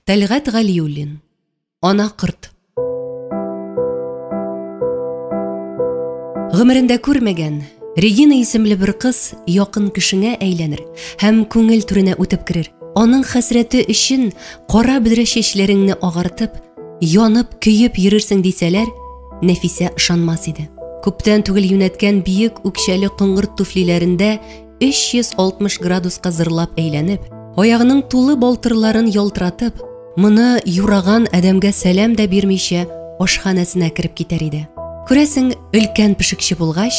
Тәлгать Галиуллин. Ана корт. Гомерендә күрмәгән Регина исемле бер кыз якын кешеңә әйләнер һәм күңел түренә үтеп керер. Аның хәсрәте өчен кара бөдрә чәчләреңне агартып, янып, көеп йөрерсең дисәләр, Нәфисә ышанмас иде. Күптән түгел юнәткән биек үкчәле коңгырт туфлиләрендә 360 градуска зырлап әйләнеп, аягының тулы балтырларын ялтыратып, моны юраган адәмгә сәлам дә бирмичә ашханәсенә кереп китәр иде. Күрәсең, өлкән пешекче булгач,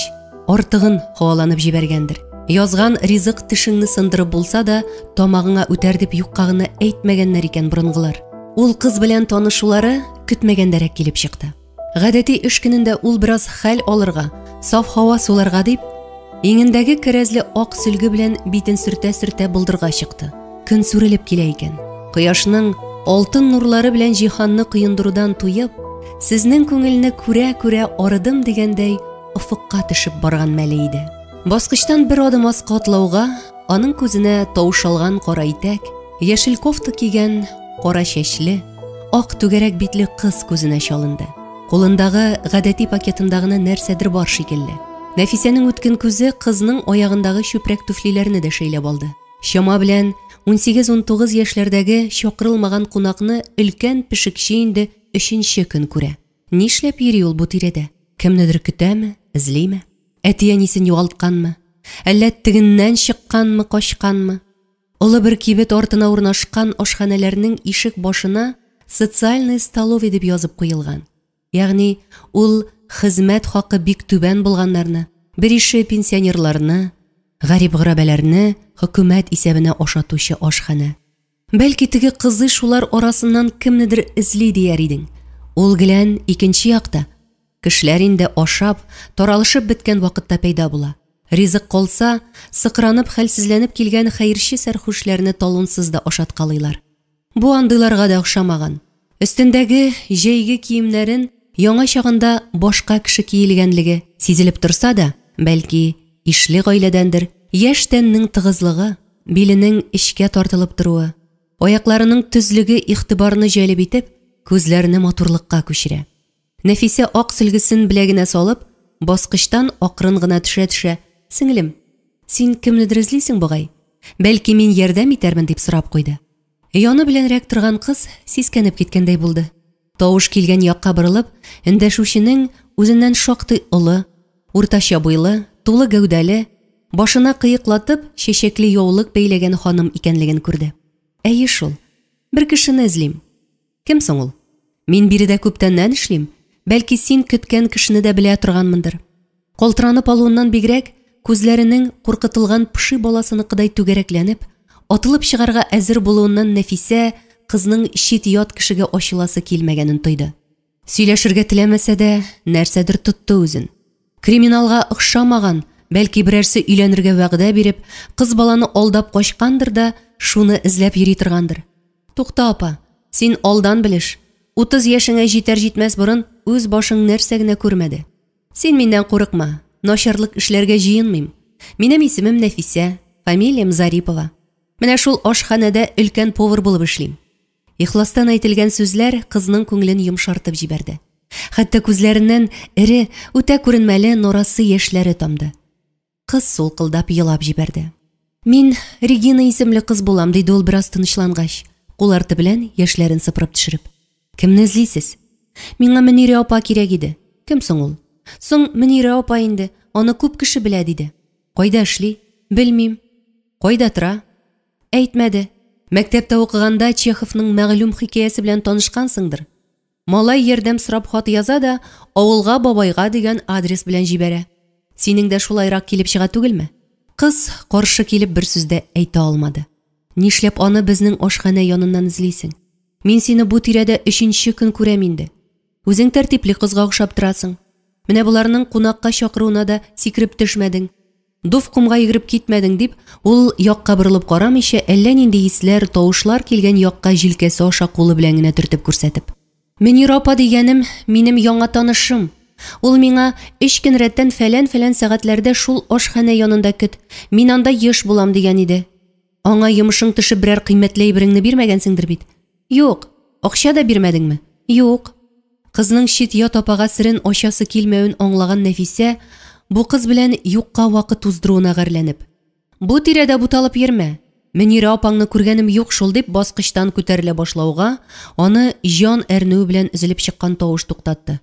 артыгын һаваланып җибәргәндер. Язган ризык тешеңне сындырып булса да, тамагыңа үтәр дип юкка гына әйтмәгәннәр икән борынгылар. Ул кыз белән танышулары көтмәгәндәрәк килеп чыкты. Гадәти эш көнендә ул бераз хәл алырга, саф һава суларга дип, иңендәге кәрәзле ак сөлге белән битен сөртә-сөртә болдырга чыкты. Көн сүрелеп килә икән. Кояшның алтын нурлары белән җиһанны коендырудан туеп, сезнең күңелне күрә-күрә арыдым дигәндәй, офыкка төшеп барган мәле иде. Баскычтан бер адым аска атлауга, аның күзенә таушалган кара итәк, яшел кофта кигән, кара чәчле, ак түгәрәк битле кыз күзенә чалынды. Кулындагы гадәти пакетында гына нәрсәдер бар шикелле. Нәфисәнең үткен күзе кызның аягындагы чүпрәк түфлиләрне дә шәйләп алды. Чама белән 18-19 яшьләрдәге чакырылмаган кунакны өлкән пешекче инде өченче көн күрә. Нишләп йөри ул бу тирәдә? Кемнедер көтәме, эзлиме? Әти-әнисен югалтканмы? Әллә тегеннән чыкканмы, качканмы? Олы бер кибет артына урнашкан ашханәләрнең ишек башына «Социальная столовая» дип язып куелган. Ягъни ул хезмәт хакы бик түбән булганнарны, берише пенсионерларны, гарип-гөрәбәләрне хөкүмәт исәбенә ашатучы ашханә. Бәлки теге кызый шулар арасыннан кемнедер эзли дияр идең. Ул гелән икенче якта. Кешеләр инде ашап, таралышып беткән вакытта пәйда була. Ризык калса, сыкранып, хәлсезләнеп килгән хәерче сәрхүшләрне талонсыз да ашаткалыйлар. Бу андыйларга да охшамаган. Өстендәге җәйге киемнәрен яңа чагында башка кеше киелгәнлеге сизелеп торса да, бәлки, ишле гаиләдәндер, яшь тәннең тыгызлыгы, биленең эчкә тартылып торуы, аякларының төзлеге игътибарны җәлеп итеп, күзләрне матурлыкка күчерә. Нәфисә ак сөлгесен беләгенә салып, баскычтан акрын гына төшә-төшә, «Сеңлем, син кемнедер эзлисең бугай? Бәлки мин ярдәм итәрмен?» дип сорап куйды. Яны беләнрәк торган кыз сискәнеп киткәндәй булды. Тавыш килгән якка борылып, эндәшүченең үзеннән шактый олы, уртача буйлы, тулы гәүдәле, башына кыеклатып чәчәкле яулык бәйләгән ханым икәнлеген күрде. Әйе шул, бер кешене эзлим. Кем соң ул? Мин биредә күптәннән эшлим, бәлки син көткән кешене дә белә торганмындыр. Калтыранып алуыннан бигрәк, күзләренең куркытылган поши баласыныкыдай түгәрәкләнеп, атылып чыгарга әзер булуыннан Нәфисә кызның чит-ят кешегә ачыласы килмәгәнен тойды. Сөйләшергә теләмәсә дә, нәрсәдер тотты үзен. Криминалга охшамаган, бәлки берәрсе өйләнергә вәгъдә биреп, кыз баланы алдап качкандыр да, шуны эзләп йөри торгандыр. Тукта, апа, син алдан белеш. 30 яшеңә җитәр-җитмәс борын үз башың нәрсә генә күрмәде. Син миннән курыкма, начарлык эшләргә җыенмыйм. Минем исемем Нәфисә, фамилиям Зарипова. Менә шул ашханәдә өлкән повар булып эшлим. Ихластан әйтелгән сүзләр кызның күңелен йомшартып җибәрде. Хәтта күзләреннән эре, үтә күренмәле нарасы яшьләре тамды. Кыз сулкылдап елап җибәрде. Мин Регина исемле кыз булам, диде ул бераз тынычлангач, кул арты белән яшьләрен сыпырып төшереп. Кемне эзлисез? Миңа Мөнирә апа кирәк иде. Кем соң ул? Соң Мөнирә апа инде, аны күп кеше белә, диде. Кайда эшли? Белмим. Кайда тора? Әйтмәде. Мәктәптә укыганда Чеховның мәгълүм хикәясе белән танышкансыңдыр. Малай ярдәм сорап хат яза да, авылга бабайга дигән адрес белән җибәрә. Синең дә шулайрак килеп чыга түгелме? Кыз каршы килеп бер сүз дә әйтә алмады. Нишләп аны безнең ашханә яныннан эзлисең? Мин сине бу тирәдә өченче көн күрәм инде. Үзең тәртипле кызга охшап торасың. Менә боларның кунакка чакыруына да сикереп төшмәдең. Дуф комга йөгереп китмәдең, дип, ул якка борылып карамыйча, әллә нинди исләр, тавышлар килгән якка җилкәсе аша кулы белән генә төртеп күрсәтеп. Мөнир апа дигәнем минем яңа танышым. Ул миңа өч көн рәттән фәлән-фәлән сәгатьләрдә шул ашханә янында көт, мин анда еш булам дигән иде. Аңа йомышың төшеп берәр кыйммәтле әйбереңне бирмәгәнсеңдер бит? Юк. Акча да бирмәдеңме? Юк. Кызның чит-ят апага серен ачасы килмәвен аңлаган Нәфисә, бу кыз белән юкка вакыт уздыруына гарьләнеп. Бу тирәдә буталып йөрмә. Мөнирә апаңны күргәнем юк шул, дип баскычтан күтәрелә башлауга, аны җан әрнүе белән өзелеп чыккан тавыш туктатты.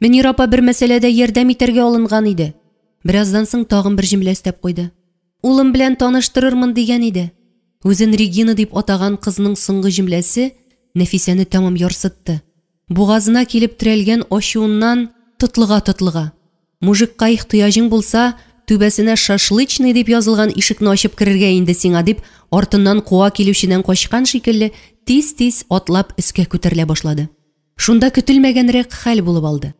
Мөнирә апа бер мәсьәләдә ярдәм итәргә алынган иде. Бераздан соң тагын бер җөмлә өстәп куйды. Улым белән таныштырырмын дигән иде. Үзен Регина дип атаган кызның соңгы җөмләсе Нәфисәне тәмам ярсытты. Бугазына килеп терәлгән ачуыннан тотлыга-тотлыга. Мужикка ихтыяҗың булса, түбәсенә шашлычный дип язылган ишекне ачып керергә инде сиңа, дип, артыннан куа килүчедән качкан шикелле, тиз-тиз атлап өскә күтәрелә башлады. Шунда көтелмәгәнрәк хәл булып алды.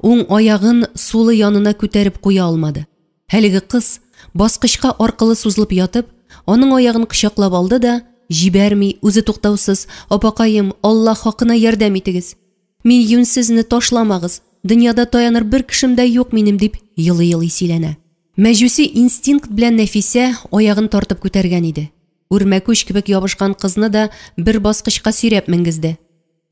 Уң аягын сулы янына күтәреп куя алмады. Әлеге кыз, баскычка аркылы сузылып ятып, аның аягын кочаклап алды да, җибәрми, үзе туктаусыз, Апакаем, Алла хакына ярдәм итегез! Мин юньсезне ташламагыз, дөньяда таяныр бер кешем дә юк минем, дип елый-елый сөйләнә. Мәҗүси инстинкт белән Нәфисә аягын тартып күтәргән иде. Үрмәкүч кебек ябышкан кызны да бер баскычка сөйрәп менгезде.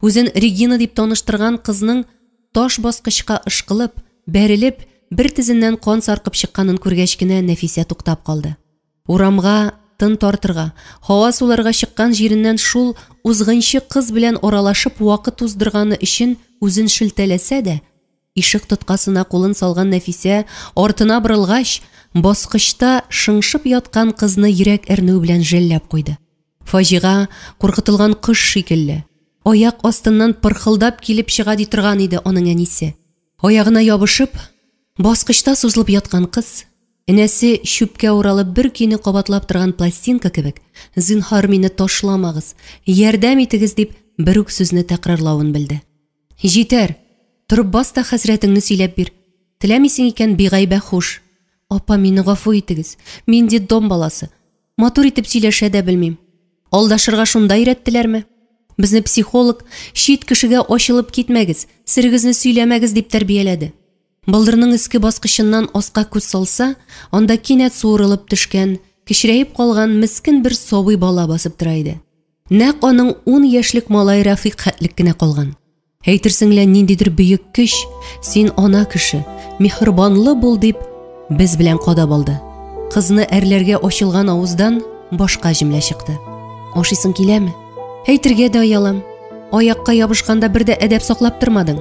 Үзен Регина дип таныштырган кызның таш баскычка ышкылып, бәрелеп, бер тезеннән кан саркып чыкканын күргәч кенә Нәфисә туктап калды. Урамга тын тартырга, һава суларга чыккан җиреннән шул узгынчы кыз белән аралашып вакыт уздырганы өчен үзен шелтәләсә дә, ишек тоткасына кулын салган Нәфисә артына борылгач, баскычта шыңшып яткан кызны йөрәк әрнүе белән жәлләп куйды. Фаҗига, куркытылган кош шикелле, аяк астыннан пырхылдап килеп чыга ди торган иде аның әнисе. Аягына ябышып, баскычта сузылып яткан кыз, энәсе чүпкә уралып бер көйне кабатлап торган пластинка кебек, Зинһар, мине ташламагыз, ярдәм итегез дип бер үк сүзне тәкрарлавын белде. Җитәр! Торып бас та хәсрәтеңне сөйләп бир. Теләмисең икән, бигайбә, хуш. Апа, мине гафу итегез. Мин детдом баласы. Матур итеп сөйләшә дә белмим. Алдашырга шунда өйрәттеләрме? Безне психолог, чит кешегә ачылып китмәгез, серегезне сөйләмәгез дип тәрбияләде. Болдырның өске баскычыннан аска күз салса, анда кинәт суырылып төшкән, кечерәеп калган мескен бер сабый бала басып тора иде. Нәкъ аның ун яшьлек малай Рәфыйк хәтлек кенә калган. Әйтерсең лә ниндидер бөек көч, син ана кеше, миһербанлы бул дип, без белән кадап алды. Кызны әрләргә ачылган авыздан башка җөмлә чыкты. Ашыйсың киләме? Әйтергә дә оялам. Аякка ябышканда бер дә әдәп саклап тормадың.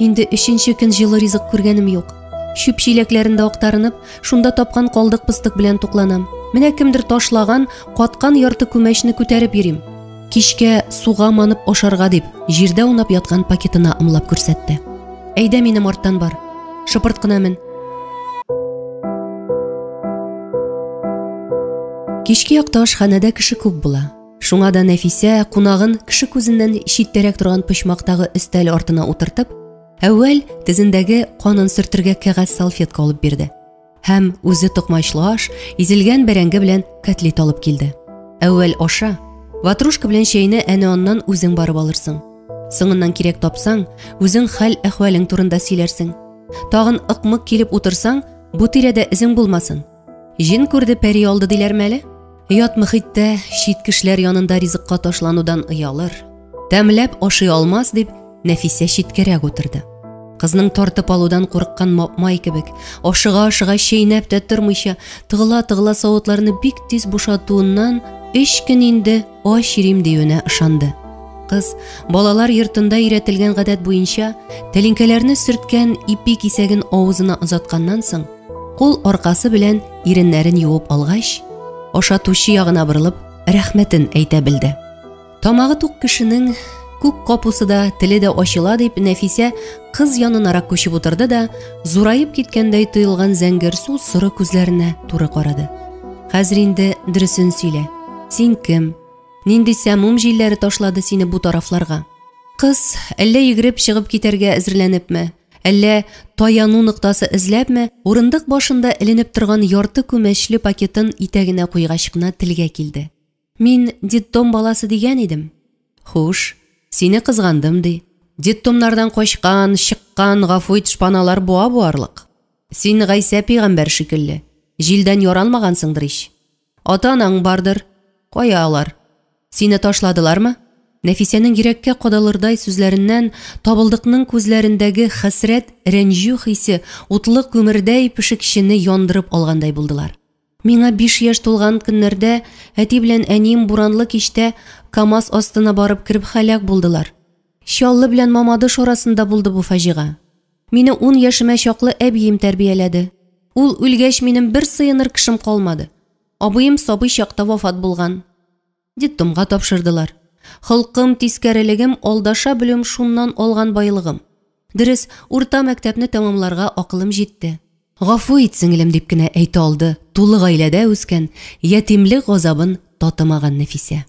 Инде өченче көн җылы ризык күргәнем юк. Чүп чиләкләрендә актарынып, шунда тапкан калдык-пыстык белән тукланам. Менә кемдер ташлаган, каткан ярты күмәчне күтәреп йөрим. Кичкә суга манып ашарга дип, җирдә аунап яткан пакетына ымлап күрсәтте. Әйдә минем арттан бар. Шыпырт кына мен. Кичке якта ашханәдә кеше күп була. Шуңа да Нәфисә кунагын кеше күзеннән читтәрәк торган почмактагы өстәл артына утыртып, әүвәл тезендәге канын сөртергә кәгазь салфетка алып бирде. Һәм үзе токмачлы аш, изелгән бәрәңге белән котлет алып килде. Әүвәл аша, ватрушка белән чәйне әнә аннан үзең барып алырсың. Соңыннан кирәк тапсаң, үзең хәл-әхвәлең турында сөйләрсең. Тагын ык-мык килеп утырсаң, бу тирәдә эзең булмасын. Җен күрде, пәри алды диләрме әле? Ят мөхиттә чит кешеләр янында ризыкка ташланудан оялыр, тәмләп ашый алмас дип, Нәфисә читкәрәк утырды. Кызның тартып алудан курыккан мапмай кебек, ашыга-ашыга чәйнәп тә тормыйча, тыгыла-тыгыла савытларны бик тиз бушатуыннан өч көн инде ач йөрим диюенә ышанды. Кыз, балалар йортында өйрәтелгән гадәт буенча, тәлинкәләрне сөрткән ипи кисәген авызына озатканнан соң, кул аркасы белән иреннәрен юып алгач, ашатучы ягына борылып, рәхмәтен әйтә белде. Тамагы тук кешенең күк капусы да, теле дә ачыла дип, Нәфисә кыз янынарак күчеп утырды да, зураеп киткәндәй тоелган зәңгәрсу соры күзләренә туры карады. Хәзер инде дөресен сөйлә. Син кем? Нинди сәмум җилләре ташлады сине бу тарафларга? Кыз, әллә йөгереп чыгып китәргә әзерләнепме, әллә таяну ноктасы эзләпме, урындык башында эленеп торган ярты күмәчле пакетын итәгенә куйгач кына телгә килде. Мин детдом баласы дигән идем. Хуш, сине кызгандым, ди. Детдомнардан качкан, чыккан, гафу ит, шпаналар буа буарлык. Син Гайсә пигамбәр шикелле, җилдән яралмагансыңдыр ич. Ата-анаң бардыр. Кая алар? Сине ташладылармы? Нәфисәнең йөрәккә кадалырдай сүзләреннән Табылдыкның күзләрендәге хәсрәт, рәнҗү хисе утлы күмердәй пешекчене яндырып алгандай булдылар. Миңа 5 яшь тулган көннәрдә әти белән әнием буранлы кичтә КАМАЗ астына барып кереп һәлак булдылар. Чаллы белән Мамадыш арасында булды бу фаҗига. Мине 10 яшемә чаклы әбием тәрбияләде. Ул үлгәч, минем бер сыеныр кешем калмады. Абыем сабый чакта вафат булган. Детдомга тапшырдылар. Холкым, тискәрелегем, алдаша белүем шуннан алган байлыгым. Дөрес, урта мәктәпне тәмамларга акылым җитте. Гафу ит, сеңелем, дип кенә әйтә алды тулы гаиләдә үскән, ятимлек газабын татымаган Нәфисә.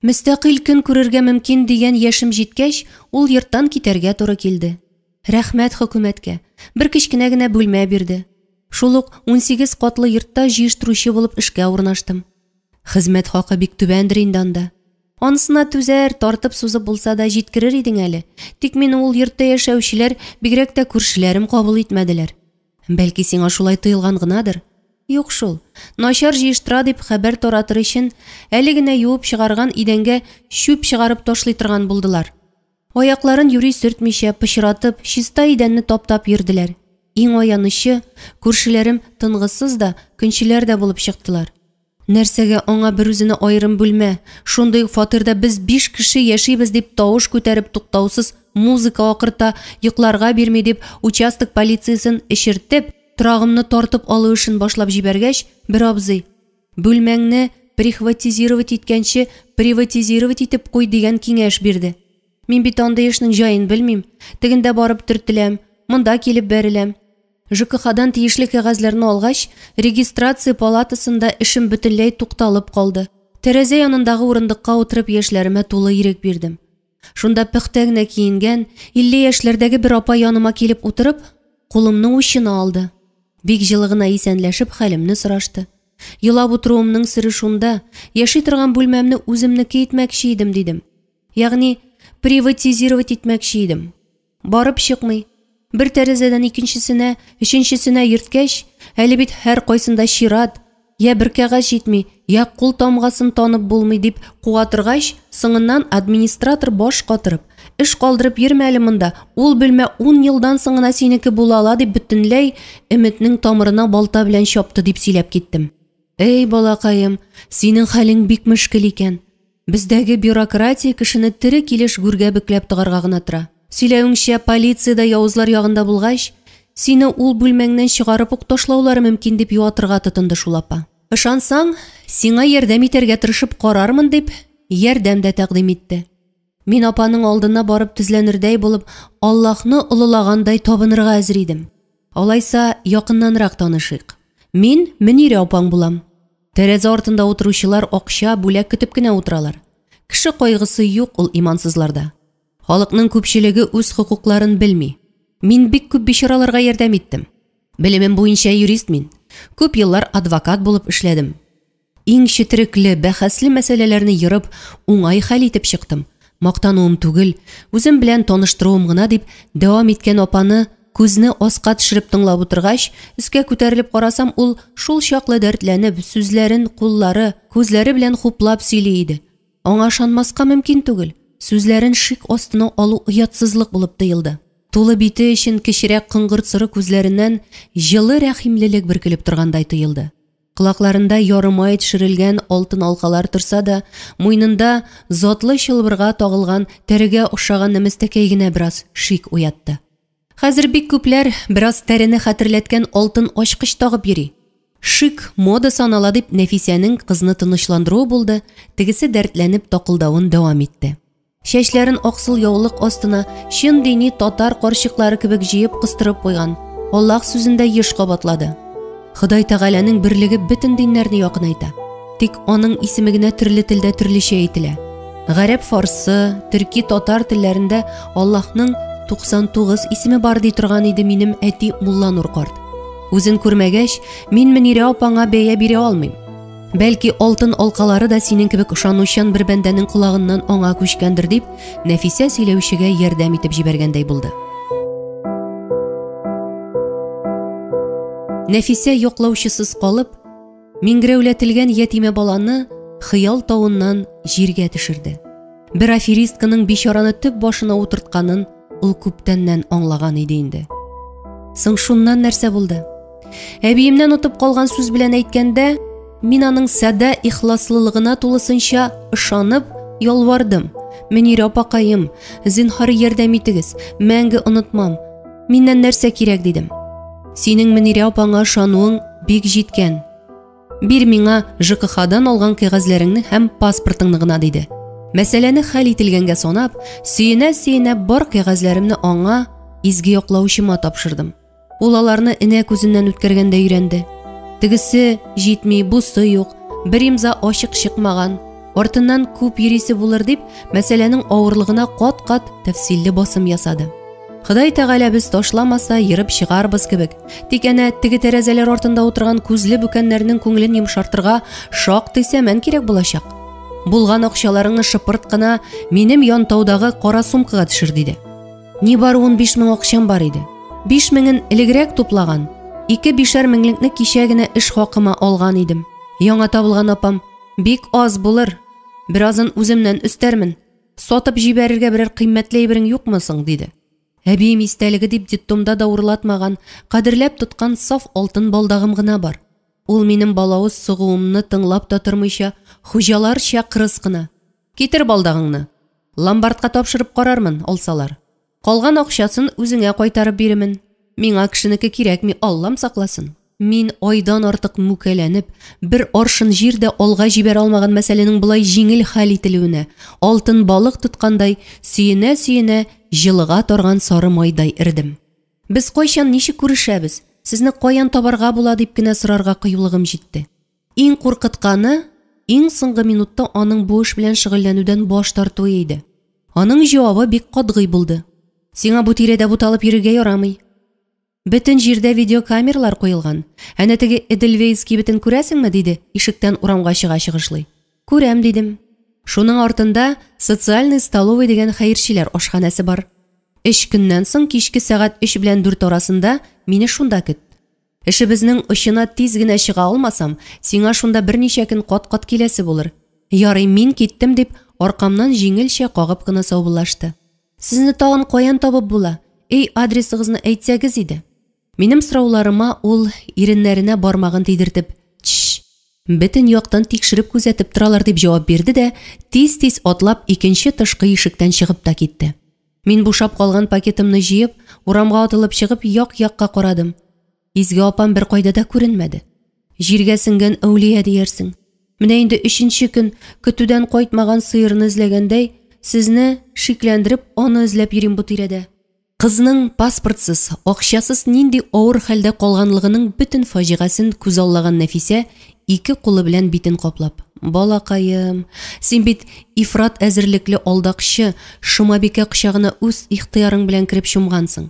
Мөстәкыйль көн күрергә мөмкин дигән яшем җиткәч, ул йорттан китәргә туры килде. Рәхмәт хөкүмәткә, бер кечкенә генә бүлмә бирде. Шул ук 18 катлы йортта җыештыручы булып эшкә урнаштым. Хезмәт хакы бик түбәндер инде анда. Анысына түзәр, тартып-сузып булса да җиткерер идең әле. Тик мине ул йортта яшәүчеләр, бигрәк тә күршеләрем кабул итмәделәр. Бәлки сиңа шулай тоелган гынадыр? Юк шул. Начар җыештыра дип хәбәр таратыр өчен әле генә юып чыгарган идәнгә чүп чыгарып ташлый торган булдылар. Аякларын юри сөртмичә, пычратып, чиста идәнне таптап йөрделәр. Иң аянычы, күршеләрем тынгысыз да, көнчеләр дә булып чыктылар. Нәрсәгә аңа берүзенә аерым бүлмә, шундый ук фатирда без 5 кеше яшибез дип тавыш күтәреп туктаусыз музыка акырта, йокларга бирми дип участок полициясен эчертеп, торагымны тартып алу эшен башлап җибәргәч, бер абзый: "Бүлмәңне прихватизировать иткәнче, приватизировать итеп куй", дигән киңәш бирде. Мин бит андый эшнең җаен белмим. Тегендә барып төртеләм, монда килеп бәреләм. ЖКХдан тиешле кәгазьләрне алгач, регистрация палатасында эшем бөтенләй тукталып калды. Тәрәзә янындагы урындыкка утырып яшьләремә тулы ирек бирдем. Шунда пөхтә генә киенгән, 50 яшьләрдәге бер апа яныма килеп утырып, кулымны учына алды. Бик җылы гына исәнләшеп хәлемне сорашты. Елап утыруымның сере шунда, яши торган бүлмәмне үземнеке итмәкче идем, дидем. Ягъни приватизировать итмәкче идем. Барып чыкмый. Бер тәрәзәдән икенчесенә, өченчесенә йөрткәч, әле бит һәркайсында чират, я бер кәгазь җитми, я кул тамгасын танып булмый дип куа торгач, соңыннан администратор баш катырып, эш калдырып йөрмә әле монда, ул бүлмә 10 елдан соң гына синеке була ала дип бөтенләй өметнең тамырына балта белән чапты дип сөйләп киттем. Эй, балакаем, синең хәлең бик мөшкел икән. Бездәге бюрократия кешене тере килеш гүргә бөкләп тыгарга гына тора. Сөйләвеңчә, полиция дә явызлар ягында булгач, сине ул бүлмәңнән чыгарып ук ташлаулары мөмкин дип юатырга тотынды шул апа. Ышансаң, сиңа ярдәм итәргә тырышып карармын дип, ярдәм дә тәкъдим итте. Мин апаның алдына барып тезләнердәй булып, Аллаһны олылагандай табынырга әзер идем. Алайса, якыннанрак танышыйк. Мин Мөнирә апаң булам. Тәрәзә артында утыручылар акча, бүләк көтеп кенә утыралар. Кеше кайгысы юк ул имансызларда. Халыкның күпчелеге үз хокукларын белми. Мин бик күп бичараларга ярдәм иттем. Белемем буенча юрист мин. Күп еллар адвокат булып эшләдем. Иң четерекле, бәхәсле мәсьәләләрне ерып, уңай хәл итеп чыктым. Мактануым түгел, үзем белән таныштыруым гына дип дәвам иткән апаны күзне аска төшереп тыңлап утыргач, өскә күтәрелеп карасам, ул шул чаклы дәртләнеп, сүзләрен куллары, күзләре белән хуплап сөйли иде. Аңа ышанмаска мөмкин түгел, сүзләрен шик астына алу оятсызлык булып тоелды. Тулы бите өчен кечерәк коңгырт соры күзләреннән җылы рәхимлелек бөркелеп торгандай тоелды. Колакларында ярымай төшерелгән алтын алкалар торса да, муенында затлы чылбырга тагылган тәрегә охшаган нәмәстәкәй генә бераз шик уятты. Хәзер бик күпләр бераз тәрене хәтерләткән алтын ачкыч тагып йөри. Шик мода санала дип Нәфисәнең кызны тынычландыруы булды, тегесе дәртләнеп такылдавын дәвам итте. Чәчләрен аксыл яулык астына чын дини татар карчыклары кебек җыеп кыстырып куйган. Аллаһ сүзен дә еш кабатлады. Ходай Тәгаләнең берлеге бөтен диннәрне якынайта. Тик аның исеме генә төрле телдә төрлечә әйтелә. Гарәп, фарсы, төрки, татар телләрендә Аллаһның 99 исеме бар ди торган иде минем әти Мулланур карт. Үзен күрмәгәч, мин Мөнирә апаңа бәя бирә алмыйм. Бәлки алтын алкалары да синең кебек ышанучан бер бәндәнең колагыннан аңа күчкәндер дип, Нәфисә сөйләүчегә ярдәм итеп җибәргәндәй булды. Нәфисә яклаучысыз калып, миңгерәүләтелгән ятимә баланы хыял тавыннан җиргә төшерде. Бер аферистканың бичараны төп башына утыртканын ул күптәннән аңлаган иде инде. Соң шуннан нәрсә булды? Әбиемнән отып калган сүз белән әйткәндә, мин аның садә ихласлылыгына тулысынча ышанып ялвардым. Мөнирә апакаем, зинһар ярдәм итегез, мәңге онытмам. Миннән нәрсә кирәк дидем. Синең Мөнирә апаңа ышануың бик җиткән. Бир миңа ЖКХдан алган кәгазьләреңне һәм паспортыңны гына, диде. Мәсьәләне хәл ителгәнгә санап, сөенә-сөенә бар кәгазьләремне аңа, изге яклаучыма тапшырдым. Ул аларны энә күзеннән үткәргәндә өйрәнде. Тегесе җитми, бусы юк, бер имза ачык чыкмаган. Артыннан күп йөрисе булыр дип, мәсьәләнең авырлыгына кат-кат тәфсилле басым ясады. Ходай Тәгаләбез ташламаса, ерып чыгарбыз кебек. Тик әнә теге тәрәзәләр артында утырган күзле бүкәннәрнең күңелен йомшартырга шактый сәмән кирәк булачак. Булган акчаларыңны шыпырт кына минем янтаудагы кара сумкага төшер, диде. Нибары 15 мең акчам бар иде. 5 меңен элегрәк туплаган, ике бишәр меңлекне кичә генә эш хакыма алган идем. Яңа табылган апам, бик аз булыр, беразын үземнән өстәрмен. Сатып җибәрергә берәр кыйммәтле әйберең юкмы соң, диде. Әбием истәлеге дип детдомда да урлатмаган, кадерләп тоткан саф алтын балдагым гына бар. Ул минем балавыз сугуымны тыңлап та тормыйча, хуҗаларча кырыс кына: "Китер балдагыңны. Ломбардка тапшырып карармын, алсалар. Калган акчасын үзеңә кайтарып бирермен. Миңа кешенеке кирәкми, Аллам сакласын. Мин айдан артык мүкәләнеп, бер аршын җир дә алга җибәрә алмаган мәсьәләнең болай җиңел хәл ителүенә, алтын балык тоткандай, сөенә-сөенә җылыга тарган сары майдай эрдем. Без кайчан ничек күрешәбез, сезне каян табарга була дип кенә сорарга кыюлыгым җитте. Иң куркытканы, иң соңгы минутта аның бу эш белән шөгыльләнүдән баш тартуы иде. Аның җавабы бик катгый булды. Сиңа бу тирәдә буталып йөрергә ярамый. Бөтен җирдә видеокамералар куелган. Әнә теге Эдельвейс кибетен күрәсеңме? диде, ишектән урамга чыга чыгышлый. Күрәм, дидем. Шуның артында социальный столовый дигән хәерчеләр ашханәсе бар. Өч көннән соң кичке сәгать 3 белән 4 арасында мине шунда көт. Эшебезнең очына тиз генә чыга алмасам, сиңа шунда берничә көн кат-кат киләсе булыр. Ярый, мин киттем, дип, аркамнан җиңелчә кагып кына саубуллашты. Сезне тагын каян табып була? Өй адресыгызны әйтсәгез иде. Минем сорауларыма ул иреннәренә бармагын тидертеп, Тш! Бөтен яктан тикшереп күзәтеп торалар, дип җавап бирде дә, тиз-тиз атлап икенче тышкы ишектән чыгып та китте. Мин бушап калган пакетымны җыеп, урамга атылып чыгып, як-якка карадым. Изге апам беркайда да күренмәде. Җиргә сеңгән әүлия диярсең. Менә инде өченче көн көтүдән кайтмаган сыерны эзләгәндәй, сезне шикләндереп, аны эзләп йөрим бу тирәдә. Кызның паспортсыз, акчасыз нинди авыр хәлдә калганлыгының бөтен фаҗигасен күзаллаган Нәфисә ике кулы белән битен каплап: "Балакаем, син бит ифрат әзерлекле алдакчы Шомабикә кочагына үз ихтыярың белән кереп чумгансың.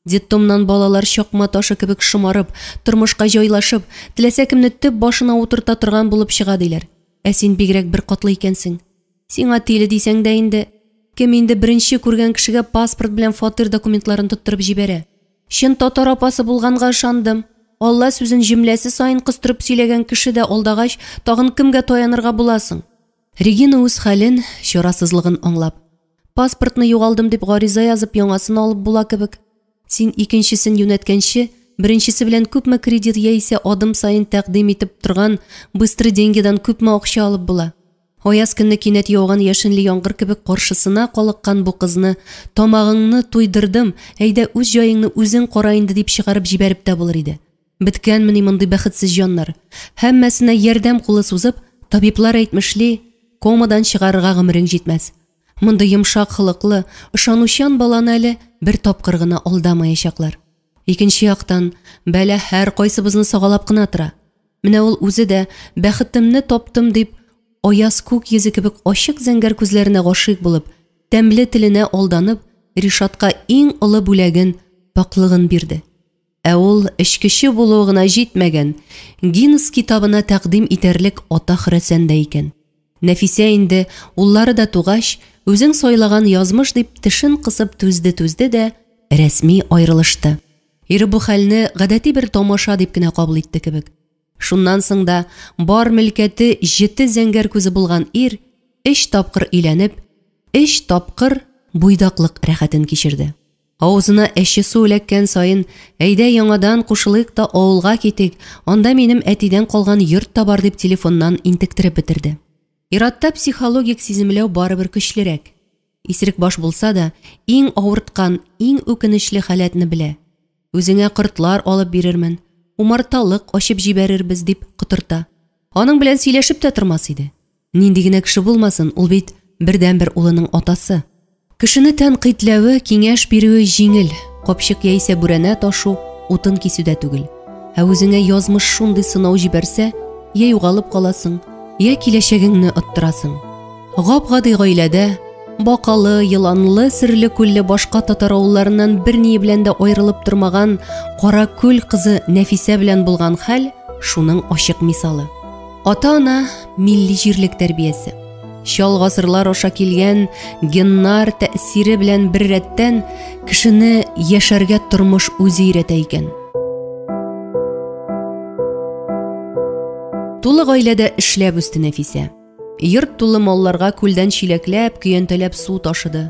Детдомнан балалар чакма ташы кебек шомарып, тормышка җайлашып, теләсә кемне төп башына утырта торган булып чыга диләр. Ә син бигрәк беркатлы икәнсең. Сиңа тиле дисәң дә инде. Кем инде беренче күргән кешегә паспорт белән фатир документларын тоттырып җибәрә? Чын татар апасы булганга ышандым. Алла сүзен җөмләсе саен кыстырып сөйләгән кеше дә алдагач, тагын кемгә таянырга була соң? Регина үз хәлен, чарасызлыгын аңлап. Паспортны югалдым дип гариза язып яңасын алып була кебек. Син икенчесен юнәткәнче, беренчесе белән күпме кредит яисә адым саен тәкъдим итеп торган быстрый деньгидан күпме акча алып була? Аяз көнне кинәт яуган яшенле яңгыр кебек каршысына калыккан бу кызны, тамагыңны туйдырдым, әйдә үз җаеңны үзең кара инде дип чыгарып җибәреп тә булыр иде. Беткәнмени мондый бәхетсез җаннар? Һәммәсенә ярдәм кулы сузып, табиблар әйтмешли, комадан чыгарырга гомерең җитмәс. Мондый йомшак холыклы, ышанучан баланы әле бер тапкыр гына алдамаячаклар. Икенче яктан, бәла һәркайсыбызны сагалап кына тора. Менә ул үзе дә, бәхетемне таптым дип, аяз күк йөзе кебек ачык зәңгәр күзләренә гашыйк булып, тәмле теленә алданып, Ришатка иң олы бүләген, пакьлыгын бирде. Ә ул эчкече булуы гына җитмәгән, Гиннес китабына тәкъдим итәрлек ата хөрәсән дә икән. Нәфисә инде, уллары да тугач, үзең сайлаган язмыш дип тешен кысып түзде-түзде дә, рәсми аерылышты. Ире бу хәлне гадәти бер тамаша дип кенә кабул итте кебек. Шуннан соң да бар мөлкәте җете зәңгәр күзе булган ир, өч тапкыр өйләнеп, өч тапкыр буйдаклык рәхәтен кичерде. Авызына әче су эләккән саен, әйдә яңадан кушылыйк та авылга китик, анда минем әтидән калган йорт та бар дип телефоннан интектереп бетерде. Иратта психологик сиземләү барыбер көчлерәк. Исерек баш булса да, иң авырткан, иң үкенечле халәтне белә. Үзеңә кортлар алып бирермен, умарталык ачып җибәрербез дип котырта. Аның белән сөйләшеп тә тормас иде. Нинди генә кеше булмасын, ул бит бердәнбер улының атасы. Кешене тәнкыйтьләве, киңәш бирүе җиңел, капчык яисә бүрәнә ташу, утын кисү дә түгел. Ә үзеңә язмыш шундый сынау җибәрсә, я югалып каласың, я киләчәгеңне оттырасың. Гап-гади гаиләдә Бакалы, Еланлы, Серле күлле башка татар авылларыннан берние белән дә аерылып тормаган Каракүл кызы Нәфисә белән булган хәл шуның ачык мисалы. Ата-ана милли җирлек тәрбиясе. Чал гасырлар аша килгән геннар тәэсире белән беррәттән кешене яшәргә тормыш үзе өйрәтә икән. Тулы гаиләдә эшләп үсте Нәфисә. Йорт тулы малларга күлдән чиләкләп, көянтәләп су ташыды.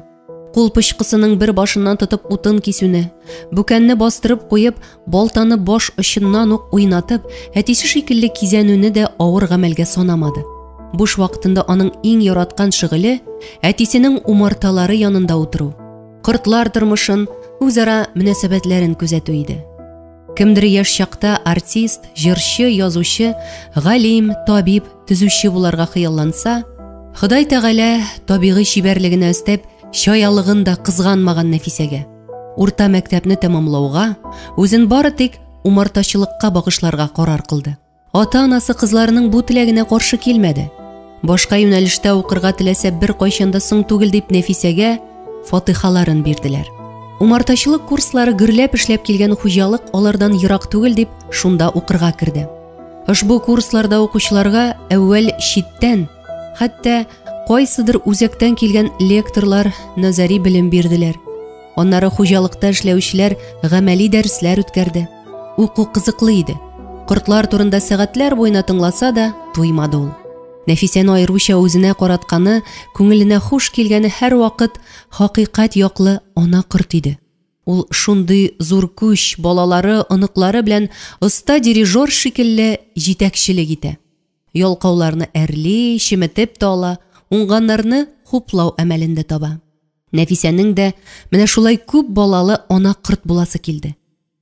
Кул пычкысының бер башыннан тотып утын кисүне, бүкәнне бастырып куеп, балтаны баш очыннан ук уйнатып, әтисе шикелле кизәнүне дә авыр гамәлгә санамады. Буш вакытында аның иң яраткан шөгыле әтисенең умарталары янында утыру, кортлар тормышын, үзара мөнәсәбәтләрен күзәтү иде. Кемдер яшь чакта артист, җырчы, язучы, галим, табиб, төзүче буларга хыялланса, Ходай Тәгалә табигый чибәрлегенә өстәп, чаялыгын да кызганмаган Нәфисәгә. Урта мәктәпне тәмамлауга, үзен бары тик умартачылыкка багышларга карар кылды. Ата-анасы кызларының бу теләгенә каршы килмәде. Башка юнәлештә укырга теләсә беркайчан да соң түгел дип Нәфисәгә фатыйхаларын бирделәр. Умартачылык курслары гөрләп эшләп килгән хуҗалык алардан ерак түгел дип шунда укырга керде. Ошбу курсларда укучыларга әүвәл читтән, хәтта кайсыдыр үзәктән килгән лекторлар нәзари белем бирделәр. Аннары хуҗалыкта эшләүчеләр гамәли дәресләр үткәрде. Уку кызыклы иде. Кортлар турында сәгатьләр буена тыңласа да, туймады ул. Нәфисәне аеруча үзенә каратканы, күңеленә хуш килгәне һәрвакыт хакыйкать яклы ана корт иде. Ул шундый зур көч, балалары, оныклары белән оста дирижер шикелле җитәкчелек итә. Ялкауларны әрли, чеметеп тә ала, уңганнарны хуплау әмәлен дә таба. Нәфисәнең дә менә шулай күп балалы ана корт буласы килде.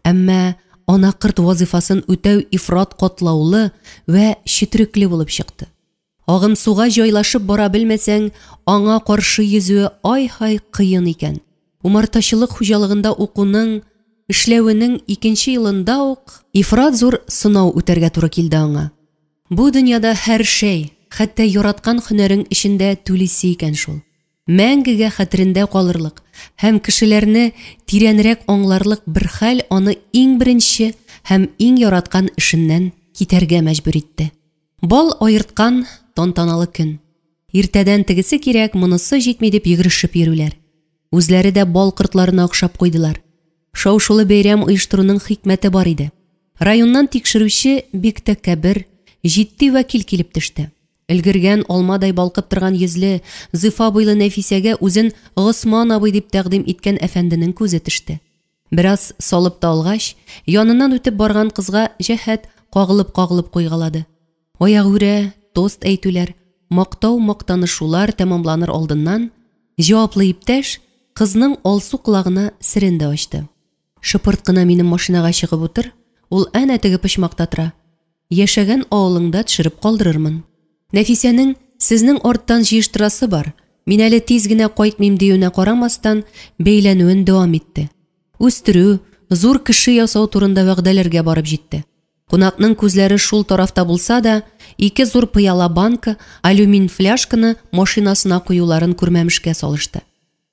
Әмма ана корт вазифасын үтәү ифрат катлаулы вә четерекле булып чыкты. Агым суга җайлашып бара белмәсәң, аңа каршы йөзүе ай-һай кыен икән. Умартачылык хуҗалыгында укуның, эшләвенең икенче елында ук ифрат зур сынау үтәргә туры килде аңа. Бу дөньяда һәр шәй, хәтта яраткан һөнәрең эчендә түлисе икән шул. Мәңгегә хәтерендә калырлык һәм кешеләрне тирәнрәк аңларлык бер хәл аны иң беренче һәм иң яраткан эшеннән китәргә мәҗбүр итте. Бал аерткан тантаналы көн. Иртәдән тегесе кирәк, монысы җитми дип йөгерешеп йөрүләр. Үзләре дә бал кортларына охшап куйдылар. Шау-шулы бәйрәм оештыруның хикмәте бар иде. Районнан тикшерүче бик тәкәббер, җитди вәкил килеп төште. Өлгергән алмадай балкып торган йөзле, зифа буйлы Нәфисәгә үзен Госман абый дип тәкъдим иткән әфәнденең күзе төште. Бераз салып та алгач, яныннан үтеп барган кызга җәһәт кагылып-кагылып куйгалады. Аягүрә тост әйтүләр, мактау-мактанышулар тәмамланыр алдыннан, җаваплы иптәш кызның алсу колагына серен дә ачты. Шыпырт кына минем машинага чыгып утыр, ул әнә теге почмакта тора. Яшәгән авылыңда төшереп калдырырмын. Нәфисәнең сезнең арттан җыештырасы бар, мин әле тиз генә кайтмыйм диюенә карамастан, бәйләнүен дәвам итте. Үстерү, зур кеше ясау турында вәгъдәләргә барып җитте. Кунакның күзләре шул тарафта булса да, ике зур пыяла банка, алюмин фляжканы машинасына куюларын күрмәмешкә салышты.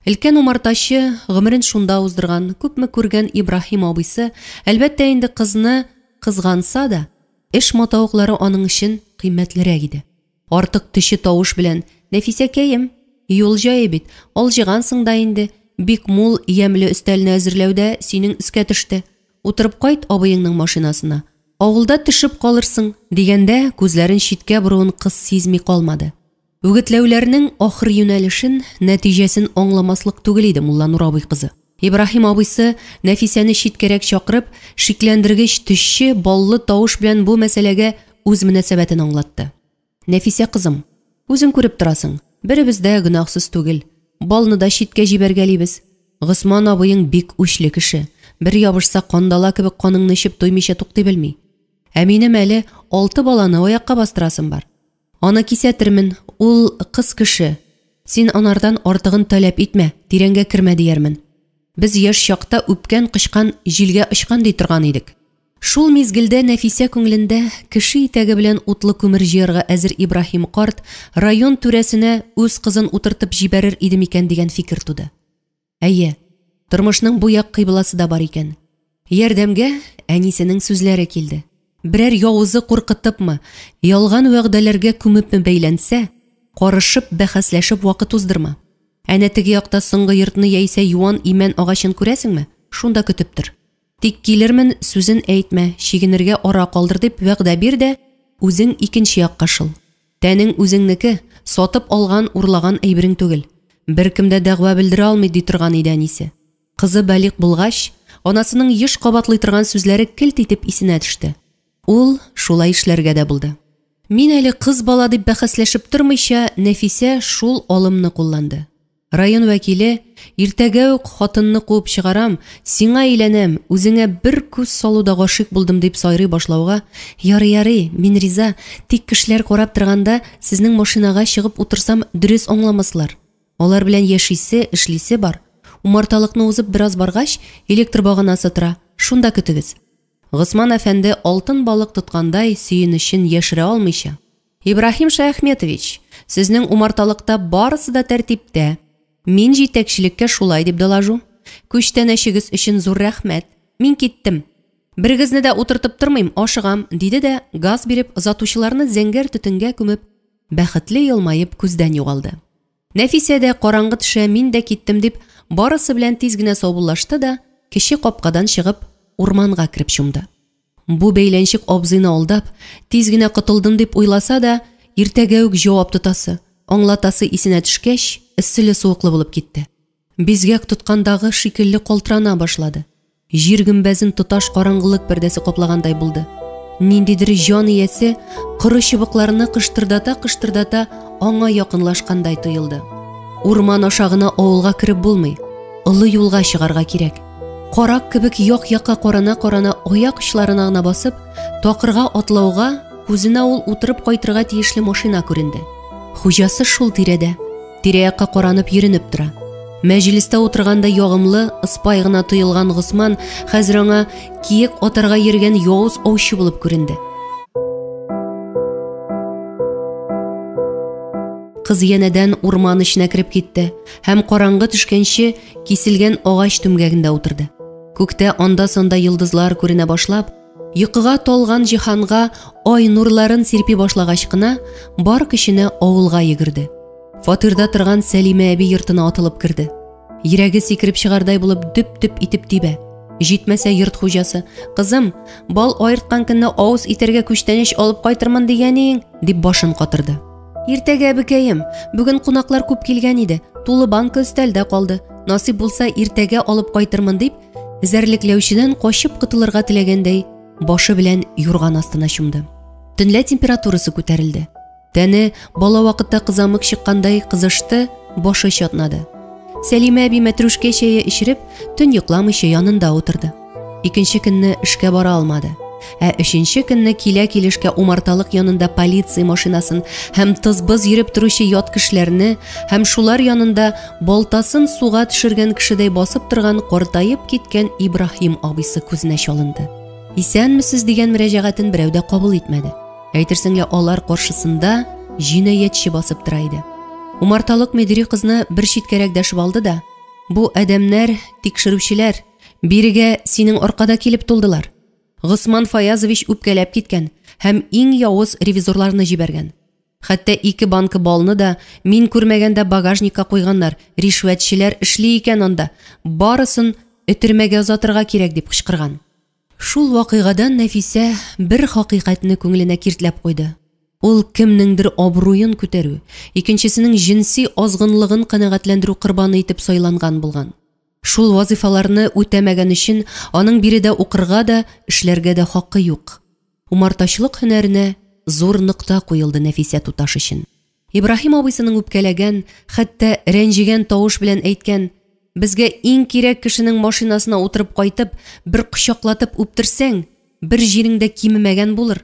Өлкән умартачы, гомерен шунда уздырган, күпме күргән Ибраһим абыйсы, әлбәттә инде кызны кызганса да, эш матавыклары аның өчен кыйммәтлерәк иде. Артык төче тавыш белән: "Нәфисәкәем, юл җае бит, алҗыгансың да инде, бик мул ямьле өстәлне әзерләү дә синең өскә төште. Утырып кайт абыеңның машинасына. Авылда төшеп калырсың", дигәндә күзләрен читкә боруын кыз сизми калмады. Үгетләүләрнең ахыр юнәлешен, нәтиҗәсен аңламаслык түгел иде Мулланур абый кызы. Ибраһим абыйсы Нәфисәне читкәрәк чакырып, шикләндергеч төче, баллы тавыш белән бу мәсьәләгә үз мөнәсәбәтен аңлатты. Нәфисә кызым, үзең күреп торасың, беребез дә гөнаһсыз түгел. Балны да читкә җибәргәлибез. Госман абыең бик үчле кеше. Бер ябышса, кандала кебек каныңны эчеп туймыйча туктый белми. Ә минем әле алты баланы аякка бастырасым бар. Аны кисәтермен, ул кыз кеше. Син анардан артыгын таләп итмә, тирәнгә кермә диярмен. Без яшь чакта үпкән кычкан җилгә очкан ди торган идек. Шул мизгелдә Нәфисә күңелендә кеше итәге белән утлы күмер җыярга әзер Ибраһим карт район түрәсенә үз кызын утыртып җибәрер иде микән дигән фикер туды. Әйе, тормышның бу як кыйбласы да бар икән. Ярдәмгә әнисенең сүзләре килде. Берәр явызы куркытыпмы, ялган вәгъдәләргә күмепме бәйләнсә, карышып, бәхәсләшеп вакыт уздырма. Әнә теге якта соңгы йортны яисә юан имән агачын күрәсеңме? Шунда көтеп тор. Тик килермен сүзен әйтмә, чигенергә ара калдыр дип вәгъдә бир дә, үзең икенче якка шыл. Тәнең үзеңнеке, сатып алган, урлаган әйберең түгел. Беркем дә дәгъва белдерә алмый, ди торган иде әнисе. Кызы балигъ булгач, анасының еш кабатлый торган сүзләре келт итеп исенә төште. Ул шулай эшләргә дә булды. Мин әле кыз бала дип бәхәсләшеп тормыйча, Нәфисә шул алымны кулланды. Район вәкиле, иртәгә үк хатынны куып чыгарам, сиңа әйләнәм, үзеңә бер күз салуда гашыйк булдым дип сайрый башлауга, ярый, ярый, мин риза, тик кешеләр карап торганда сезнең машинага чыгып утырсам, дөрес аңламаслар. Алар белән яшисе, эшлисе бар. Умарталыкны узып бераз баргач, электр баганасы тора, шунда көтегез. Госман әфәнде алтын балык тоткандай сөенечен яшерә алмыйча, Ибраһим Шаяхметович, сезнең умарталыкта барысы да тәртиптә. Мин җитәкчелеккә шулай дип доложу. Күчтәнәчегез өчен зур рәхмәт. Мин киттем. Берегезне дә утыртып тормыйм, ашыгам, диде дә, газ биреп, озатучыларны зәңгәр төтенгә күмеп, бәхетле елмаеп күздән югалды. Нәфисә дә, караңгы төшә, мин дә киттем дип, барысы белән тиз генә саубуллашты да, кече капкадан чыгып, урманга кереп чумды. Бу бәйләнчек абзыйны алдап, тиз генә котылдым дип уйласа да, иртәгә үк җавап тотасы, аңлатасы исенә төшкәч, эсселе-суыклы булып китте. Бизгәк тоткандагы шикелле калтырана башлады. Җир гөмбәзен тоташ караңгылык пәрдәсе каплагандай булды. Ниндидер җан иясе коры чыбыкларны кыштырдата-кыштырдата аңа якынлашкандай тоелды. Урман аша гына авылга кереп булмый, олы юлга чыгарга кирәк. Карак кебек як-якка карана-карана аяк очларына гына басып, такырга атлауга күзенә ул утырып кайтырга тиешле машина күренде. Хуҗасы шул тирәдә. Тирә-якка каранып йөренеп тора. Мәҗлестә утырганда ягымлы, ыспай гына тоелган Госман хәзер аңа киек атарга йөргән явыз аучы булып күренде. Кыз янәдән урман эченә кереп китте һәм караңгы төшкәнче киселгән агач түмгәгендә утырды. Күктә анда-санда йолдызлар күренә башлап, йокыга талган җиһанга ай нурларын сирпи башлагач кына, бар көченә авылга йөгерде. Фатирда торган Сәлимә әби йортына атылып керде. Йөрәге сикереп чыгардай булып дөп-дөп итеп тибә. Җитмәсә йорт хуҗасы, «Кызым, бал аерткан көнне авыз итәргә күчтәнәч алып кайтырмын дигәнең», дип башын катырды. Иртәгә, әбекәем, бүген кунаклар күп килгән иде, тулы банка өстәлдә калды. Насыйп булса, иртәгә алып кайтырмын дип, эзәрлекләүчедән качып котылырга теләгәндәй, башы белән юрган астына чумды. Төнлә температурасы күтәрелде. Тәне бала вакытта кызамык чыккандай кызышты, башы чатнады. Сәлимә әби мәтрүшкә чәе эчереп, төн йокламыйча янында утырды. Икенче көнне эшкә бара алмады. Ә өченче көнне килә-килешкә умарталык янында полиция машинасын һәм тыз-быз йөреп торучы ят кешеләрне һәм шулар янында балтасын суга төшергән кешедәй басып торган картаеп киткән Ибраһим абыйсы күзенә чалынды. Исәнмесез дигән мөрәҗәгатен берәү дә кабул итмәде. Әйтерсең лә алар каршысында җинаятьче басып тора иде. Умарталык мөдире кызны бер читкәрәк дәшеп алды да, «Бу адәмнәр, тикшерүчеләр, бирегә синең аркада килеп тулдылар. Госман Фаязович үпкәләп киткән һәм иң явыз ревизорларны җибәргән. Хәтта ике банка балны да мин күрмәгәндә багажникка куйганнар, ришвәтчеләр эшли икән анда, барысын өтермәгә озатырга кирәк, дип кычкырган. Шул вакыйгадан Нәфисә бер хакыйкатьне күңеленә киртләп куйды. Ул кемнеңдер абруен күтәрү, икенчесенең җенси азгынлыгын канәгатьләндерү корбаны итеп сайланган булган. Шул вазыйфаларны үтәмәгән өчен аның биредә укырга да, эшләргә дә хакы юк. Умартачылык һөнәренә зур нокта куелды Нәфисә туташ өчен. Ибраһим абыйсының үпкәләгән, хәтта рәнҗегән тавыш белән әйткән, Безгә иң кирәк кешенең машинасына утырып кайтып, бер кочаклатып үптерсәң, бер җирең дә кимемәгән булыр.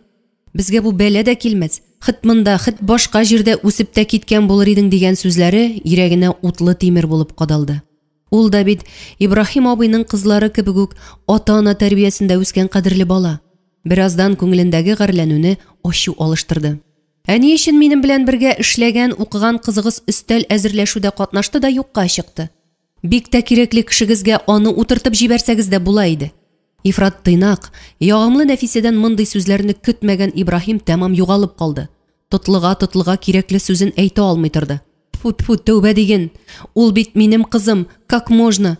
Безгә бу бәла дә килмәс, хет монда, хет башка җирдә үсеп тә киткән булыр идең дигән сүзләре йөрәгенә утлы тимер булып кадалды. Ул да бит Ибраһим абыйның кызлары кебек үк ата-ана тәрбиясендә үскән кадерле бала. Бераздан күңелендәге гарьләнүне ачу алыштырды. Ә ни өчен минем белән бергә эшләгән, укыган кызыгыз өстәл әзерләшүдә катнашты да юкка чыкты? Бик тә кирәкле кешегезгә аны утыртып җибәрсәгез дә була иде. Ифрат тыйнак, ягымлы Нәфисәдән мондый сүзләрне көтмәгән Ибраһим тәмам югалып калды. Тотлыга-тотлыга кирәкле сүзен әйтә алмый торды. Тфү-тфү, тәүбә диген! Ул бит минем кызым, как можно?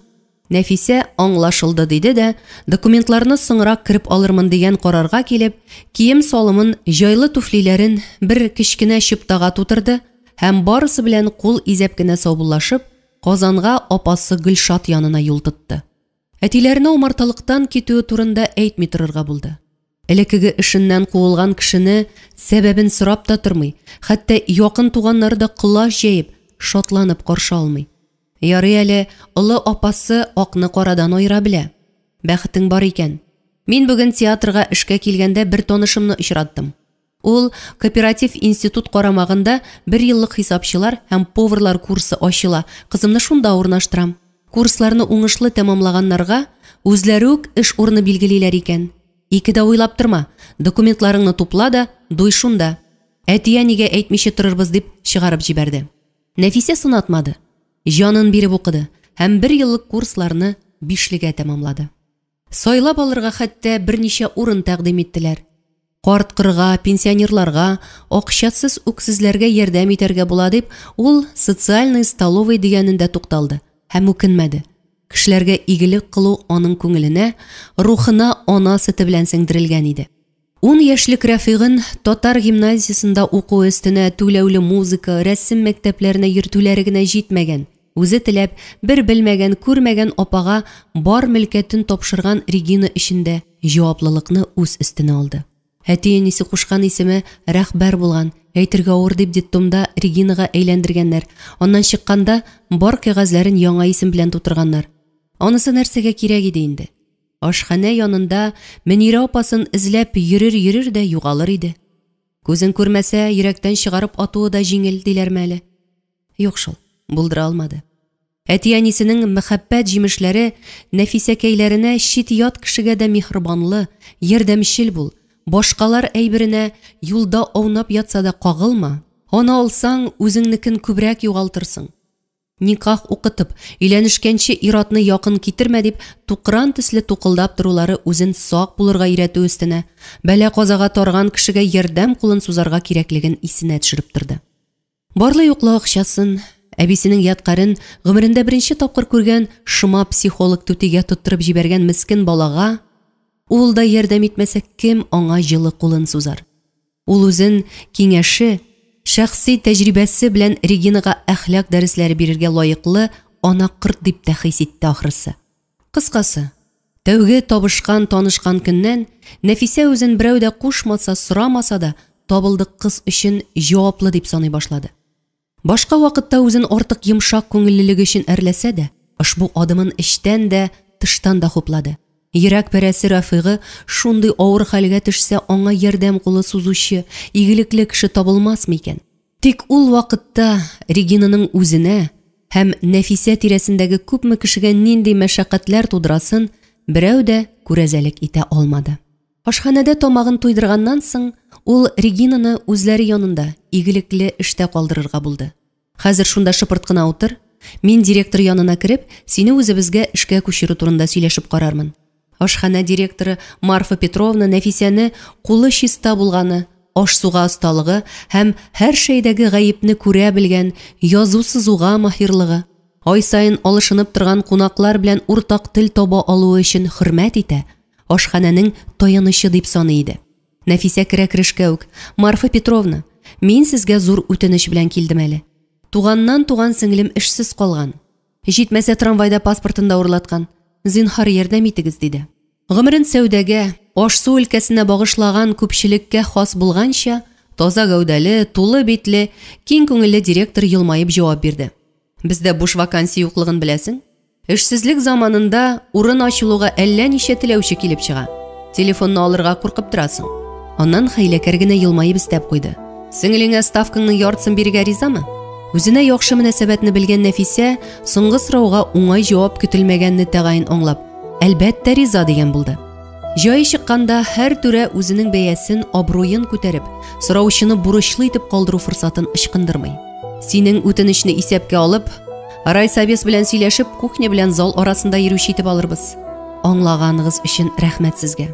Нәфисә, аңлашылды, диде дә, документларны соңрак кереп алырмын дигән карарга килеп, кием-салымын, җайлы туфлиләрен бер кечкенә чыптага тутырды һәм барысы белән кул изәп кенә саубуллашып, Казанга апасы Гөлшат янына юл тотты. Әтиләренә умарталыктан китүе турында әйтми торырга булды. Элеккеге эшеннән куылган кешене сәбәбен сорап та тормый, хәтта якын туганнары да колач җәеп, шатланып каршы алмый. Ярый әле олы апасы акны карадан аера белә. Бәхетең бар икән. Мин бүген театрга эшкә килгәндә бер танышымны очраттым. Ул кооператив институт карамагында бер еллык хисапчылар һәм поварлар курсы ачыла, кызымны шунда урнаштырам. Курсларны уңышлы тәмамлаганнарга үзләре үк эш урыны билгелиләр икән. Ике дә уйлап торма, документларыңны тупла да, дуй шунда. Әти-әнигә әйтмичә торырбыз дип чыгарып җибәрде. Нәфисә сынатмады. Җанын биреп укыды һәм бер еллык курсларны бишлегә тәмамлады. Сайлап алырга хәтта берничә урын тәкъдим иттеләр. Карт-корыга, пенсионерларга, акчасыз үксезләргә ярдәм итәргә була дип, ул социальный столовый дигәнендә тукталды һәм үкенмәде. Кешеләргә игелек кылу аның күңеленә, рухына ана сөте белән сеңдерелгән иде. Ун яшьлек Рәфыйгын татар гимназиясендә уку өстенә түләүле музыка, рәсем мәктәпләренә йөртүләре генә җитмәгән, үзе теләп, бер белмәгән, күрмәгән апага бар мөлкәтен тапшырган Регина өчен дә җаваплылыкны үз өстенә алды. Әти-әнисе кушкан исеме Рәхбәр булган, әйтергә авыр дип детдомда Регинага әйләндергәннәр, аннан чыкканда бар кәгазьләрен яңа исем белән тутырганнар. Анысы нәрсәгә кирәк иде инде? Ашханә янында Мөнирә апасын эзләп йөрер-йөрер дә югалыр иде. Күзең күрмәсә, йөрәктән чыгарып атуы да җиңел, диләрме әле? Юк шул, булдыра алмады. Әти-әнисенең мәхәббәт җимешләре Нәфисәкәйләренә чит-ят кешегә дә миһербанлы, ярдәмчел бул, башкалар әйберенә юлда аунап ятса да кагылма, аны алсаң, үзеңнекен күбрәк югалтырсың. Никах укытып, өйләнешкәнче ир-атны якын китермә дип, тукран төсле тукылдап торулары үзен сак булырга өйрәтү өстенә, бәла-казага тарган кешегә ярдәм кулын сузарга кирәклеген исенә төшереп торды. Барлы-юклы акчасын, әбисенең ядкарен гомерендә беренче тапкыр күргән шома психолог түтигә тоттырып җибәргән мескен балага ул да ярдәм итмәсә, кем аңа җылы кулын сузар? Ул үзен киңәше, шәхси тәҗрибәсе белән Регинага әхлак дәресләре бирергә лаеклы ана корт дип тә хис итте ахрысы. Кыскасы, тәүге табышкан-танышкан көннән Нәфисә үзен берәү дә кушмаса, сорамаса да, табылдык кыз өчен җаваплы дип саный башлады. Башка вакытта үзен артык йомшак күңеллелеге өчен әрләсә дә, ошбу адымын эчтән дә, тыштан да хуплады. Йөрәк парәсе Рафыйгы шундый авыр хәлгә төшсә, аңа ярдәм кулы сузучы, игелекле кеше табылмасмы икән? Тик ул вакытта Регинаның үзенә һәм Нәфисә тирәсендәге күпме кешегә нинди мәшәкатьләр тудырасын берәү дә күрәзәлек итә алмады. Ашханәдә тамагын туйдырганнан соң, ул Регинаны үзләре янында игелекле эштә калдырырга булды. Хәзер шунда шыпырт кына утыр, мин директор янына кереп, сине үзебезгә эшкә күчерү турында сөйләшеп карармын. Ашханә директоры Марфа Петровна Нәфисәне кулы чиста булганы, аш-суга осталыгы һәм һәр шәйдәге гаепне күрә белгән язу-сызуга маһирлыгы, ай саен алышынып торган кунаклар белән уртак тел таба алуы өчен хөрмәт итә, ашханәнең таянычы дип саный иде. Нәфисә керә-керешкә үк, Марфа Петровна, Мин сезгә зур үтенеч белән килдем әле. Туганнан туган сеңлем эшсез калган. Җитмәсә, трамвайда паспортын да урлаткан. Зинһар, ярдәм итегез, диде. Гомерен сәүдәгә, аш-су өлкәсенә багышлаган күпчелеккә хас булганча, таза гәүдәле, тулы битле, киң күңелле директор елмаеп җавап бирде. Бездә буш вакансия юклыгын беләсең. Эшсезлек заманында урын ачылуга әллә ничә теләүче килеп чыга. Телефонны алырга куркып торасың. Аннан хәйләкәр генә елмаеп өстәп куйды. Сеңелеңә ставкаңның яртысын бирергә ризамы? Үзенә яхшы мөнәсәбәтне белгән Нәфисә соңгы сорауга уңай җавап көтелмәгәнне тәгаен аңлап, әлбәттә риза дигән булды. Җае чыкканда һәр түрә үзенең бәясен, абруен күтәреп, сораучыны бурычлы итеп калдыру форсатын ычкындырмый. Синең үтенечне исәпкә алып, райсовес белән сөйләшеп, кухня белән зал арасында йөрүче итеп алырбыз. Аңлаганыгыз өчен рәхмәт сезгә.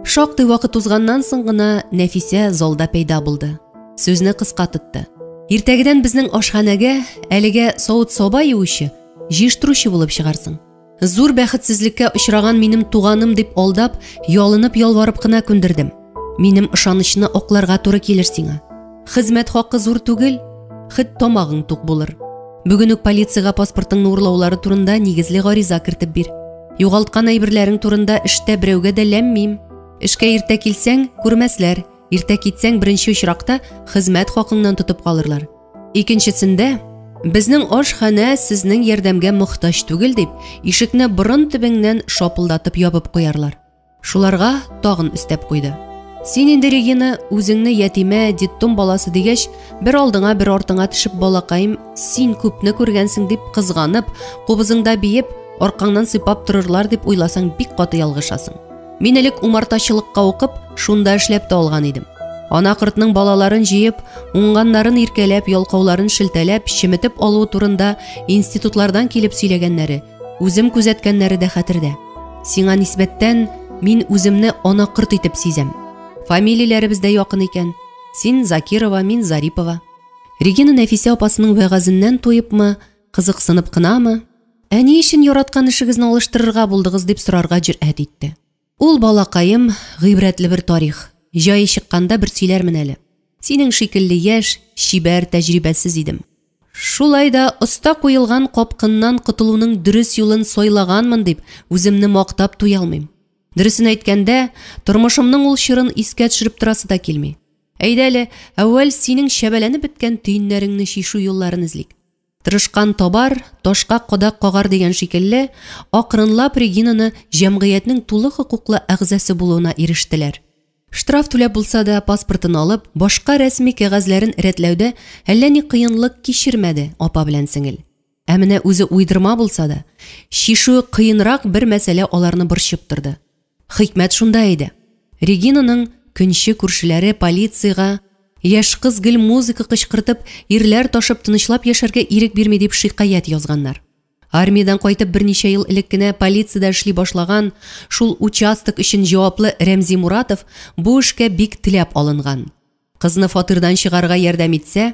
Шактый вакыт узганнан соң гына Нәфисә залда пәйда булды. Сүзне кыска тотты. Иртәгедән безнең ашханәгә әлегә савыт-саба юучы, җыештыручы булып чыгарсың. Зур бәхетсезлеккә очраган минем туганым дип алдап, ялынып ялварып кына күндердем. Минем ышанычны акларга туры килер сиңа. Хезмәт хакы зур түгел, хет тамагың тук булыр. Бүген үк полициягә паспортыңны урлаулары турында нигезле гариза кертеп бир. Югалткан әйберләрең турында эштә берәүгә дә ләм-мим. Эшкә иртә килсәң, күрмәсләр. Иртә китсәң, беренче очракта хезмәт хакыңнан тотып калырлар. Икенчесендә, безнең ашханә сезнең ярдәмгә мохтаҗ түгел дип, ишекне борын төбеңнән шапылдатып ябып куярлар. Шуларга тагын өстәп куйды. Син инде, Регина, үзеңне ятимә, детдом баласы дигәч, бер алдыңа, бер артыңа төшеп, балакаем, син күпне күргәнсең дип кызганып, кубызыңда биеп, аркаңнан сыйпап торырлар дип уйласаң, бик каты ялгышасың. Мин элек умартачылыкка укып, шунда эшләп тә алган идем. Ана кортның балаларын җыеп, уңганнарын иркәләп, ялкауларын шелтәләп, чеметеп алуы турында институтлардан килеп сөйләгәннәре, үзем күзәткәннәре дә хәтердә. Сиңа нисбәттән мин үземне ана корт итеп сизәм. Фамилияләребез дә якын икән. Син Закирова, мин Зарипова. Регина Нәфисә апасының вәгазеннән туепмы, кызыксынып кынамы, ә ни өчен яраткан эшегезне алыштырырга булдыгыз дип сорарга җөрьәт итте. Ул балакаем гыйбрәтле бер тарих. Җае чыкканда бер сөйләрмен әле. Синең шикелле яшь, чибәр, тәҗрибәсез идем. Шулай да оста куелган капкыннан котылуның дөрес юлын сайлаганмын дип үземне мактап туя алмыйм. Дөресен әйткәндә, тормышымның ул чорын искә төшереп торасы да килми. Әйдә әле, әүвәл синең чәбәләнеп беткән төеннәреңне чишү юлларын эзлик. Тырышкан табар, ташка кадак кагар дигән шикелле, акрынлап Регинаны җәмгыятьнең тулы хокуклы әгъзасы булуына ирештеләр. Штраф түләп булса да, паспортын алып, башка рәсми кәгазьләрен рәтләүдә әллә ни кыенлык кичермәде апа белән сеңел. Ә менә үзе уйдырма булса да, чишүе кыенрак бер мәсьәлә аларны борчып торды. Хикмәт шунда иде. Регинаның көнче күршеләре полициягә яшь кыз гел музыка кычкыртып, ирләр ташып тынычлап яшәргә ирек бирми дип шикаять язганнар. Армиядән кайтып берничә ел элек кенә полициядә эшли башлаган шул участок өчен җаваплы Рәмзи Муратов бу эшкә бик теләп алынган. Кызны фатирдан чыгарга ярдәм итсә,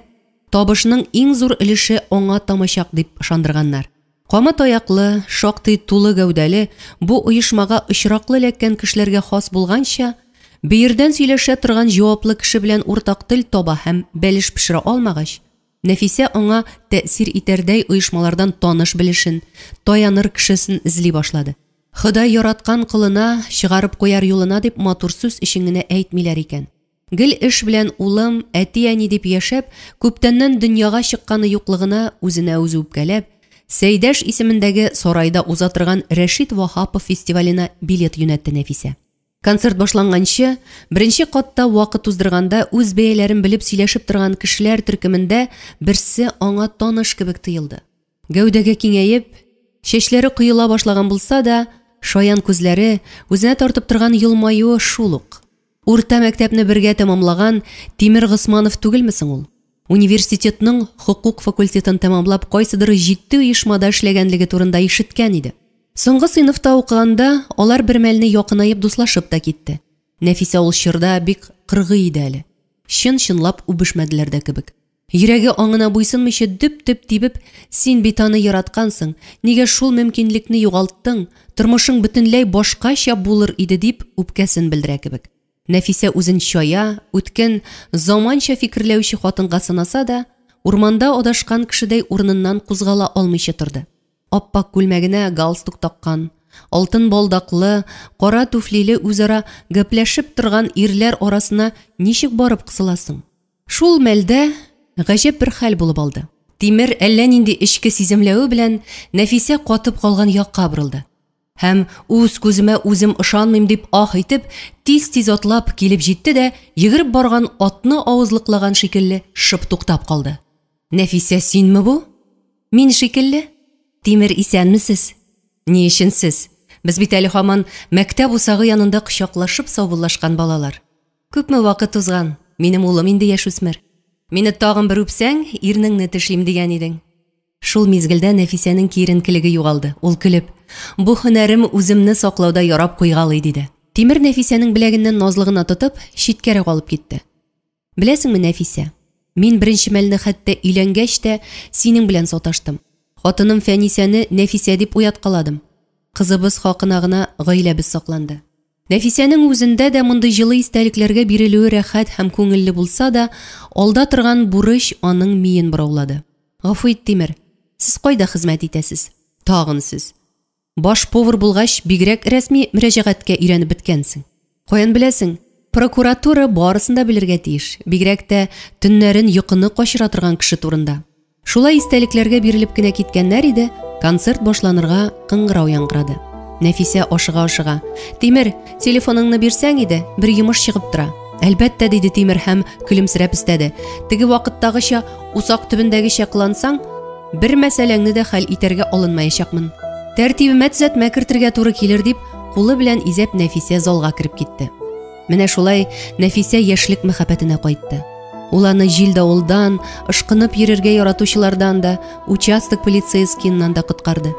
табышның иң зур өлеше аңа тамачак дип ышандырганнар. Кама таяклы, шактый тулы гәүдәле, бу оешмага очраклы эләккән кешеләргә хас булганча, бөердән сөйләшә торган җаваплы кеше белән уртак тел таба һәм бәлеш пешерә алмагач, Нәфисә аңа тәэсир итәрдәй оешмалардан таныш-белешен, таяныр кешесен эзли башлады. Ходай яраткан колына чыгарып куяр юлына дип матур сүз өчен генә әйтмиләр икән. Гел эш белән улым, әти-әни дип яшәп, күптәннән дөньяга чыкканы юклыгына үзенә үзе үпкәләп, Сәйдәш исемендәге сарайда уза торган Рәшит Ваһапов фестиваленә билет юнәтте Нәфисә. Концерт башланганчы, беренче катта вакыт уздырганда үз бәяләрен белеп сөйләшеп торган кешеләр төркемендә берсе аңа таныш кебек тоелды. Гәүдәгә киңәеп, чәчләре коела башлаган булса да, шаян күзләре, үзенә тартып торган елмаюы шул ук. Урта мәктәпне бергә тәмамлаган Тимер Госманов түгелме соң ул? Университетның хокук факультетын тәмамлап кайсыдыр җитди оешмада эшләгәнлеге турында ишеткән иде. Соңгы сыйныфта укыганда алар бер мәлне якынаеп дуслашып та китте. Нәфисә ул чорда бик кыргый иде әле. Чын-чынлап үбешмәделәр дә кебек. Йөрәге аңына буйсынмыйча дөп-дөп тибеп, син бит аны яраткансың, нигә шул мөмкинлекне югалттың, тормышың бөтенләй башкача булыр иде дип үпкәсен белдерә кебек. Нәфисә үзен чая, үткен, заманча фикерләүче хатынга санаса да, урманда адашкан кешедәй урыныннан кузгала алмыйча торды. Ап-ак күлмәгенә галстук таккан, алтын балдаклы, кара туфлиле үзара гәпләшеп торган ирләр арасына ничек барып кысыласың? Шул мәлдә гаҗәп бер хәл булып алды. Тимер әллә нинди эчке сиземләве белән Нәфисә катып калган якка борылды. Һәм үз күземә үзем ышанмыйм дип ах итеп, тиз-тиз атлап килеп җитте дә, йөгереп барган атны авызлыклаган шикелле шып туктап калды. Нәфисә, синме бу? Мин шикелле? Тимер, исәнмесез? Ни өчен сез? Без бит әле һаман мәктәп усагы янында кочаклашып саубуллашкан балалар. Күпме вакыт узган, минем улым инде яшүсмер. Мине тагын бер үпсәң, ирнеңне тешлим дигән идең. Шул мизгелдә Нәфисәнең киеренкелеге югалды. Ул көлеп, "Бу һөнәрем үземне саклауда ярап куйгалый", диде. Тимер Нәфисәнең беләгеннән назлы гына тотып, читкәрәк алып китте. Беләсеңме, Нәфисә, мин беренче мәлне хәтта өйләнгәч тә синең белән саташтым. Хатыным Фәнисәне Нәфисә дип уяткаладым. Кызыбыз хакына гына гаиләбез сакланды. Нәфисәнең үзендә дә мондый җылы истәлекләргә бирелүе рәхәт һәм күңелле булса да, алда торган бурыч аның миен бораулады. Гафу ит, Тимер, сез кайда хезмәт итәсез? Тагын сез. Баш повар булгач, бигрәк рәсми мөрәҗәгатькә өйрәнеп беткәнсең. Каян беләсең? Прокуратура барысын да белергә тиеш, бигрәк тә төннәрен йокыны качыра торган кеше турында. Шулай истәлекләргә бирелеп кенә киткәннәр иде, концерт башланырга кыңгырау яңгырады. Нәфисә ашыга-ашыга: "Тимер, телефоныңны бирсәң иде, бер йомыш чыгып тора." Әлбәттә, диде Тимер һәм көлемсерәп өстәде. Теге вакыттагыча, усак төбендәгечә кылансаң, бер мәсьәләңне дә хәл итәргә алынмаячакмын. Тәртибемә төзәтмә кертергә туры килер дип, кулы белән изәп Нәфисә залга кереп китте. Менә шулай Нәфисә яшьлек мәхәббәтенә кайтты. Ул аны җил-давылдан, ышкынып йөрергә яратучылардан да, участок полицейскиеннан да коткарды.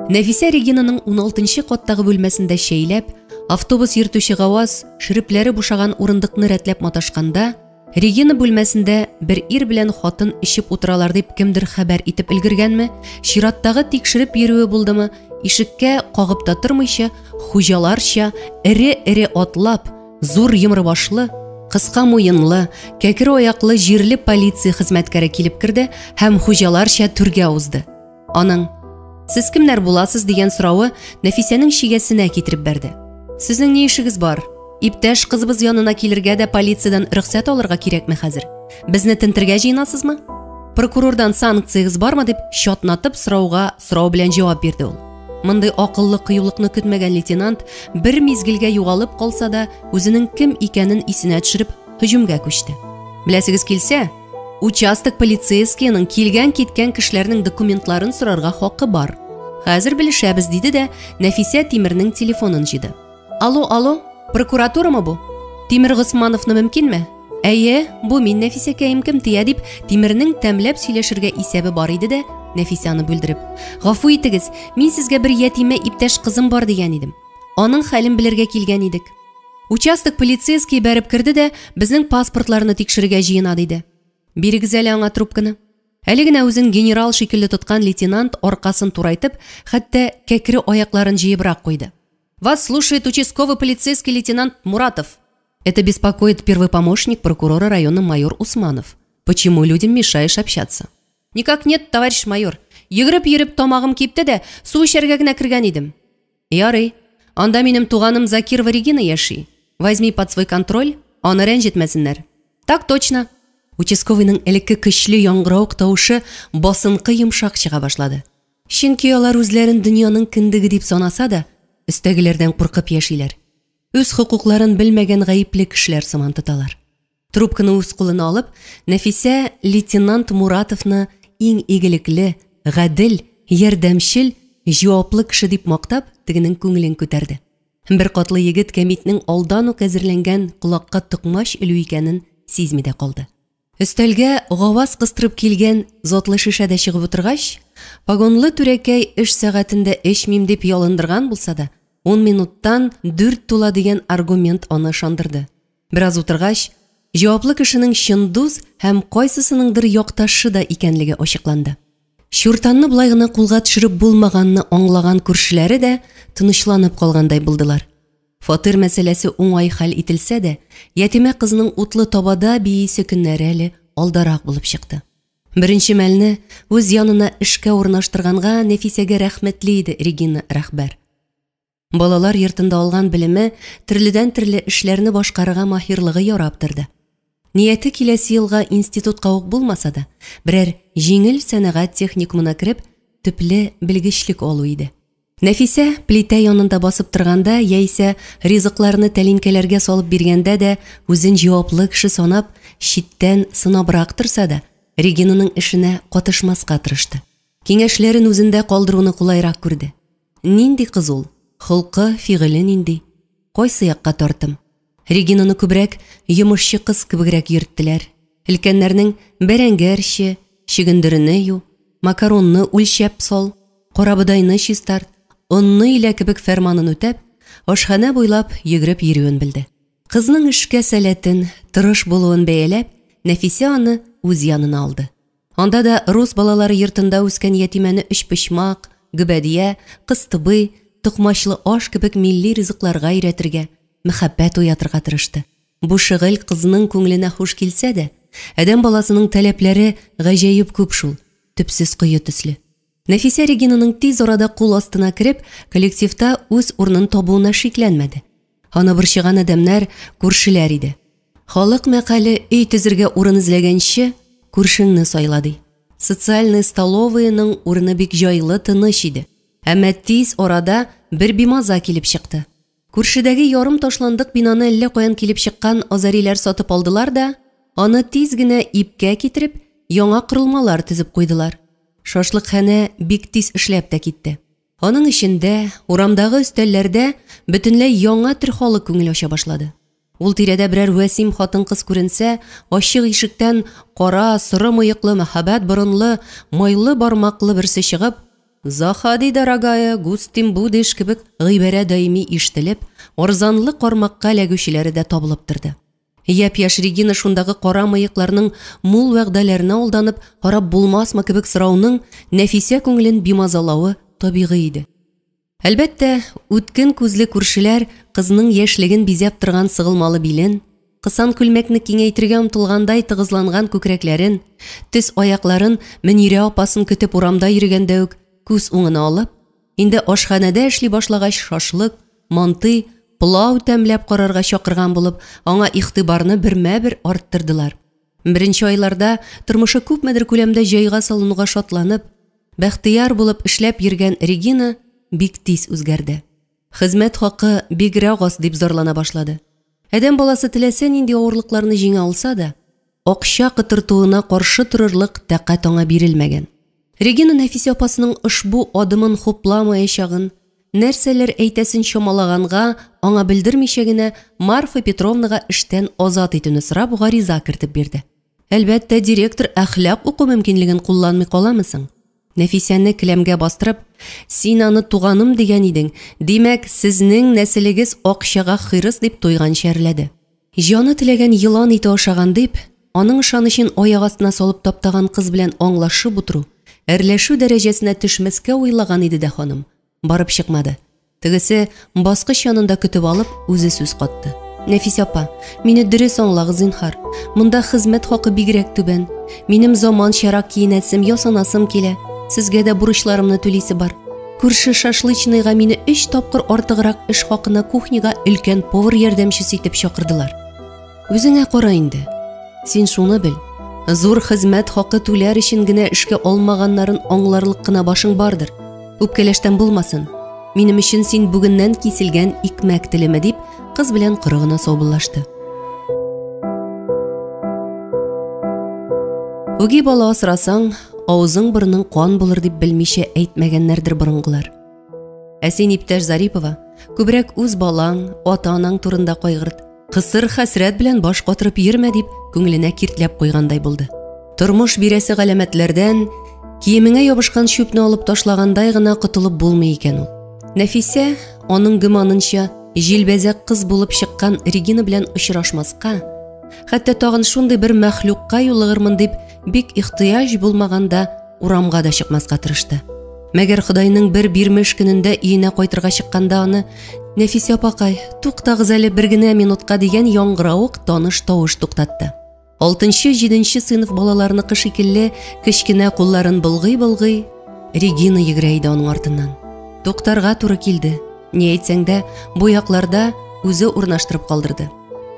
Нәфисә Регинаның 16 каттагы бүлмәсендә чәйләп, автобус йөртүче Гаваз шөрепләре бушаган урындыкны рәтләп маташканда, Регина бүлмәсендә бер ир белән хатын эчеп утыралар дип кемдер хәбәр итеп өлгергәнме, чираттагы тикшереп йөрүе булдымы, ишеккә кагып та тормыйча, хуҗаларча эре-эре атлап, зур йомры башлы, кыска муенлы, кәкре аяклы җирле полиция хезмәткәре килеп керде һәм хуҗаларча түргә узды. Аның Сез кемнәр буласыз дигән соравы Нәфисәнең чигәсенә китереп бәрде. Сезнең ни эшегез бар? Иптәш кызыбыз янына килергә дә полициядән рөхсәт алырга кирәкме хәзер? Безне тентергә җыенасызмы? Прокурордан санкциягез бармы дип чатнатып сорауга сорау белән җавап бирде ул. Мондый акыллы кыюлыкны көтмәгән лейтенант бер мизгелгә югалып калса да, үзенең кем икәнен исенә төшереп, һөҗүмгә күчте. Беләсегез килсә, Участок полицейскийның килгән-киткән кешеләрнең документларын сорарга хакы бар. Хәзер белешәбез, диде дә Нәфисә Тимернең телефонын җыйды. Алло, алло, прокуратурамы бу? Тимер Госмановны мөмкинме? Әйе, бу мин Нәфисәкәем кем тия дип, Тимернең тәмләп сөйләшергә исәбе бар иде дә, Нәфисә аны бүлдереп. Гафу итегез, мин сезгә бер ятимә иптәш кызым бар дигән идем. Аның хәлен белергә килгән идек. Участок полицейский бәреп керде дә, безнең паспортларны тикшерергә җыена, диде. Бирегез әле аңа трубканы. Әле генә үзен генерал шикелле тоткан лейтенант аркасын турайтып, хәтта кәкре аякларын җыебрак куйды. Вас слушает участковый полицейский лейтенант Муратов. Это беспокоит первый помощник прокурора района майор Усманов. Почему людям мешаешь общаться? Никак нет, товарищ майор. Йөгереп йөреп тамагым кипте дә, су эчәргә генә кергән идем. Ярый. Анда минем туганым Закирова Регина яши. Возьми под свой контроль, аны рәнҗетмәсеннәр. Так точно. Участковыйның элекке көчле яңгыравык тавышы басынкы йомшак чыга башлады. Чөнки алар үзләрен дөньяның кендеге дип санаса да, өстәгеләрдән куркып яшиләр. Үз хокукларын белмәгән гаепле кешеләр сыман тоталар. Трубканы үз кулына алып, Нәфисә лейтенант Муратовны иң игелекле, гадел, ярдәмчел, җаваплы кеше дип мактап, тегенең күңелен күтәрде. Бер катлы егет кәмитнең алдан ук әзерләнгән колакка токмач элү икәнен сизми дә калды. Өстәлгә гаваз кыстырып килгән затлы шешә дә чыгып утыргач, погонлы түрәкәй эш сәгатендә эчмим дип ялындырган булса да, ун минуттан дүрт тула дигән аргумент аны ышандырды. Бераз утыргач, җаваплы кешенең чын дус һәм кайсысыныңдыр якташы да икәнлеге ачыкланды. Чуртанны болай гына кулга төшереп булмаганны аңлаган күршеләре дә тынычланып калгандай булдылар. Фатир мәсьәләсе уңай хәл ителсә дә, ятимә кызның утлы табада биисе көннәре әле алдарак булып чыкты. Беренче мәлне үз янына эшкә урнаштырганга Нәфисәгә рәхмәтле иде Регина Рәхбәр. Балалар йортында алган белеме, төрледән-төрле эшләрне башкарырга маһирлыгы ярап торды. Нияте киләсе елга институтка ук булмаса да, берәр җиңел сәнәгать техникумына кереп, төпле белгечлек алу иде. Нәфисә плитә янында басып торганда яисә ризыкларны тәлинкәләргә салып биргәндә дә үзен җаваплы кеше санап, читтән сынабрак торса да, Регинаның эшенә катышмаска тырышты. Киңәшләрен үзендә калдыруны кулайрак күрде. Нинди кыз ул? Холкы, фигыле нинди? Кайсы якка тартым? Регинаны күбрәк йомышчы кыз кебегрәк йөрттеләр. Өлкәннәрнең бәрәңге әрче, чөгендерне ю, макаронны үлчәп сал, карабодайны чистарт, онны илә кебек фәрманын үтәп, ашханә буйлап йөгереп йөрүен белде. Кызның эшкә сәләтен, тырыш булуын бәяләп, Нәфисә аны үз янына алды. Анда да рус балалары йортында үскән ятимәне өчпочмак, гөбәдия, кыстыбый, токмачлы аш кебек милли ризыкларга өйрәтергә, мәхәббәт уятырга тырышты. Бу шөгыль кызның күңеленә хуш килсә дә, адәм баласының таләпләре гаҗәеп күп шул, төпсез кое төсле. Нәфисә Регинаның тиз арада кул астына кереп, коллективта үз урынын табуына шикләнмәде. Аны борчыган адәмнәр күршеләр иде. Халык мәкале өй төзергә урын эзләгәнче, күршеңне сайла ди. Социальный столовыйның урыны бик җайлы, тыныч иде. Әмма тиз арада бер бимаза килеп чыкты. Күршедәге ярым ташландык бинаны әллә каян килеп чыккан азариләр сатып алдылар да, аны тиз генә ипкә китереп, яңа корылмалар төзеп куйдылар. Шашлыкханә бик тиз эшләп тә китте. Аның эчендә, урамдагы өстәлләрдә бөтенләй яңа төр халык күңел ача башлады. Ул тирәдә берәр вәсим хатын-кыз күренсә, ачык ишектән кара, соры мыеклы, мәһабәт борынлы, майлы бармаклы берсе чыгып, «Заходи, дорогая, густим будешь» кебек гыйбарә даими ишетелеп, арзанлы кармакка эләгүчеләре дә табылып торды. Япь-яшь Регина шундагы кара мыекларның мул вәгъдәләренә алданып, харап булмасмы кебек сорауның Нәфисә күңелен бимазалавы табигый иде. Әлбәттә, үткен күзле күршеләр кызның яшьлеген бизәп торган сыгылмалы билен, кысан күлмәкне киңәйтергә омтылгандай тыгызланган күкрәкләрен, төз аякларын Мөнирә апасын көтеп урамда йөргәндә үк күз уңына алып, инде ашханәдә эшли башлагач шашлык, мантый, пылау тәмләп карарга чакырган булып, аңа игътибарны бермә-бер арттырдылар. Беренче айларда тормышы күпмедер күләмдә җайга салынуга шатланып, бәхтияр булып эшләп йөргән Регина бик тиз үзгәрде. Хезмәт хакы бигрәк аз дип зарлана башлады. Адәм баласы теләсә нинди авырлыкларны җиңә алса да, акча кытыртуына каршы торырлык тәкать аңа бирелмәгән. Регина Нәфисә апасының ошбу адымын хупламаячагын, нәрсәләр әйтәсен чамалаганга, аңа белдермичә генә Марфа Петровнага эштән азат итүне сорап гариза кертеп бирде. Әлбәттә, директор әхлак уку мөмкинлеген кулланмый каламы соң? Нәфисәне келәмгә бастырып, син аны туганым дигән идең, димәк, сезнең нәселегез акчага хирыс дип туйганчы әрләде. Җаны теләгән елан ите ашаган дип, аның ышанычын аяк астына салып таптаган кыз белән аңлашып утыру, әрләшү дәрәҗәсенә төшмәскә уйлаган иде дә ханым. Барып чыкмады. Тегесе баскыч янында көтеп алып, үзе сүз катты. Нәфисә апа, мине дөрес аңлагыз, зинһар. Монда хезмәт хакы бигрәк түбән. Минем заманчарак киенәсем, ясанасым килә. Сезгә дә бурычларымны түлисе бар. Күрше шашлычныйга мине 3 тапкыр артыграк эш хакына кухняга өлкән повар ярдәмчесе итеп чакырдылар. Үзеңә кара инде. Син шуны бел. Зур хезмәт хакы түләр өчен генә эшкә алмаганнарын аңларлык кына башың бардыр. Үпкәләштән булмасын. Минем өчен син бүгеннән киселгән икмәк телеме дип, кыз белән коры гына саубуллашты. Үги бала асрасаң, авызың борының кан булыр дип белмичә әйтмәгәннәрдер борынгылар. Ә син, иптәш Зарипова, күбрәк үз балаң, ата-анаң турында кайгырт. Кысыр хәсрәт белән баш катырып йөрмә дип, күңеленә киртләп куйгандай булды. Тормыш бирәсе галәмәтләрдән киемеңә ябышкан чүпне алып ташлагандай гына котылып булмый икән ул. Нәфисә, аның гөманынча, җилбәзәк кыз булып чыккан Регина белән очрашмаска, хәтта тагын шундый бер мәхлукка юлыгырмын дип бик ихтыяҗ булмаганда урамга да чыкмаска тырышты. Мәгәр Ходайның бер бирмеш көнендә өенә кайтырга чыкканда аны Нәфисә апакай, туктагыз әле бер генә минутка дигән яңгыравык таныш тавыш туктатты. Алтынчы-җиденче сыйныф балаларыныкы шикелле кечкенә кулларын болгый-болгый, Регина йөгерә иде аның артыннан. Туктарга туры килде. Ни әйтсәң дә, бу якларда үзе урнаштырып калдырды.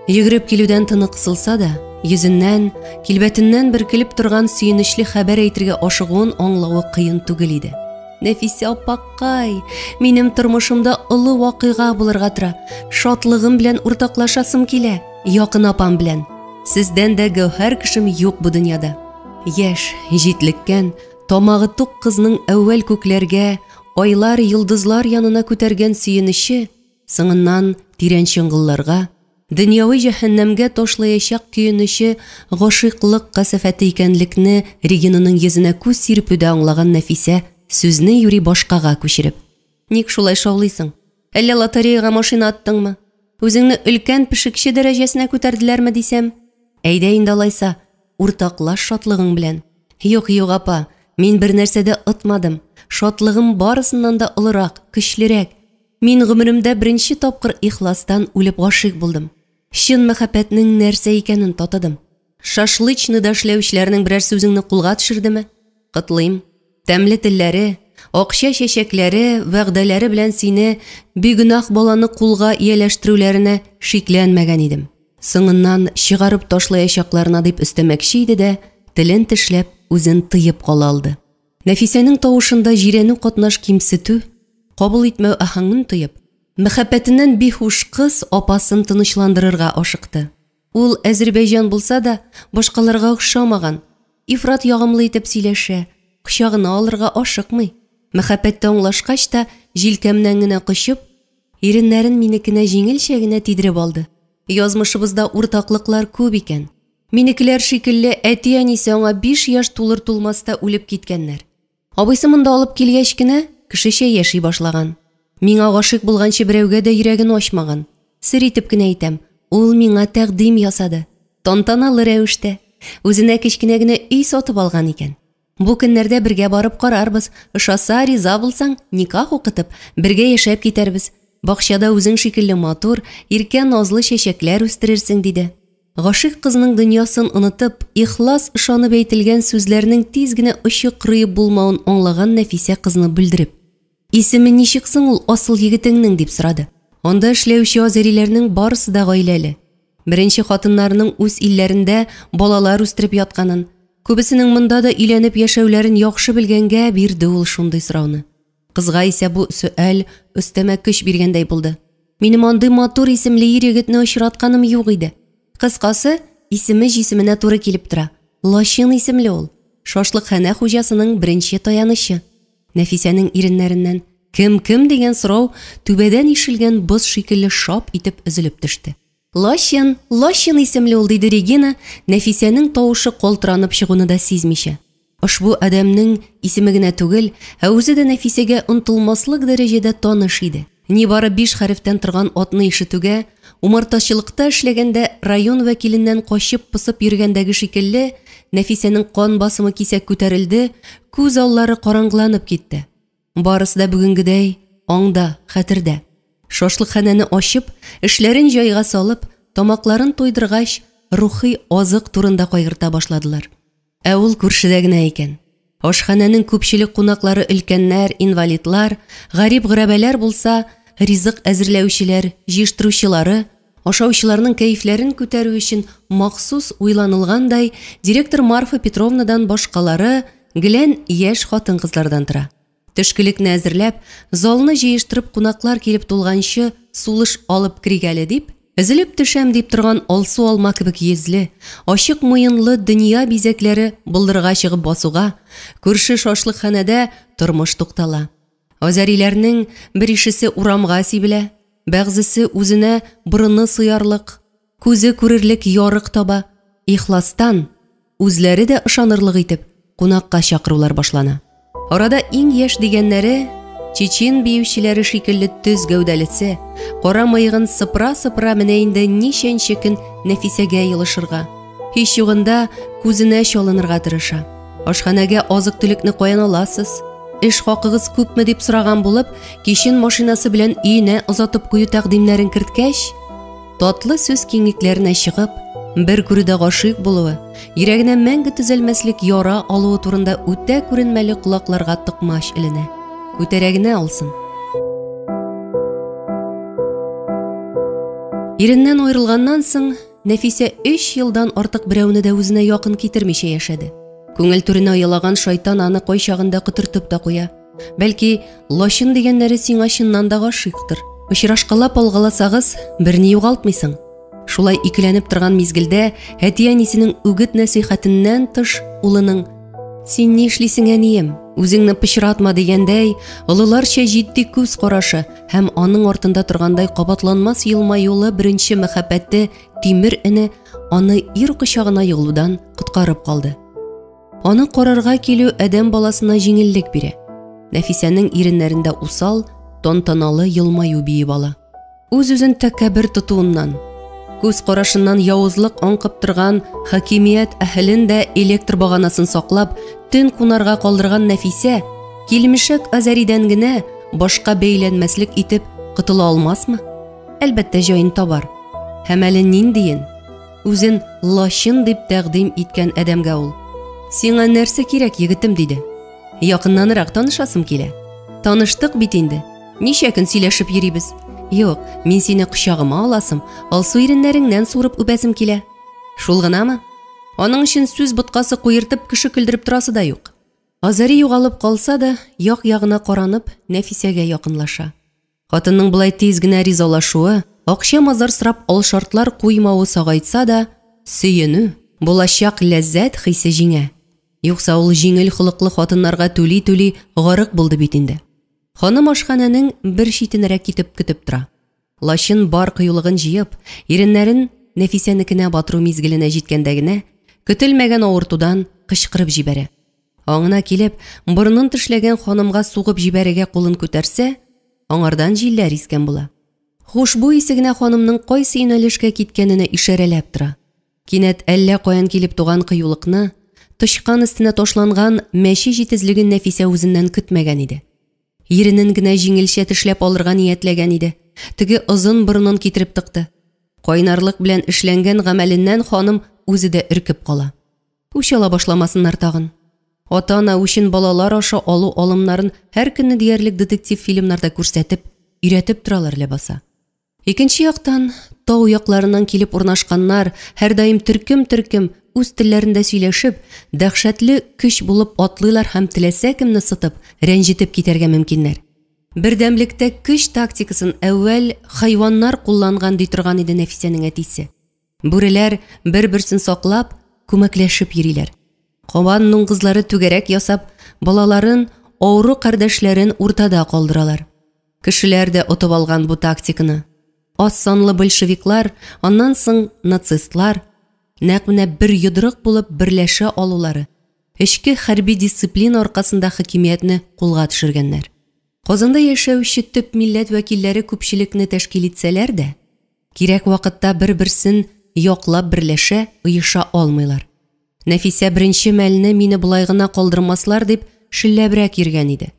Йөгереп килүдән тыны кысылса да, йөзеннән, килбәтеннән бөркелеп торган сөенечле хәбәр әйтергә ашыгуын аңлавы кыен түгел иде. Нәфисә апакай, минем тормышымда олы вакыйга булырга тора. Шатлыгым белән уртаклашасым килә, якын апам белән. Сездән дә гәүһәр кешем юк бу дөньяда. Яшь, җитлеккән, тамагы тук кызның әүвәл күкләргә, айлар, йолдызлар янына күтәргән сөенече, соңыннан тирән чоңгылларга, дөньяви җәһәннәмгә ташлаячак көенече гашыйклык касәфәте икәнлекне Регинаның йөзенә күз сирпүдә аңлаган Нәфисә сүзне юри башкага күчереп. Ник шулай шаулыйсың? Әллә лотереяга машина аттыңмы? Үзеңне өлкән пешекче дәрәҗәсенә күтәрделәрме дисәм? Әйдә инде алайса, уртаклаш шатлыгың белән. Юк, юк, апа, мин бер нәрсә дә отмадым. Шатлыгым барысыннан да олырак, көчлерәк. Мин гомеремдә беренче тапкыр ихластан үлеп гашыйк булдым. Чын мәхәббәтнең нәрсә икәнен татыдым. Шашлычныйда эшләүчеләрнең берәрсе үзеңне кулга төшердеме? Котлыйм. Тәмле телләре, акча чәчәкләре, вәгъдәләре белән сине бигүнах баланы кулга ияләштерүләренә шикләнмәгән идем. Соңыннан чыгарып ташлаячакларына дип өстәмәкче иде дә, телен тешләп, үзен тыеп кала алды. Нәфисәнең тавышында җирәнү катнаш кимсетү, кабул итмәү аһәңен тоеп, мәхәббәтеннән биһуш кыз апасын тынычландырырга ашыкты. Ул Әзербәйҗан булса да, башкаларга охшамаган, ифрат ягымлы итеп сөйләшә, кочагына алырга ашыкмый. Мәхәббәттә аңлашкач та, җилкәмнән генә кочып, иреннәрен минекенә җиңелчә генә тидереп алды. Язмышыбызда уртаклыклар күп икән. Минекеләр шикелле әти-әнисе аңа 5 яшь тулыр-тулмаста үлеп киткәннәр. Абыйсы монда алып килгәч кенә кешечә яши башлаган. Миңа гашыйк булганчы берәүгә дә йөрәген ачмаган. Сер итеп кенә әйтәм, ул миңа тәкъдим ясады. Тантаналы рәвештә. Үзенә кечкенә генә өй сатып алган икән. Бу көннәрдә бергә барып карарбыз. Ошаса, риза булсаң, никах укытып, бергә яшәп китәрбез. Бакчада үзең шикелле матур, иркә назлы чәчәкләр үстерерсең, диде. Гашыйк кызның дөньясын онытып, ихлас ышанып әйтелгән сүзләрнең тиз генә очы-кырые булмавын аңлаган Нәфисә кызны бүлдереп. Исеме ничек соң ул асыл егетеңнең, дип сорады. Анда эшләүче азәриләрнең барысы да гаиләле. Беренче хатыннарының үз илләрендә балалар үстереп ятканын, күбесенең монда да өйләнеп яшәүләрен яхшы белгәнгә бирде ул шундый сорауны. Кызга исә бу сөаль өстәмә көч биргәндәй булды. Минем андый матур исемле ир-егетне очратканым юк иде. Кыскасы, исеме җисеменә туры килеп тора. Лачын исемле ул. Шашлыкханә хуҗасының беренче таянычы. Нәфисәнең иреннәреннән кем-кем дигән сорау түбәдән ишелгән боз шикелле шап итеп өзелеп төште. Лачын, Лачын исемле ул, диде Регина, Нәфисәнең тавышы калтыранып чыгуны да сизмичә. Ошбу адәмнең исеме генә түгел, ә үзе дә Нәфисәгә онытылмаслык дәрәҗәдә таныш иде. Нибары 5 хәрефтән торган атны ишетүгә, умартачылыкта эшләгәндә район вәкиленнән качып-посып йөргәндәге шикелле, Нәфисәнең кан басымы кисәк күтәрелде, күз аллары караңгыланып китте. Барысы да бүгенгедәй аңда, хәтердә. Шашлыкханәне ачып, эшләрен җайга салып, тамакларын туйдыргач, рухи азык турында кайгырта башладылар. Ә ул күршедә генә икән. Ашханәнең күпчелек кунаклары өлкәннәр, инвалидлар, гарип-гырәбәләр булса, ризык әзерләүчеләр, җыештыручылары, ашаучыларның кәефләрен күтәрү өчен махсус уйланылгандай, директор Марфа Петровнадан башкалары гелән яшь хатын-кызлардан тора. Төшкелекне әзерләп, залны җыештырып кунаклар килеп тулганчы сулыш алып керик әле дип, өзелеп төшәм дип торган алсу алма кебек йөзле, ачык муенлы дөнья бизәкләре болдырга чыгып басуга, күрше шашлыкханәдә тормыш туктала. Азәриләрнең бер ишесе урамга сибелә, бәгъзесе үзенә борыны сыярлык, күзе күрерлек ярык таба, ихластан, үзләре дә ышанырлык итеп, кунакка чакырулар башлана. Арада иң яшь дигәннәре чечен биючеләре шикелле төз гәүдәлесе, кара мыегын сыпыра-сыпыра менә инде ничәнче көн Нәфисәгә елышырга, һич югында күзенә чалынырга тырыша. Ашханәгә азык-төлекне каян аласыз? Эш хакыгыз күпме дип сораган булып, кичен машинасы белән өенә озатып кую тәкъдимнәрен керткәч, татлы сүз киңлекләренә чыгып, бер күрүдә гашыйк булуы, йөрәгенә мәңге төзәлмәслек яра алуы турында үтә күренмәле колакларга токмач эленә. Күтәрә генә алсын. Иреннән аерылганнан соң, Нәфисә өч елдан артык берәүне дә үзенә якын китермичә яшәде. Күңел түренә оялаган шайтан аны кайчагында котыртып та куя. Бәлки, лачын дигәннәре сиңа чыннан да гашыйктыр. Очрашкалап алгаласагыз, берни югалтмыйсың. Шулай икеләнеп торган мизгелдә әти-әнисенең үгет-нәсыйхәтеннән тыш улының Син ни эшлисең, әнием? Үзеңне пычратма дигәндәй, олыларча җитди күз карашы һәм аның артында торгандай кабатланмас елмаюлы беренче мәхәббәте Тимер эне аны ир кочагына егылудан коткарып калды. Аны карарга килү адәм баласына җиңеллек бирә. Нәфисәнең иреннәрендә усал, тантаналы елмаю биеп ала. Үз-үзен тәкәббер тотуыннан, күз карашыннан явызлык аңкып торган хакимият әһелен дә электр баганасын саклап, төн кунарга калдырган Нәфисә, килмешәк Азәридән генә башка бәйләнмәслек итеп котыла алмасмы? Әлбәттә, җаен табар. Һәм әле ниндиен? Үзен лачын дип тәкъдим иткән адәмгә ул. Сиңа нәрсә кирәк, егетем, диде. Якыннанрак танышасым килә. Таныштык бит инде. Ничә көн сөйләшеп йөрибез. Юк, мин сине кочагыма аласым, алсу иреннәреңнән суырып үбәсем килә. Шул гынамы? Аның өчен сүз боткасы куертып кеше көлдереп торасы да юк. Азари югалып калса да, як-ягына каранып, Нәфисәгә якынлаша. Хатынның болай тиз генә ризалашуы, акча-мазар сорап алшартлар куймавы сагайтса да, сөенү, булачак ләззәт хисе җиңә. Юкса ул җиңел холыклы хатыннарга түли-түли гарык булды бит инде. Ханым ашханәнең бер читенәрәк китеп көтеп тора. Лачын бар кыюлыгын җыеп, иреннәрен Нәфисәнекенә батыру мизгеленә җиткәндә генә, көтелмәгән авыртудан кычкырып җибәрә. Аңына килеп, борынын тешләгән ханымга сугып җибәрергә кулын күтәрсә, аңардан җилләр искән була. Хушбуй исе генә ханымның кайсы юнәлешкә киткәненә ишарәләп тора. Кинәт әллә каян килеп туган кыюлыкны, тычкан өстенә ташланган мәче җитезлеген Нәфисә үзеннән көтмәгән иде. Иренен генә җиңелчә тешләп алырга ниятләгән иде, теге озын борынын китереп тыкты. Кайнарлык белән эшләнгән гамәленнән ханым үзе дә өркеп кала. Үч ала башламасыннар тагын. Ата-ана үчен балалар аша алу алымнарын һәр көнне диярлек детектив фильмнарда күрсәтеп, өйрәтеп торалар ләбаса. Икенче яктан, тау якларыннан килеп урнашканнар һәрдаим төркем-төркем үз телләрендә сөйләшеп, дәһшәтле көч булып атлыйлар һәм теләсә кемне сытып, рәнҗетеп китәргә мөмкиннәр. Бердәмлектә көч тактикасын әүвәл хайваннар кулланган, ди торган иде Нәфисәнең әтисе. Бүреләр бер-берсен саклап, күмәкләшеп йөриләр. Кабан дуңгызлары түгәрәк ясап, балаларын, авыру кардәшләрен уртада калдыралар. Кешеләр дә отып алган бу тактиканы. Аз санлы большевиклар, аннан соң нацистлар нәкъ менә бер йодрык булып берләшә алулары, эчке хәрби дисциплина аркасында хакимиятне кулга төшергәннәр. Казанда яшәүче төп милләт вәкилләре күпчелекне тәшкил итсәләр дә, кирәк вакытта бер-берсен яклап берләшә, оеша алмыйлар. Нәфисә беренче мәлне мине болай гына калдырмаслар дип шелләбрәк йөргән иде.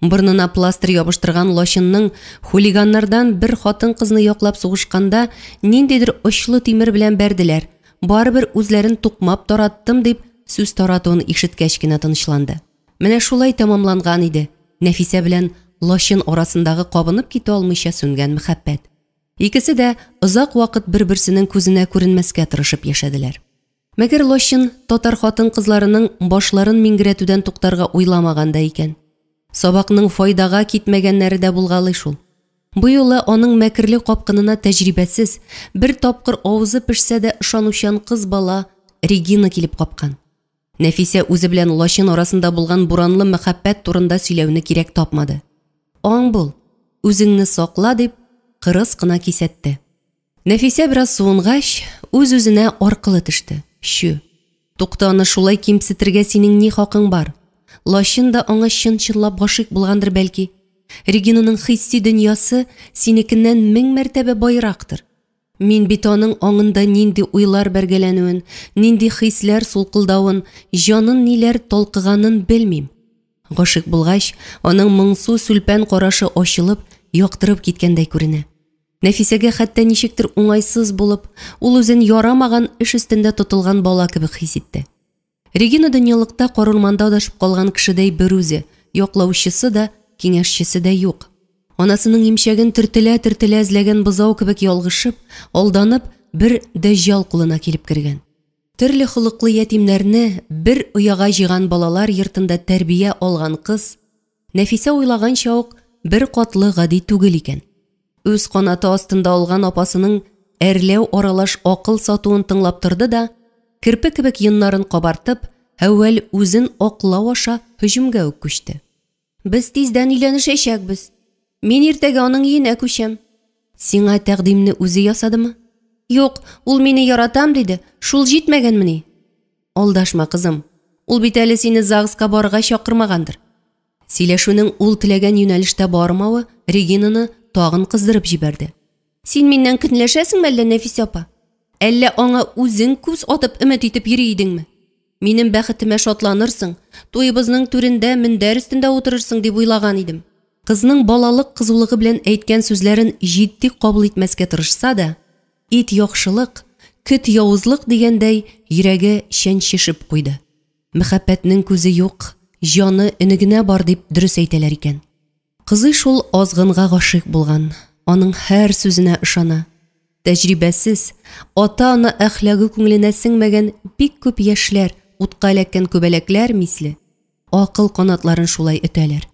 Борынына пластырь ябыштырган лачынның хулиганнардан бер хатын-кызны яклап сугышканда ниндидер очлы тимер белән бәрделәр, барыбер үзләрен тукмап тараттым дип сүз таратуын ишеткәч кенә тынычланды. Менә шулай тәмамланган иде Нәфисә белән лачын арасындагы кабынып китә алмыйча сүнгән мәхәббәт. Икесе дә озак вакыт бер-берсенең күзенә күренмәскә тырышып яшәделәр. Мәгәр лачын татар хатын-кызларының башларын миңгерәтүдән туктарга уйламаган да икән. Сабакның файдага китмәгәннәре дә булгалый шул. Бу юлы аның мәкерле капкынына тәҗрибәсез, бер тапкыр авызы пешсә дә ышанучан кыз бала Регина килеп капкан. Нәфисә үзе белән лачын арасында булган буранлы мәхәббәт турында сөйләүне кирәк тапмады. Аң бул, үзеңне сакла, дип кырыс кына кисәтте. Нәфисә бераз суынгач, үз-үзенә аркылы төште. Чү. Тукта, аны шулай кимсетергә синең ни хакың бар? Лачын да аңа чын-чынлап гашыйк булгандыр бәлки. Регинаның хисси дөньясы синекеннән мең мәртәбә байрактыр. Мин бит аның аңында нинди уйлар бәргәләнүен, нинди хисләр сулкылдавын, җанын ниләр талкыганын белмим. Гашыйк булгач, аның моңсу сүлпән карашы ачылып, яктырып киткәндәй күренә. Нәфисәгә хәтта ничектер уңайсыз булып, ул үзен ярамаган эш өстендә тотылган бала кебек хис итте. Регина дөньялыкта карурманда адашып калган кешедәй берүзе, яклаучысы да, киңәшчесе дә юк. Анасының имчәген төртелә-төртелә эзләгән бозау кебек ялгышып, алданып, бер дәҗҗал кулына килеп кергән. Төрле холыклы ятимнәрне бер ояга җыйган балалар йортында тәрбия алган кыз, Нәфисә уйлаганча ук, беркатлы гади түгел икән. Үз канаты астында алган апасының әрләү аралаш акыл сатуын тыңлап торды да, керпе кебек йоннарын кабартып, әүвәл үзен аклау аша һөҗүмгә үк күчте. Без тиздән өйләнешәчәкбез. Мин иртәгә аның өенә күчәм. Сиңа тәкъдимне үзе ясадымы? Юк, ул мине яратам диде, шул җитмәгәнмени? Алдашма, кызым. Ул бит әле сине ЗАГСка барырга чакырмагандыр. Сөйләшүнең ул теләгән юнәлештә бармавы Регинаны тагын кыздырып җибәрде. Син миннән көнләшәсеңме әллә, Нәфисә апа? Әллә аңа үзең күз атып өмет итеп йөри идеңме? Минем бәхетемә шатланырсың, туебызның түрендә мендәр өстендә утырырсың дип уйлаган идем. Кызның балалык кызулыгы белән әйткән сүзләрен җитди кабул итмәскә тырышса да, ит яхшылык, көт явызлык дигәндәй, йөрәге чәнчешеп куйды. Мәхәббәтнең күзе юк, җаны өне генә бар дип дөрес әйтәләр икән. Кызый шул азгынга гашыйк булган, аның һәр сүзенә ышана. Тәҗрибәсез, ата-ана әхлагы күңеленә сеңмәгән бик күп яшьләр, утка эләккән күбәләкләр мисле, акыл канатларын шулай өтәләр.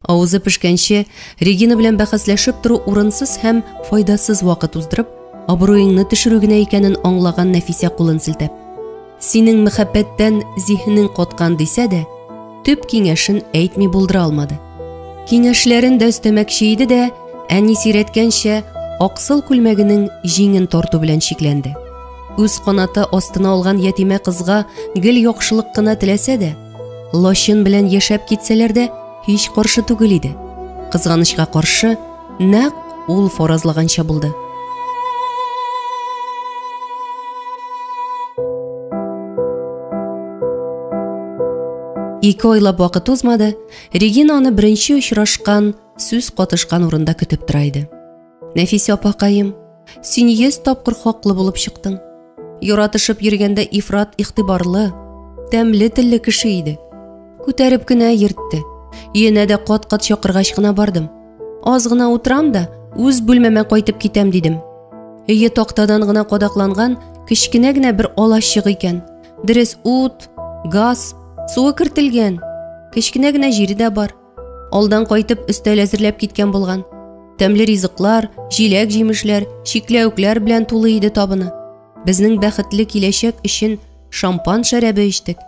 Авызы пешкәнче Регина белән бәхәсләшеп тору урынсыз һәм файдасыз вакыт уздырып, абруеңны төшерү генә икәнен аңлаган Нәфисә кулын селтәп. Синең мәхәббәттән зиһенең каткан дисә дә, төп киңәшен әйтми булдыра алмады. Киңәшләрен дә өстәмәкче иде дә, әнисе өйрәткәнчә, аксыл күлмәгенең җиңен тарту белән чикләнде. Үз канаты астына алган ятимә кызга гел яхшылык кына теләсә дә, Лачын белән яшәп китсәләр дә, һич каршы түгел иде. Кызганычка каршы, нәкъ ул фаразлаганча булды. Ике айлап вакыт узмады, Регина аны беренче очрашкан, сүз катышкан урында көтеп тора иде. Нәфисә апакаем, син 100 тапкыр хаклы булып чыктың. Яратышып йөргәндә ифрат игътибарлы, тәмле телле кеше иде. Күтәреп кенә йөртте. Өенә дә кат-кат чакыргач кына бардым. Аз гына утырам да, үз бүлмәмә кайтып китәм дидем. Өе тактадан гына кадакланган кечкенә генә бер алачык икән. Дөрес, ут, газ, суы кертелгән. Кечкенә генә җире дә бар. Алдан кайтып өстәл әзерләп киткән булган. Тәмле ризыклар, җиләк-җимешләр, чикләвекләр белән тулы иде табыны. Безнең бәхетле киләчәк өчен шампан шәрабе эчтек.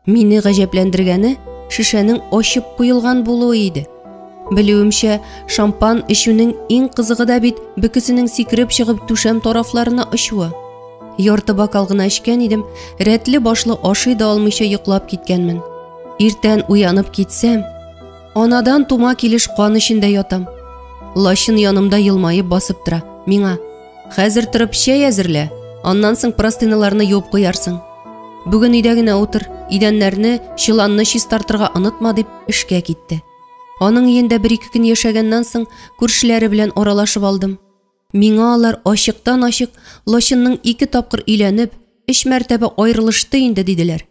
Мине гаҗәпләндергәне шешәнең ачып куелган булуы иде. Белүемчә, шампан эчүнең иң кызыгы да бит бөкесенең сикереп чыгып түшәм тарафларына очуы. Ярты бокал гына эчкән идем, рәтле башлы ашый да алмыйча йоклап киткәнмен. Иртән уянып китсәм, анадан тума килеш кан эчендә ятам. Лачын янымда елмаеп басып тора. Миңа: "Хәзер торып чәй әзерлә, аннан соң простыняларны юып куярсың. Бүген өйдә генә утыр, идәннәрне, чоланны чистартырга онытма", дип эшкә китте. Аның өендә бер-ике көн яшәгәннән соң күршеләре белән аралашып алдым. Миңа алар ачыктан-ачык Лачынның ике тапкыр өйләнеп, өч мәртәбә аерылышты инде диделәр.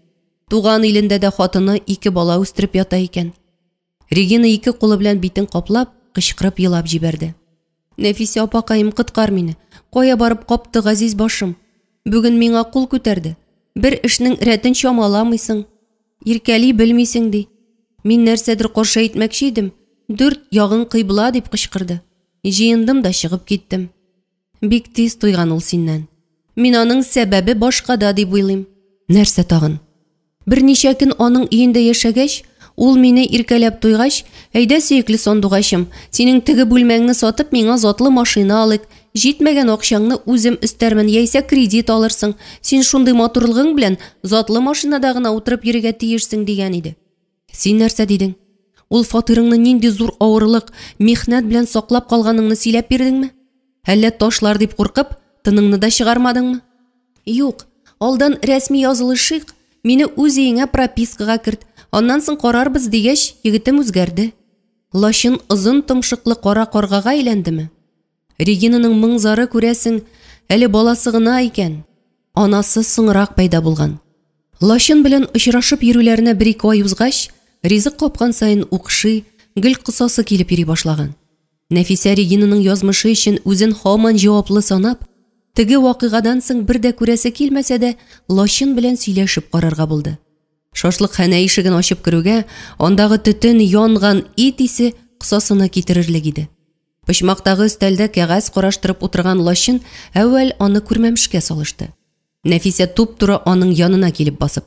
Туган илендә дә хатыны ике бала үстереп ята икән. Регина ике кулы белән битен каплап, кычкырып елап җибәрде. Нәфисә апакаем, коткар мине. Кая барып капты газиз башым? Бүген миңа кул күтәрде. Бер эшнең рәтен чамаламыйсың. Иркәли белмисең, ди. Мин нәрсәдер каршы әйтмәкче идем, дүрт ягың кыйбла дип кычкырды. Җыендым да чыгып киттем. Бик тиз туйган ул синнән. Мин аның сәбәбе башкада дип уйлыйм. Нәрсә тагын? Берничә көн аның өендә яшәгәч, ул мине иркәләп туйгач, әйдә, сөекле сандугачым, синең теге бүлмәңне сатып, миңа затлы машина алыйк, җитмәгән акчаңны үзем өстәрмен, яисә кредит алырсың, син шундый матурлыгың белән затлы машинада гына утырып йөрергә тиешсең, дигән иде. Син нәрсә дидең? Ул фатирыңны нинди зур авырлык, михнәт белән саклап калганыңны сөйләп бирдеңме? Әллә ташлар дип куркып, тыныңны да чыгармадыңмы? Юк, алдан рәсми язылышыйк, мине үз өеңә пропискага керт, аннан соң карарбыз дигәч, егетем үзгәрде. Лачын озын томшыклы кара каргага әйләндеме? Регинаның моң-зары, күрәсең, әле баласы гына икән. Анасы соңрак пәйда булган. Лачын белән очрашып йөрүләренә бер-ике ай узгач, ризык капкан саен укшый, гел косасы килеп йөри башлаган. Нәфисә Регинаның язмышы өчен үзен һаман җаваплы санап, теге вакыйгадан соң бер дә күрәсе килмәсә дә, Лачын белән сөйләшеп карарга булды. Шашлыкханә ишеген ачып керүгә, андагы төтен, янган ит исе косасына китерерлек иде. Почмактагы өстәлдә кәгазь караштырып утырган Лачын әүвәл аны күрмәмешкә салышты. Нәфисә туп-туры аның янына килеп басып.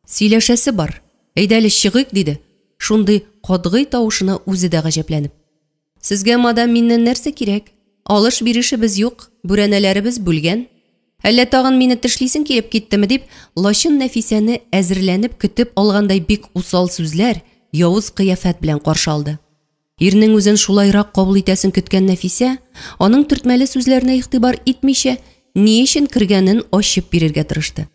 Сөйләшәсе бар, әйдә әле чыгыйк, диде, шундый катгый тавышына үзе дә гаҗәпләнеп. Сезгә, мадам, миннән нәрсә кирәк? Алыш-бирешебез юк, бүрәнәләребез бүлгән. Әллә тагын мине тешлисең килеп киттеме, дип, Лачын Нәфисәне әзерләнеп көтеп алгандай бик усал сүзләр, явыз кыяфәт белән каршы алды. Ирнең үзен шулайрак кабул итәсен көткән Нәфисә, аның төртмәле сүзләренә игътибар итмичә, ни өчен кергәнен ачып бирергә тырышты.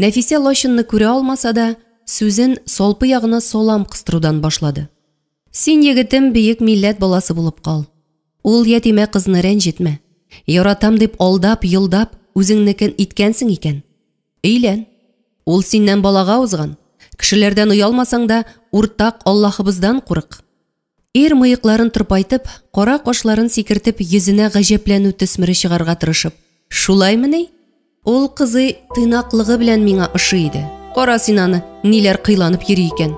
Нәфисә Лачынны күрә алмаса да, сүзен салпы ягына салам кыстырудан башлады. Син, егетем, бөек милләт баласы булып кал. Ул ятимә кызны рәнҗетмә. Яратам дип алдап, йолдап, үзеңнекен иткәнсең икән. Өйлән. Ул синнән балага узган. Кешеләрдән оялмасаң да, уртак Аллаһыбыздан курык. Ир мыекларын тырпайтып, кара кашларын сикертеп, йөзенә гаҗәпләнү төсмере чыгарга тырышып, Шулаймыни? Ул кызый тыйнаклыгы белән миңа ошый иде. Кара син аны, ниләр кыйланып йөри икән.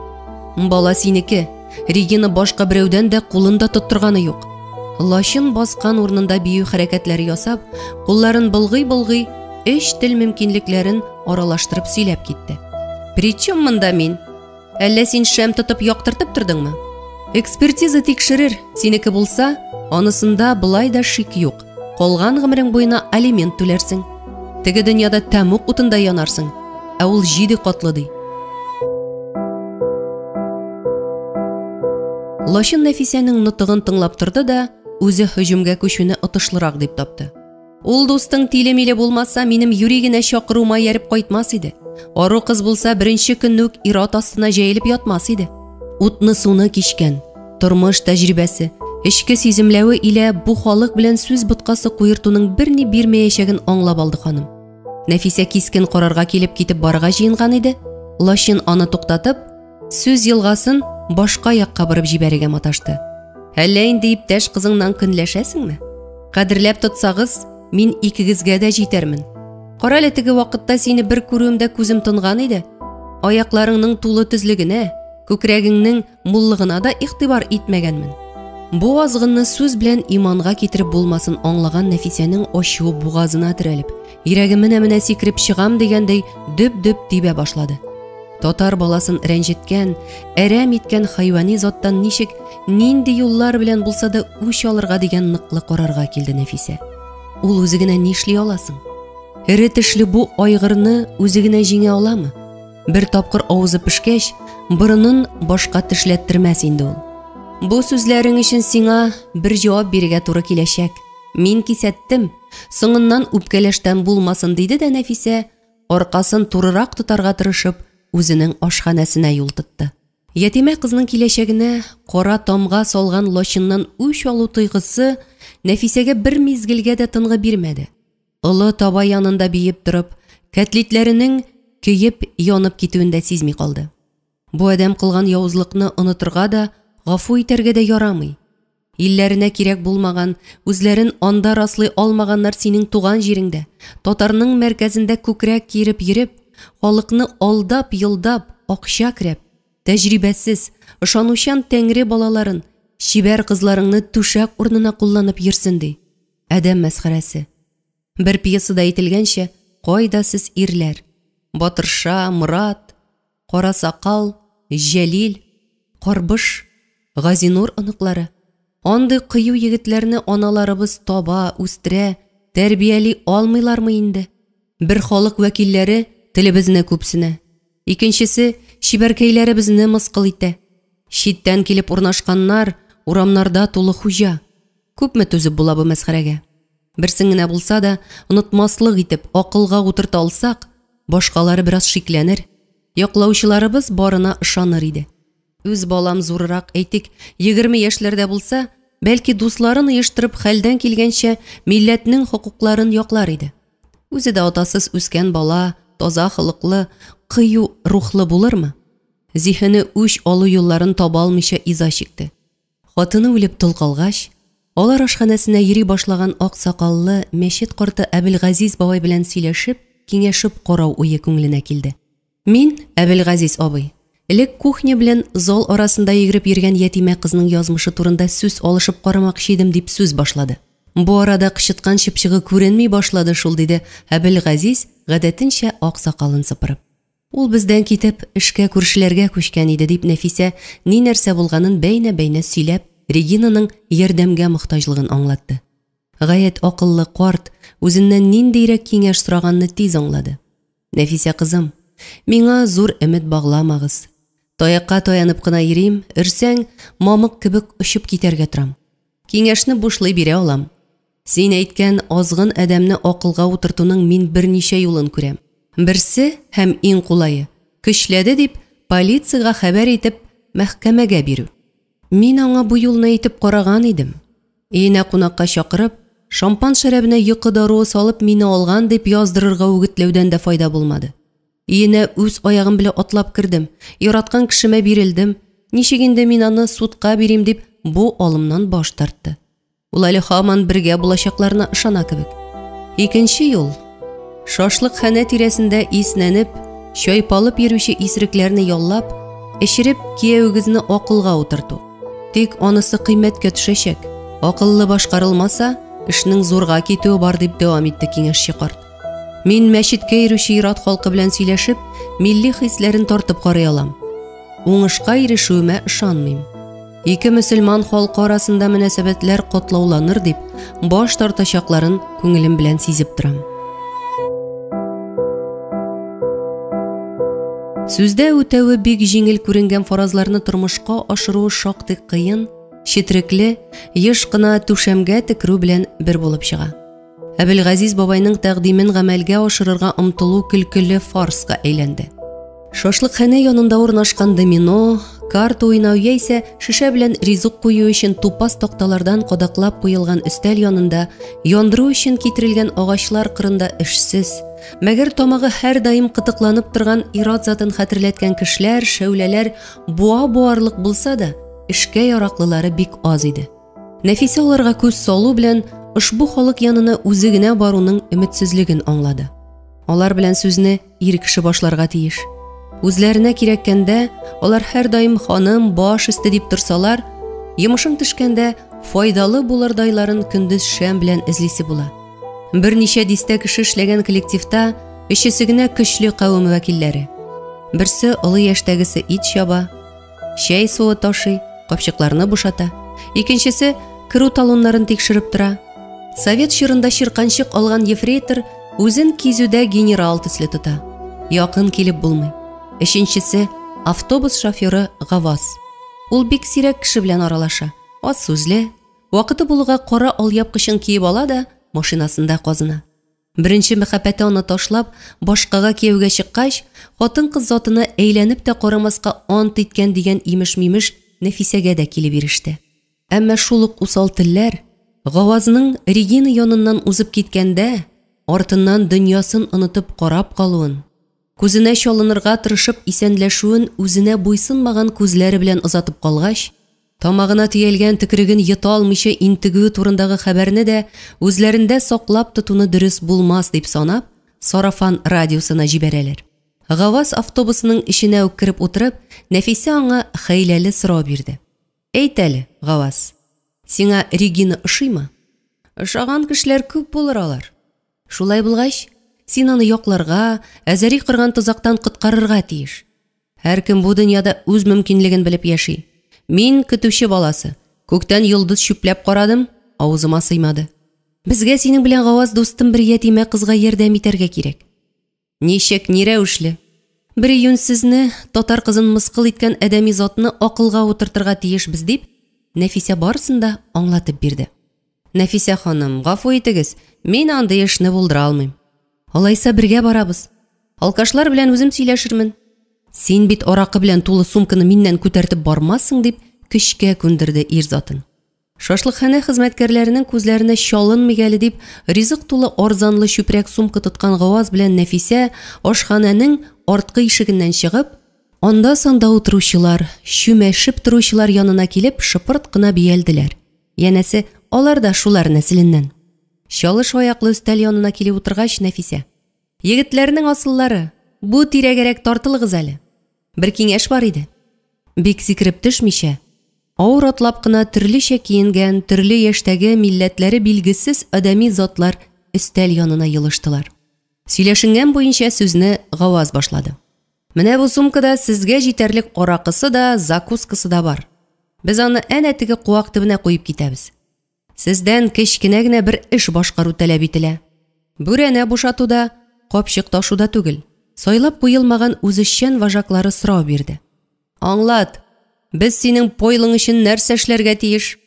Бала синеке. Регина башка берәүдән дә кулын да тоттырганы юк. Лачын баскан урынында бию хәрәкәтләре ясап, кулларын болгый-болгый, өч тел мөмкинлекләрен аралаштырып сөйләп китте. Причем монда мин? Әллә син шәм тотып яктыртып тордыңмы? Экспертиза тикшерер, синеке булса, анысында болай да шик юк. Калган гомерең буена алимент түләрсең. Теге дөньяда тәмуг утында янарсың, ә ул җиде катлы ди. Лачын Нәфисәнең нотыгын тыңлап торды да, үзе һөҗүмгә күчүне отышлырак дип тапты. Ул дустың тиле-миле булмаса, минем юри генә чакыруыма ияреп кайтмас иде. Ару кыз булса, беренче көнне үк ир-ат астына җәелеп ятмас иде. Утны-суны кичкән, тормыш тәҗрибәсе, эчке сиземләве илә бу халык белән сүз боткасы куертуның берни бирмәячәген аңлап алды ханым. Нәфисә кискен карарга килеп китеп барырга җыенган иде, Лачын аны туктатып, Сүз елгасын башка якка борып җибәрергә маташты. Әллә инде иптәш кызыңнан көнләшәсеңме? Кадерләп тотсагыз, мин икегезгә дә җитәрмен. Карале, теге вакытта сине бер күрүемдә күзем тонган иде. Аякларыңның тулы төзлегенә, күкрәгеңнең муллыгына да игътибар итмәгәнмен. Бу азгынны сүз белән иманга китереп булмасын аңлаган Нәфисәнең ачуы бугазына терәлеп, йөрәге менә-менә сикереп чыгам дигәндәй дөп-дөп тибә башлады. Татар баласын рәнҗеткән, әрәм иткән хайвани заттан ничек, нинди юллар белән булса да үч алырга дигән ныклы карарга килде Нәфисә. Ул үзе генә нишли аласың? Эре тешле бу айгырны үзе генә җиңә аламы? Бер тапкыр авызы пешкәч, борынын башка тешләттермәс инде ул. Бу сүзләрең өчен сиңа бер җавап бирергә туры киләчәк. Мин кисәттем, соңыннан үпкәләштән булмасын, диде дә Нәфисә, аркасын турырак тотарга тырышып, үзенең ашханәсенә юл тотты. Ятимә кызның киләчәгенә кара тамга салган лачыннан үч алу тойгысы Нәфисәгә бер мизгелгә дә тынгы бирмәде. Олы таба янында биеп торып, кәтлитләренең көеп янып китүен дә сизми калды. Бу адәм кылган явызлыкны онытырга да, гафу итәргә дә ярамый. Илләренә кирәк булмаган, үзләрен анда раслый алмаганнар синең туган җиреңдә, татарның мәркәзендә күкрәк киереп йөреп, халыкны алдап-йолдап, акча керәп, тәҗрибәсез, ышанучан тәңре балаларын, чибәр кызларыңны түшәк урынына кулланып йөрсен ди. Адәм мәсхәрәсе. Бер пьесада әйтелгәнчә, кайда сез ирләр? Батырша, Морат, Карасакал, Җәлил, Карбыш, Газинур оныклары. Андый кыю егетләрне аналарыбыз таба, үстерә, тәрбияли алмыйлармы инде? Бер халык вәкилләре телебезне күпсенә. Икенчесе чибәркәйләребезне мыскыл итә. Читтән килеп урнашканнар урамнарда тулы хуҗа. Күпме түзеп була бу мәсхәрәгә? Берсен генә булса да, онытмаслык итеп, акылга утырта алсак, башкалары бераз шикләнер, яклаучыларыбыз барына ышаныр иде. Үз балам зуррак, әйтик, 20 яшьләрдә булса, бәлки дусларын оештырып, хәлдән килгәнчә милләтнең хокукларын яклар иде. Үзе дә атасыз үскән бала, таза холыклы, кыю рухлы булырмы? Зиһене үч алу юлларын таба алмыйча иза чикте. Хатыны үлеп тол калгач, алар ашханәсенә йөри башлаган ак сакаллы мәчет карты Әбелгазиз бабай белән сөйләшеп, киңәшеп карау уе күңеленә килде. Мин, Әбелгазиз абый, элек кухня белән зал арасында йөгереп йөргән ятимә кызның язмышы турында сүз алышып карамакчы идем, дип сүз башлады. Бу арада кычыткан чыпчыгы күренми башлады шул, диде Әбелгазиз, гадәтенчә ак сакалын сыпырып. Ул бездән китеп, эшкә күршеләргә күчкән иде, дип Нәфисә ни нәрсә булганын бәйнә-бәйнә сөйләп, Регинаның ярдәмгә мохтаҗлыгын аңлатты. Гаять акыллы карт үзеннән ниндиерәк киңәш сораганны тиз аңлады. Нәфисә кызым, миңа зур өмет багламагыз. Таякка таянып кына йөрим, өрсәң, мамык кебек очып китәргә торам. Киңәшне бушлый бирә алам. Син әйткән азгын адәмне акылга утыртуның мин берничә юлын күрәм. Берсе һәм иң кулае, көчләде дип, полициягә хәбәр итеп, мәхкәмәгә бирү. Мин аңа бу юлны әйтеп караган идем. Өенә кунакка чакырып, шампан шәрабенә йокы даруы салып мине алган дип яздырырга үгетләүдән дә файда булмады. Өенә үз аягым белән атлап кердем, яраткан кешемә бирелдем, ничек инде мин аны судка бирим дип бу алымнан баш тартты. Ул әле һаман бергә булачакларына ышана кебек. Икенче юл. Шашлыкханә тирәсендә иснәнеп, чайпалып йөрүче исерекләрне яллап, эчереп киявегезне акылга утырту. Тик анысы кыйммәткә төшәчәк. Акыллы башкарылмаса, эшнең зурга китүе бар, дип дәвам итте киңәшче карт. Мин мәчеткә йөрүче ир-ат халкы белән сөйләшеп, милли хисләрен тартып карый алам. Уңышка ирешүемә ышанмыйм. Ике мөселман халкы арасында мөнәсәбәтләр катлауланыр дип, баш тартачакларын күңелем белән сизеп торам. Сүздә үтәве бик җиңел күренгән фаразларны тормышка ашыруы шактый кыен, четрекле, еш кына түшәмгә текерү белән бер булып чыга. Әбелгазиз бабайның тәкъдимен гамәлгә ашырырга омтылу көлкеле фарска әйләнде. Шашлыкханә янында урнашкан домино, карта уйнау яисә шешә белән ризык кую өчен тупас такталардан кадаклап куелган өстәл янында яндыру өчен китерелгән агачлар кырында эшсез, мәгәр тамагы һәрдаим кытыкланып торган ир-ат затын хәтерләткән кешеләр, шәүләләр буа буарлык булса да, эшкә яраклылары бик аз иде. Нәфисә аларга күз салу белән ошбу халык янына үзе генә баруның өметсезлеген аңлады. Алар белән сүзне ир кеше башларга тиеш. Үзләренә кирәккәндә алар һәрдаим ханым, баш өсте дип торсалар, йомышың төшкәндә файдалы булырдайларын көндез шәм белән эзлисе була. Берничә дистә кеше эшләгән коллективта өчесе генә көчле кавем вәкилләре. Берсе олы яшьтәгесе ит чаба, чәй суы ташый, капчыкларны бушата. Икенчесе керү талоннарын тикшереп тора. Совет чорында чирканчык алган ефрейтор үзен кизүдә генерал төсле тота. Якын килеп булмый. Өченчесе автобус шоферы Гаваз. Ул бик сирәк кеше белән аралаша. Аз сүзле, вакыты булуга кара алъяпкычын киеп ала да машинасында казына. Беренче мәхәббәте аны ташлап, башкага кияүгә чыккач, хатын-кыз затына әйләнеп тә карамаска ант иткән дигән имеш-мимеш Нәфисәгә дә килеп иреште. Әмма шул ук усал телләр Гавазның Регина яныннан узып киткәндә, артыннан дөньясын онытып карап калуын, күзенә чалынырга тырышып исәнләшүен үзенә буйсынмаган күзләре белән озатып калгач, тамагына төялгән төкереген йота алмыйча интегүе турындагы хәбәрне дә үзләрендә саклап тотуны дөрес булмас дип санап, сарафан радиосына җибәрәләр. Гаваз автобусының эченә үк кереп утырып, Нәфисә аңа хәйләле сорау бирде. Әйт әле, Гаваз, сиңа Регина ошыймы? Ошаган кешеләр күп булыр алар. Шулай булгач, син аны якларга, Әзәри корган тозактан коткарырга тиеш. Һәркем бу дөньяда үз мөмкинлеген белеп яши. Мин көтүче баласы. Күктән йолдыз чүпләп карадым, авызыма сыймады. Безгә синең белән Гаваз дустым бер ятимә кызга ярдәм итәргә кирәк. Ничек, ни рәвешле? Бер юньсезне, татар кызын мыскыл иткән адәми затны акылга утыртырга тиешбез дип, Нәфисә барысын да аңлатып бирде. Нәфисә ханым, гафу итегез, мин андый эшне булдыра алмыйм. Алайса бергә барабыз. Алкашлар белән үзем сөйләшермен. Син бит аракы белән тулы сумканы миннән күтәртеп бармассың, дип көчкә күндерде ир затын. Шашлыкханә хезмәткәрләренең күзләренә чалынмыйк әле дип, ризык тулы арзанлы чүпрәк сумка тоткан Гаваз белән Нәфисә ашханәнең арткы ишегеннән чыгып, анда-санда утыручылар, чүмәшеп торучылар янына килеп шыпырт кына бөялделәр. Янәсе, алар да шулар нәселеннән. Чалыш аяклы өстәл янына килеп утыргач, Нәфисә: "Егетләрнең асыллары, бу тирәгәрәк тартылыгыз әле. Бер киңәш бар иде." Бик сикереп төшмичә, авыр атлап кына төрлечә киенгән, төрле яшьтәге, милләтләре билгесез адәми затлар өстәл янына елыштылар. Сөйләшенгән буенча сүзне Гаваз башлады. Менә бу сумкада сезгә җитәрлек аракысы да, закускасы да бар. Без аны әнә теге куак төбенә куеп китәбез. Сездән кечкенә генә бер эш башкару таләп ителә. Бүрәнә бушату да, капчык ташу да түгел. Сайлап куелмаган үзешчән вожаклары сорау бирде. Аңлат, без синең пойлың өчен нәрсә эшләргә тиеш?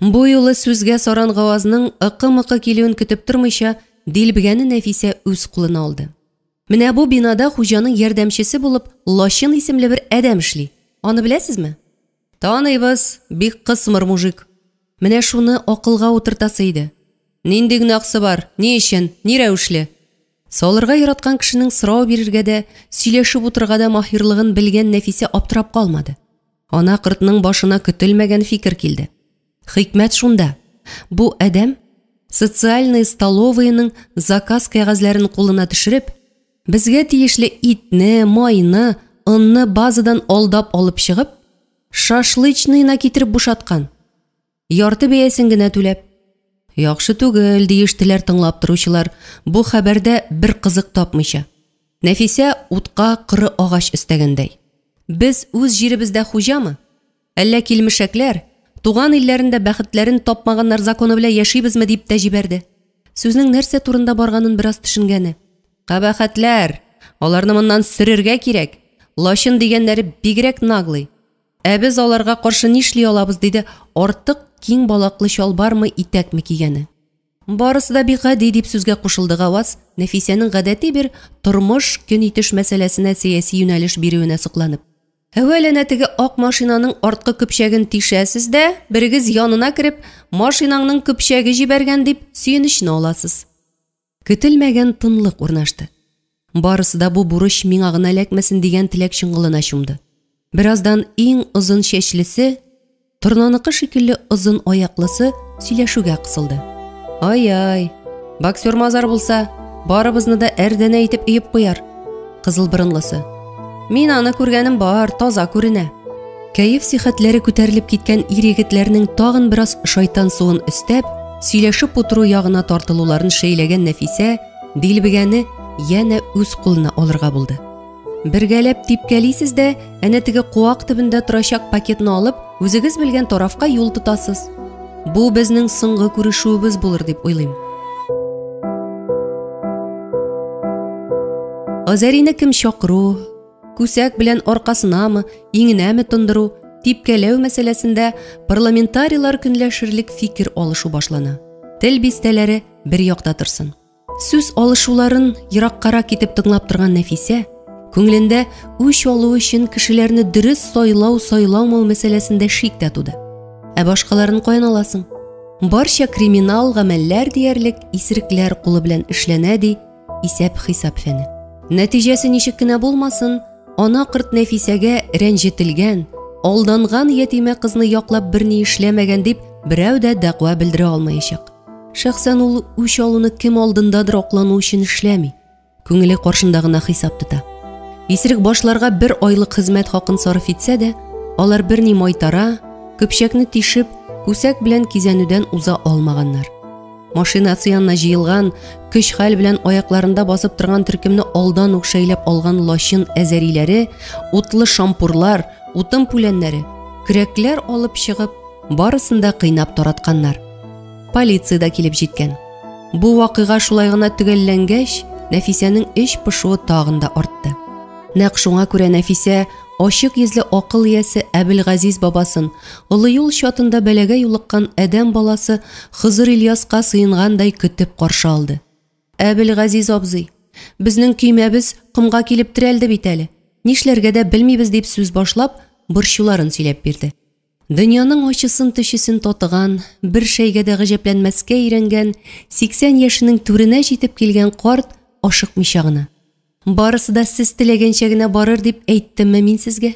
Бу юлы сүзгә саран Гавазның ыкы-мыкы килүен көтеп тормыйча, дилбегәне Нәфисә үз кулына алды. Менә бу бинада хуҗаның ярдәмчесе булып Лачын исемле бер адәм эшли. Аны беләсезме? Таныйбыз, бик кысмыр мужик. Менә шуны акылга утыртасы иде. Нинди гөнаһсы бар? Ни өчен? Ни рәвешле? Салырга яраткан кешенең сорау бирергә дә, сөйләшеп утырырга да маһирлыгын белгән Нәфисә аптырап калмады. Ана кортның башына көтелмәгән фикер килде. Хикмәт шунда. Бу адәм социальный столовыйның заказ кәгазьләрен кулына төшереп, безгә тиешле итне, майны, онны базадан алдап алып чыгып, шашлычныйна китереп бушаткан. Ярты бәясен генә түләп. Яхшы түгел, диештеләр тыңлап торучылар, бу хәбәрдә бер кызык тапмыйча. Нәфисә утка коры агач өстәгәндәй. Без үз җиребездә хуҗамы? Әллә килмешәкләр, туган илләрендә бәхетләрен тапмаганнар законы белән яшибезме дип тә җибәрде. Сүзнең нәрсә турында барганын бераз төшенгәне. Кабахәтләр, аларны моннан сөрергә кирәк. Лачын дигәннәре бигрәк наглый. Ә без аларга каршы нишли алабыз, диде артык киң балаклы чалбармы, итәкме кигәне. Барысы да бик гади, дип сүзгә кушылды Гаваз, Нәфисәнең гадәти бер тормыш көн итеш мәсьәләсенә сәяси юнәлеш бирүенә сокланып. Әүвәл әнә теге ак машинаның арткы көпчәген тишәсез дә, берегез янына кереп, машинаңның көпчәге җибәргән дип сөенечне аласыз. Көтелмәгән тынлык урнашты. Барысы да бу бурыч миңа гына эләкмәсен дигән теләк чоңгылына чумды. Бераздан иң озын чәчлесе, торнаныкы шикелле озын аяклысы сөйләшүгә кысылды. Ай-ай, боксер мазар булса, барыбызны да әрдәнә итеп өеп куяр. Кызыл борынлысы. Мин аны күргәнем бар, таза күренә. Кәеф сихәтләре күтәрелеп киткән ир-егетләрнең тагын бераз шайтан суын өстәп, сөйләшеп утыру ягына тартылуларын шәйләгән Нәфисә дилбегәне янә үз кулына алырга булды. Бергәләп типкәлисез дә, әнә теге куак төбендә торачак пакетны алып, үзегез белгән тарафка юл тотасыз. Бу безнең соңгы күрешүебез булыр дип уйлыйм. Азәрине кем чакыру, күсәк белән аркасынамы, иңенәме тондыру, типкәләү мәсьәләсендә парламентарийлар көнләшерлек фикер алышу башлана. Тел бистәләре бер якта торсын. Сүз алышуларын ераккарак китеп тыңлап торган Нәфисә, күңелендә үч алу өчен кешеләрне дөрес сайлау-сайламау мәсьәләсендә шик тә туды. Ә башкаларын каян аласың? Барча криминал гамәлләр диярлек исерекләр кулы белән эшләнә, ди исәп-хисап фәне. Нәтиҗәсе ничек кенә булмасын, ана корт Нәфисәгә рәнҗетелгән, алданган ятимә кызны яклап берни эшләмәгән дип берәү дә дәгъва белдерә алмаячак. Шәхсән ул үч алуны кем алдындадыр аклану өчен эшләми. Күңеле каршында гына хисап тота. Исерек башларга бер айлык хезмәт хакын сарыф итсә дә, алар берни майтара, көпчәкне тишеп, күсәк белән кизәнүдән уза алмаганнар. Машинасы янына җыелган, көч-хәл белән аякларында басып торган төркемне алдан ук шәйләп алган лачын әзәриләре, утлы шампурлар, утын пүләннәре, көрәкләр алып чыгып, барысын да кыйнап таратканнар. Полиция да килеп җиткән. Бу вакыйга шулай гына төгәлләнгәч, Нәфисәнең эч пошуы тагын да артты. Нәкъ шуңа күрә Нәфисә Ачык йөзле акыл иясе Әбелгазиз бабасын, олы юл чатында бәлагә юлыккан адәм баласы Хозыр Ильяска сыенгандай көтеп каршы алды. Әбелгазиз абзый, безнең көймәбез комга килеп терәлде бит әле. Нишләргә дә белмибез, дип сүз башлап, борчуларын сөйләп бирде. Дөньяның ачысын-төчесен татыган, бер шәйгә дә гаҗәпләнмәскә өйрәнгән, 80 яшенең түренә җитеп килгән карт ашыкмыйча гына: Барысы да сез теләгәнчә генә барыр дип әйттемме мин сезгә?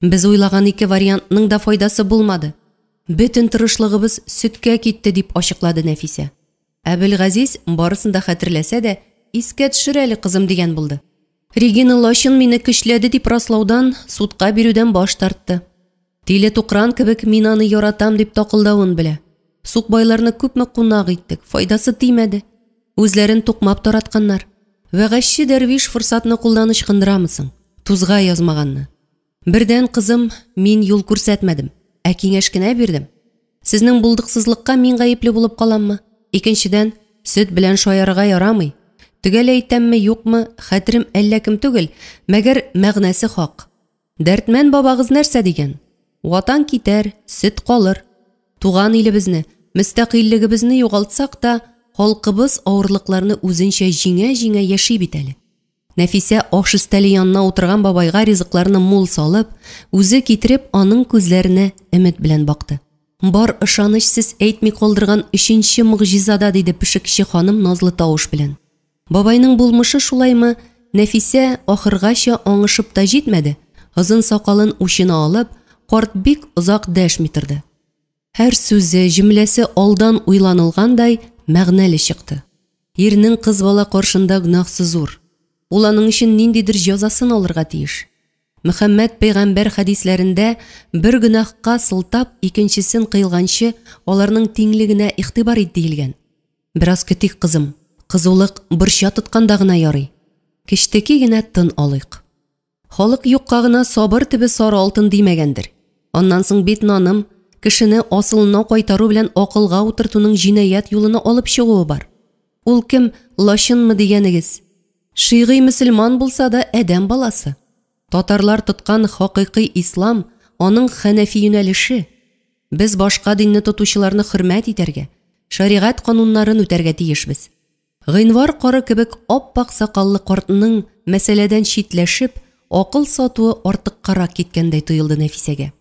Без уйлаган ике вариантның да файдасы булмады. Бөтен тырышлыгыбыз сөткә китте, дип ачыклады Нәфисә. Әбелгазиз барысын да хәтерләсә дә, искә төшер әле, кызым, дигән булды. Регина Лачын мине көчләде дип раслаудан, судка бирүдән баш тартты. Тиле тукран кебек мин аны яратам дип такылдавын белә. Сукбайларны күпме кунак иттек, файдасы тимәде. Үзләрен тукмап таратканнар. Вәгазьче дәрвиш форсатны кулдан ычкындырамы соң? Тузга язмаганны. Бердән, кызым, мин юл күрсәтмәдем, ә киңәш кенә бирдем. Сезнең булдыксызлыкка мин гаепле булып каламмы? Икенчедән, сөт белән шаярырга ярамый. Төгәл әйтәмме, юкмы, хәтерем әллә кем түгел, мәгәр мәгънәсе хак. Дәртмән бабагыз нәрсә дигән? Ватан китәр, сөт калыр. Туган илебезне, мөстәкыйльлегебезне югалтсак та, халкыбыз авырлыкларны үзенчә җиңә-җиңә яши бит әле. Нәфисә аш өстәле янына утырган бабайга ризыкларны мул салып, үзе китереп, аның күзләренә өмет белән бакты. Бар ышаныч сез әйтми калдырган өченче могҗизада, диде пешекче ханым назлы тавыш белән. Бабайның булмышы шулаймы, Нәфисә ахыргача аңышып та җитмәде, озын сакалын учына алып, карт бик озак дәшми торды. Һәр сүзе, җөмләсе алдан уйланылгандай мәгънәле чыкты. Ирнең кыз бала каршында гөнаһсы зур. Ул аның өчен ниндидер җәзасын алырга тиеш. Мөхәммәд пәйгамбәр хәдисләрендә бер гөнаһка сылтап икенчесен кыйлганчы аларның тиңлегенә игътибар ит диелгән. Бераз көтик, кызым. Кызулык борча тотканда гына ярый. Кечтеки генә тын алыйк. Халык юкка гына сабыр төбе сары алтын димәгәндер. Аннан соң бит наным, кешене асылына кайтару белән акылга утыртуның җинаять юлына алып чыгуы бар. Ул кем, лачынмы дигәнегез? Шигый мөселман булса да адәм баласы. Татарлар тоткан хакыйкый ислам аның хәнәфи юнәлеше. Без башка динне тотучыларны хөрмәт итәргә, шәригать кануннарын үтәргә тиешбез. Гыйнвар кары кебек ап-ак сакаллы картның мәсьәләдән читләшеп, акыл сатуы артыккарак киткәндәй тоелды Нәфисәгә.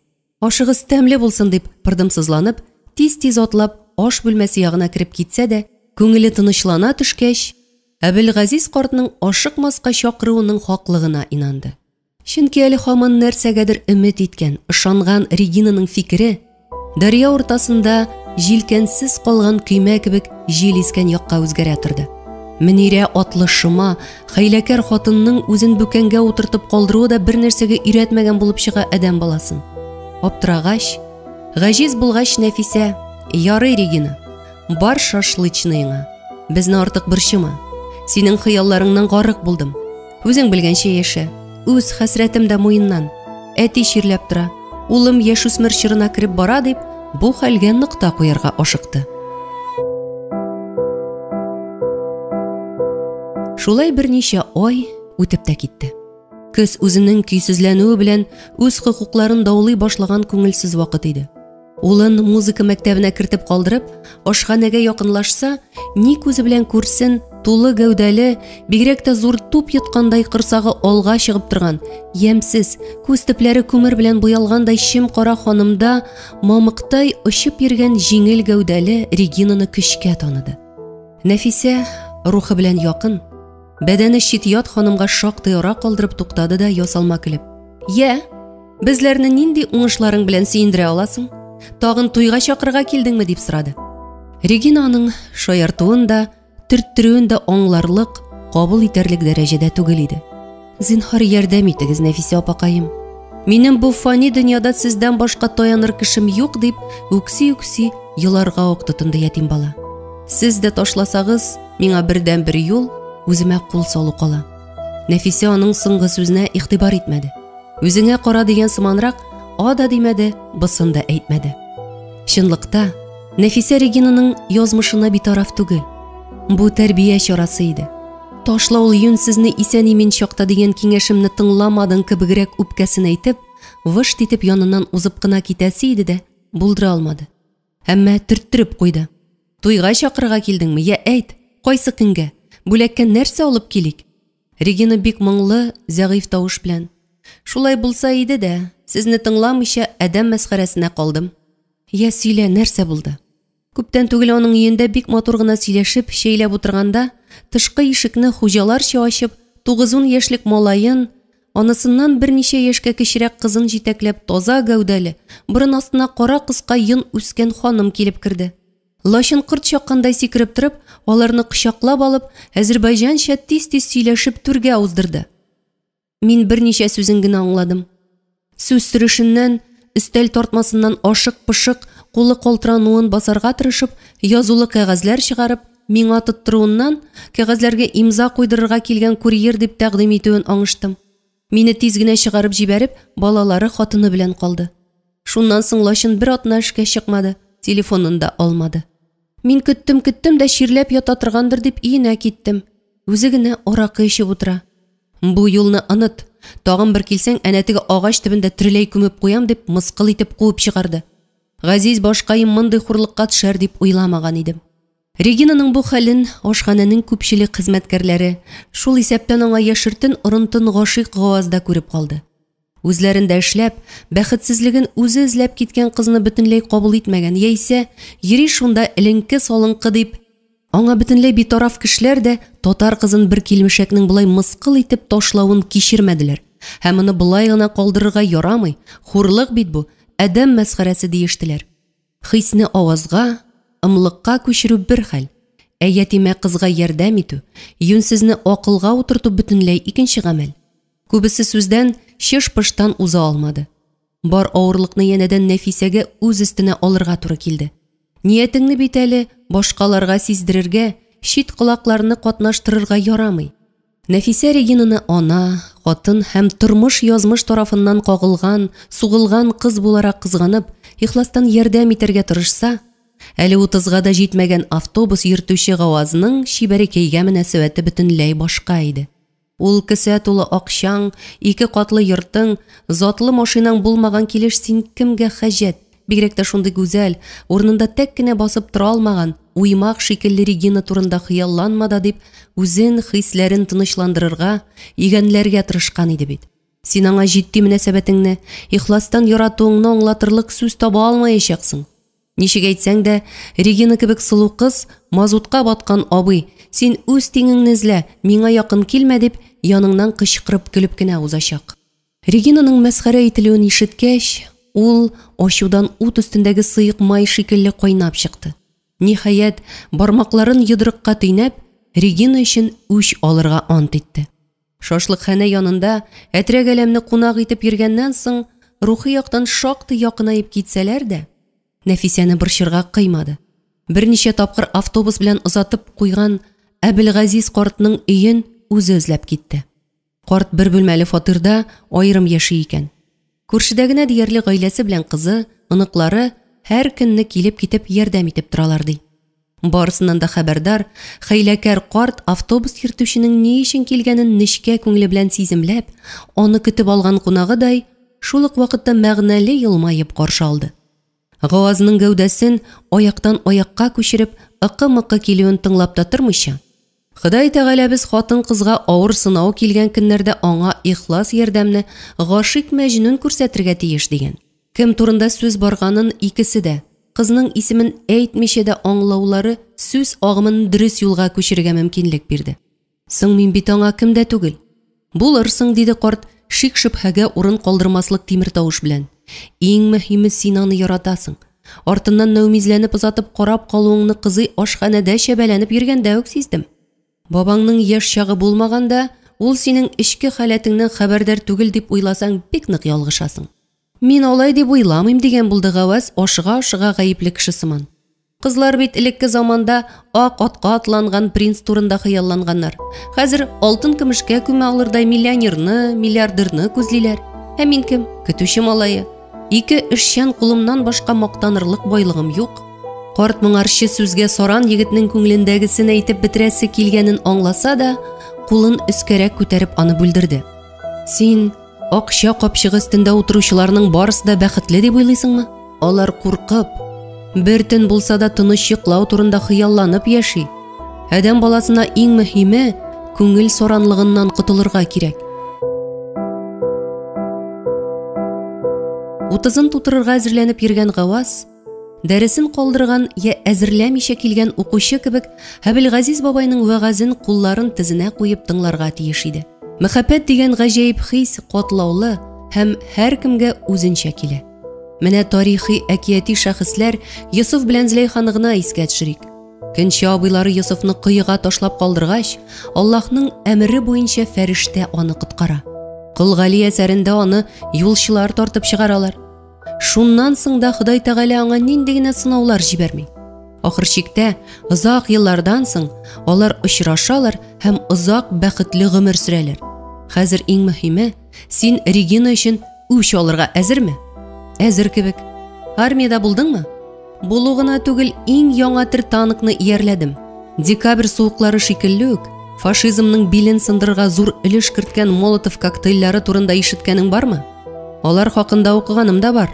Ашыгыз тәмле булсын дип, пырдымсызланып, тиз-тиз атлап аш бүлмәсе ягына кереп китсә дә, күңеле тынычлана төшкәч, Әбелгазиз картның ашыкмаска чакыруының хаклыгына инанды. Чөнки әле һаман нәрсәгәдер өмет иткән, ышанган Регинаның фикере дәрья уртасында җилкәнсез калган көймә кебек җил искән якка үзгәрә торды. Мөнирә атлы шома, хәйләкәр хатынның үзен бүкәнгә утыртып калдыруы да бер нәрсәгә өйрәтмәгән булып чыга адәм баласын. Аптырагач, гаҗиз булгач Нәфисә, "Ярый, Регина, Бар шашлычныйңа. Безне артык борчыма. Синең хыялларыңнан гарык булдым. Үзең белгәнчә яшә. Үз хәсрәтем дә муеннан. Әти чирләп тора. Улым яшүсмер чорына кереп бара дип, бу хәлгә нокта куярга ашыкты. Шулай берничә ай үтеп тә китте. Көз үзенең көйсезләнүе белән үз хокукларын даулый башлаган күңелсез вакыт иде. Улын музыка мәктәбенә кертеп калдырып, ашханәгә якынлашса, ни күзе белән күрсен, тулы гәүдәле, бигрәк тә зур туп йоткандай корсагы алга чыгып торган, ямьсез, күз төпләре күмер белән буялгандай чем кара ханымда мамыктай очып йөргән җиңел гәүдәле Регинаны көчкә таныды. Нәфисә рухы белән якын, бәдәне чит-ят ханымга шактый ара калдырып туктады да ясалма көлеп. Йә, безләрне нинди уңышларың белән сөендерә аласың? Тагын туйга чакырырга килдеңме дип сорады. Регина аның шаяртуын да, төрттерүен дә аңларлык, кабул итәрлек дәрәҗәдә түгел иде. Зинһар ярдәм итегез, Нәфисә апакаем. Минем бу фани дөньяда сездән башка таяныр кешем юк дип, үкси-үкси еларга ук тотынды ятим бала. Сез дә ташласагыз, миңа бердән-бер юл үземә кул салу кала. Нәфисә аның соңгы сүзенә игътибар итмәде. Үзеңә кара дигән сыманрак а да димәде, бысын да әйтмәде. Чынлыкта, Нәфисә Регинаның язмышына битараф түгел. Бу тәрбия чарасы иде. Ташла ул юньсезне исән-имин чакта дигән киңәшемне тыңламадың кебегрәк үпкәсен әйтеп, выжт итеп яныннан узып кына китәсе иде дә, булдыра алмады. Әмма төрттереп куйды. Туйга чакырырга килдеңме? Я әйт, кайсы көнгә? Бүләккә нәрсә алып килик? Регина бик моңлы, зәгыйфь тавыш белән. Шулай булса иде дә, сезне тыңламыйча адәм мәсхәрәсенә калдым. Я сөйлә, нәрсә булды? Күптән түгел аның өендә бик матур гына сөйләшеп, чәйләп утырганда, тышкы ишекне хуҗаларча ачып, 9-10 яшьлек малаен, анысыннан берничә яшькә кечерәк кызын җитәкләп таза гәүдәле, борын астына кара кыска йон үскән ханым килеп керде. Лачын корт чаккандай сикереп торып, аларны кочаклап алып, әзербайҗанча тиз-тиз сөйләшеп түргә уздырды. Мин берничә сүзен генә аңладым. Сүз сөрешеннән, өстәл тартмасыннан ашык-пошык, кулы калтырануын басарга тырышып, язулы кәгазьләр чыгарып, миңа тоттыруыннан, кәгазьләргә имза куйдырырга килгән курьер дип тәкъдим итүен аңыштым. Мине тиз генә чыгарып җибәреп, балалары хатыны белән калды. Шуннан соң Лачын бер атна эшкә чыкмады, телефонын да алмады. Мин көттем-көттем дә чирләп ята торгандыр дип өенә киттем. Үзе генә аракы эчеп утыра. Бу юлны оныт, тагын бер килсәң, әнә теге агач төбендә тереләй күмеп куям дип мыскыл итеп куып чыгарды. Газиз башкаем мондый хурлыкка төшәр дип уйламаган идем. Регинаның бу хәлен ашханәнең күпчелек хезмәткәрләре, шул исәптән аңа яшертен орынтын гашыйк Гаваз да күреп калды. Үзләрендә эшләп, бәхетсезлеген үзе эзләп киткән кызны бөтенләй кабул итмәгән яисә йөри шунда эленке-салынкы дип, аңа бөтенләй битараф кешеләр дә татар кызын бер килмешәкнең болай мыскыл итеп ташлавын кичермәделәр. Һәм моны болай гына калдырырга ярамый, хурлык бит бу, адәм мәсхәрәсе диештеләр. Хисне авазга, ымлыкка күчерү бер хәл, ә ятимә кызга ярдәм итү, юньсезне акылга утырту бөтенләй икенче гамәл. Күбесе сүздән чыш-пыштан уза алмады. Бар авырлыкны янәдән Нәфисәгә үз өстенә алырга туры килде. Ниятеңне бит әле башкаларга сиздерергә, чит колакларны катнаштырырга ярамый. Нәфисә Регинаны ана, хатын һәм тормыш-язмыш тарафыннан кагылган, сугылган кыз буларак кызганып, ихластан ярдәм итәргә тырышса, әле 30-га да җитмәгән автобус йөртүче Гавазның чибәрекәйгә мөнәсәбәте бөтенләй башка иде. Ул кесә тулы акчаң, ике катлы йортың, затлы машинаң булмаган килеш син кемгә хаҗәт? Бигрәк тә шундый гүзәл, урынында тәк кенә басып тора алмаган, уймак шикелле Регина турында хыялланма да дип, үзен, хисләрен тынычландырырга, игәнләргә тырышкан иде бит. Син аңа җитди мөнәсәбәтеңне, ихластан яратуыңны аңлатырлык сүз таба алмаячаксың. Ничек әйтсәң дә, Регина кебек сылу кыз, мазутка баткан абый, син үз тиңеңне эзлә, миңа якын килмә дип, яныңнан кычкырып көлеп кенә узачак. Регинаның мәсхәрә ителүен ишеткәч, ул ачудан ут өстендәге сыек май шикелле кайнап чыкты. Ниһаять, бармакларын йодрыкка төйнәп, Регина өчен үч алырга ант итте. Шашлыкханә янында әтрәк әләмне кунак итеп йөргәннән соң, рухи яктан шактый якынаеп китсәләр дә, Нәфисәне борчырга кыймады. Берничә тапкыр автобус белән озатып куйган Әбелгазиз картның өен үзе эзләп китте. Карт бер бүлмәле фатирда аерым яши икән. Күршедә генә диярлек гаиләсе белән кызы, оныклары һәр көнне килеп-китеп ярдәм итеп торалар ди. Барысыннан да хәбәрдар, хәйләкәр карт автобус йөртүченең ни өчен килгәнен нечкә күңеле белән сиземләп, аны көтеп алган кунагыдай, шул ук вакытта мәгънәле елмаеп каршы алды. Гавазның гәүдәсен аяктан аякка күчереп, ыкы-мыкы килүен тыңлап та тормыйча, Ходай Тәгаләбез хатын-кызга авыр сынау килгән көннәрдә аңа ихлас ярдәмне гашыйк Мәҗнүн күрсәтергә тиеш дигән. Кем турында сүз барганын икесе дә, кызның исемен әйтмичә дә аңлаулары сүз агымын дөрес юлга күчерергә мөмкинлек бирде. Соң мин бит аңа кем дә түгел. Булырсың, диде карт, шик-шөбһәгә урын калдырмаслык тимер тавыш белән. Иң мөһиме, син аны яратасың. Артыннан нәүмизләнеп озатып карап калуыңны кызый ашханәдә чәбәләнеп йөргәндә үк сиздем. Бабаңның яшь чагы булмаганда, ул синең эчке халәтеңнән хәбәрдар түгел дип уйласаң, бик нык ялгышасың. Мин алай дип уйламыйм, дигән булды Гаваз, ашыга-ашыга гаепле кеше сыман. Кызлар бит элекке заманда ак атка атланган принц турында хыялланганнар. Хәзер алтын-көмешкә күмә алырдай миллионерны, миллиардерны күзлиләр. Ә мин кем? Көтүче малае. Ике эшчән кулымнан башка мактанырлык байлыгым юк. Карт моңарчы сүзгә саран егетнең күңелендәгесен әйтеп бетерәсе килгәнен аңласа да, кулын өскәрәк күтәреп аны бүлдерде. Син акча капчыгы өстендә утыручыларның барысы да бәхетле дип уйлыйсыңмы? Алар куркып, бер төн булса да тыныч йоклау турында хыялланып яши. Адәм баласына иң мөһиме күңел саранлыгыннан котылырга кирәк. Утызын тутырырга әзерләнеп йөргән Гаваз, дәресен калдырган я әзерләмичә килгән укучы кебек, Әбелгазиз бабайның вәгазен кулларын тезенә куеп тыңларга тиеш иде. Мәхәббәт дигән гаҗәеп хис катлаулы һәм һәркемгә үзенчә килә. Менә тарихи әкияти шәхесләр Йосыф белән Зөләйханы гына искә төшерик. Көнче абыйлары Йосыфны коега ташлап калдыргач, Аллаһның әмере буенча фәрештә аны коткара. Кол Гали әсәрендә аны юлчылар тартып чыгаралар. Шуннан соң да Ходай Тәгалә аңа нинди генә сынаулар җибәрми. Ахыр чиктә, озак еллардан соң алар очрашалар һәм озак бәхетле гомер сөрәләр. Хәзер иң мөһиме, син Регина өчен үч алырга әзерме? Әзер кебек. Армиядә булдыңмы? Булу гына түгел, иң яңа төр танкны иярләдем. Декабрь суыклары шикелле үк, фашизмның билен сындырырга зур өлеш керткән Молотов коктейльләре турында ишеткәнең бармы? Алар хакында укыганым да бар.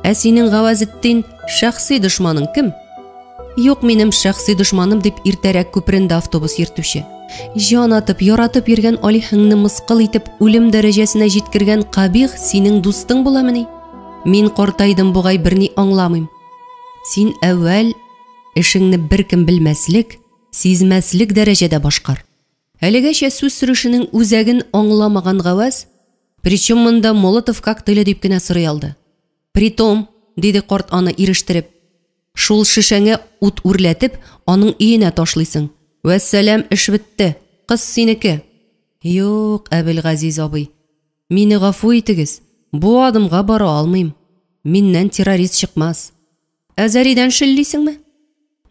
Ә синең Гавазетдин шәхси дошманың кем? Юк минем шәхси дошманым дип иртәрәк күперенде автобус йөртүче. Җан атып, яратып йөргән алиһеңне мыскыл итеп үлем дәрәҗәсенә җиткергән кабих синең дустың буламыни? Мин картайдым бугай берни аңламыйм. Син әүвәл эшеңне беркем белмәслек, сизмәслек дәрәҗәдә башкар. Әлегәчә сүз сөрешенең үзәген аңламаган Гаваз, Причем монда Молотов коктейле дип кенә сорый алды. Притом, диде карт аны ирештереп, шул шешәңә ут үрләтеп, аның өенә ташлыйсың. Вәссәлам, эш бетте. Кыз синеке. Юк, Әбелгазиз абый, мине гафу итегез, бу адымга бара алмыйм. Миннән террорист чыкмас. Ә Зәридән шөллисеңме?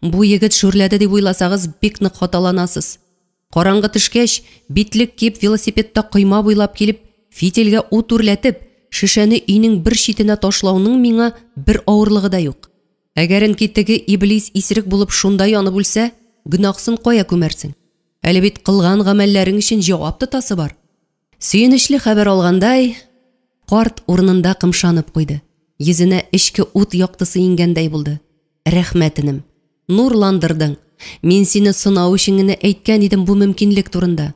Бу егет шүрләде дип уйласагыз, бик нык хаталанасыз. Караңгы төшкәч, битлек киеп велосипедта койма буйлап килеп, фитильгә ут үрләтеп, шешәне өйнең бер читенә ташлауның миңа бер авырлыгы да юк. Әгәренки теге иблис исерек булып шунда янып үлсә, гөнаһсын кая күмәрсең? Әле бит кылган гамәлләрең өчен җавап тотасы бар. Сөенечле хәбәр алгандай, карт урынында кымшанып куйды. Йөзенә эчке ут яктысы иңгәндәй булды. Рәхмәт, энем. Нурландырдың. Мин сине сынау өчен генә әйткән идем бу мөмкинлек турында.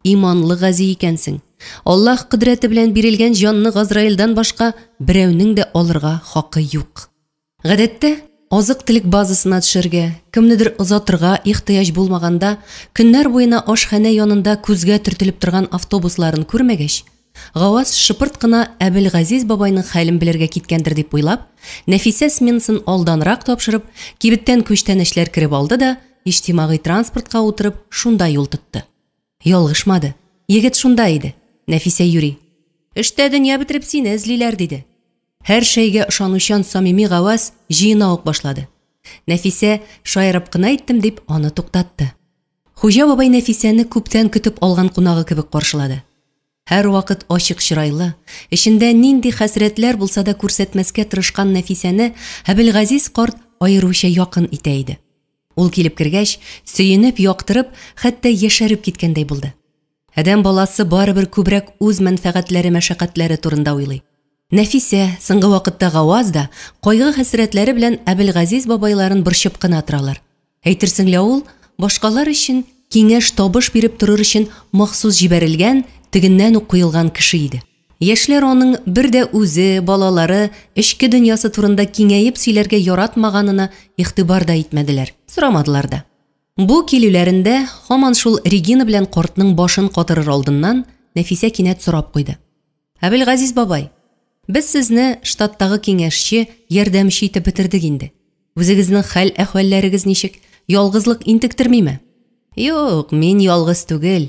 Иманлы гази икәнсең. Аллаһ кодрәте белән бирелгән җанны Газраилдан башка берәүнең дә алырга хакы юк. Гадәттә, азык-төлек базасына төшәргә, кемнедер озатырга ихтыяҗ булмаганда, көннәр буена ашханә янында күзгә төртелеп торган автобусларын күрмәгәч, Гаваз шыпырт кына Әбелгазиз бабайның хәлен белергә киткәндер дип уйлап, Нәфисә сменасын алданрак тапшырып, кибеттән күчтәнәчләр кереп алды да, иҗтимагый транспортка утырып, шунда юл тотты. Ялгышмады. Егет шунда иде. Нәфисә юри. Эштә дөнья бетереп сине эзлиләр, диде. Һәр шәйгә ышанучан самими Гаваз җыена ук башлады. Нәфисә, шаярып кына әйттем дип, аны туктатты. Хуҗа бабай Нәфисәне күптән көтеп алган кунагы кебек каршылады. Һәрвакыт ачык чырайлы, эчендә нинди хәсрәтләр булса да күрсәтмәскә тырышкан Нәфисәне Әбелгазиз карт аеруча якын итә иде. Ул килеп кергәч, сөенеп, яктырып, хәтта яшәреп киткәндәй булды. Адәм баласы барыбер күбрәк үз мәнфәгатьләре-мәшәкатьләре турында уйлый. Нәфисә, соңгы вакытта Гаваз да кайгы-хәсрәтләре белән Әбелгазиз бабайларын борчып кына торалар. Әйтерсең лә ул, башкалар өчен киңәш-табыш биреп торыр өчен махсус җибәрелгән, тегеннән үк куелган кеше иде. Яшьләр аның бер дә үзе, балалары, эчке дөньясы турында киңәеп сөйләргә яратмаганына игътибар да итмәделәр, сорамадылар да. Бу килүләрендә, һаман шул Регина белән картның башын катырыр алдыннан, Нәфисә кинәт сорап куйды. Әбелгазиз бабай, без сезне штаттагы киңәшче, ярдәмче итеп бетердек инде. Үзегезнең хәл-әхвәлләрегез ничек? Ялгызлык интектермиме? Юк, мин ялгыз түгел.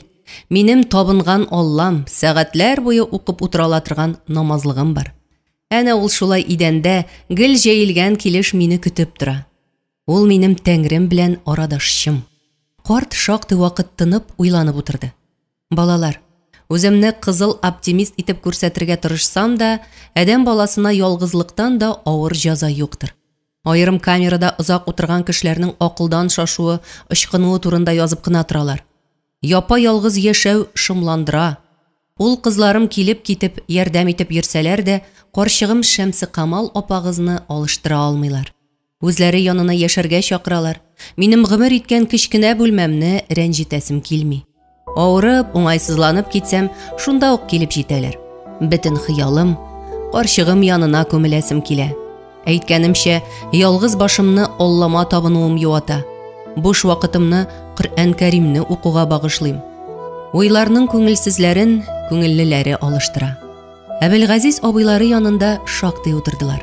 Минем табынган Аллам, сәгатьләр буе укып утыра ала торган намазлыгым бар. Әнә ул шулай идәндә гел җәелгән килеш мине көтеп тора. Ул минем Тәңрем белән арадашчым. Карт шактый вакыт тынып, уйланып утырды. Балалар, үземне кызыл оптимист итеп күрсәтергә тырышсам да, адәм баласына ялгызлыктан да авыр җәза юктыр. Аерым камерада озак утырган кешеләрнең акылдан шашуы, ычкынуы турында язып кына торалар. Япа-ялгыз яшәү шомландыра. Ул кызларым килеп-китеп, ярдәм итеп йөрсәләр дә, карчыгым Шәмсекамал апагызны алыштыра алмыйлар. Үзләре янына яшәргә чакыралар. Минем гомер иткән кечкенә бүлмәмне рәнҗетәсем килми. Авырып, уңайсызланып китсәм, шунда ук килеп җитәләр. Бөтен хыялым, карчыгым янына күмеләсем килә. Әйткәнемчә, ялгыз башымны Аллама табынуым юата. Буш вакытымны Коръән Кәримне укуга багышлыйм. Уйларның күңелсезләрен күңеллеләре алыштыра. Әбелгазиз абыйлары янында шактый утырдылар.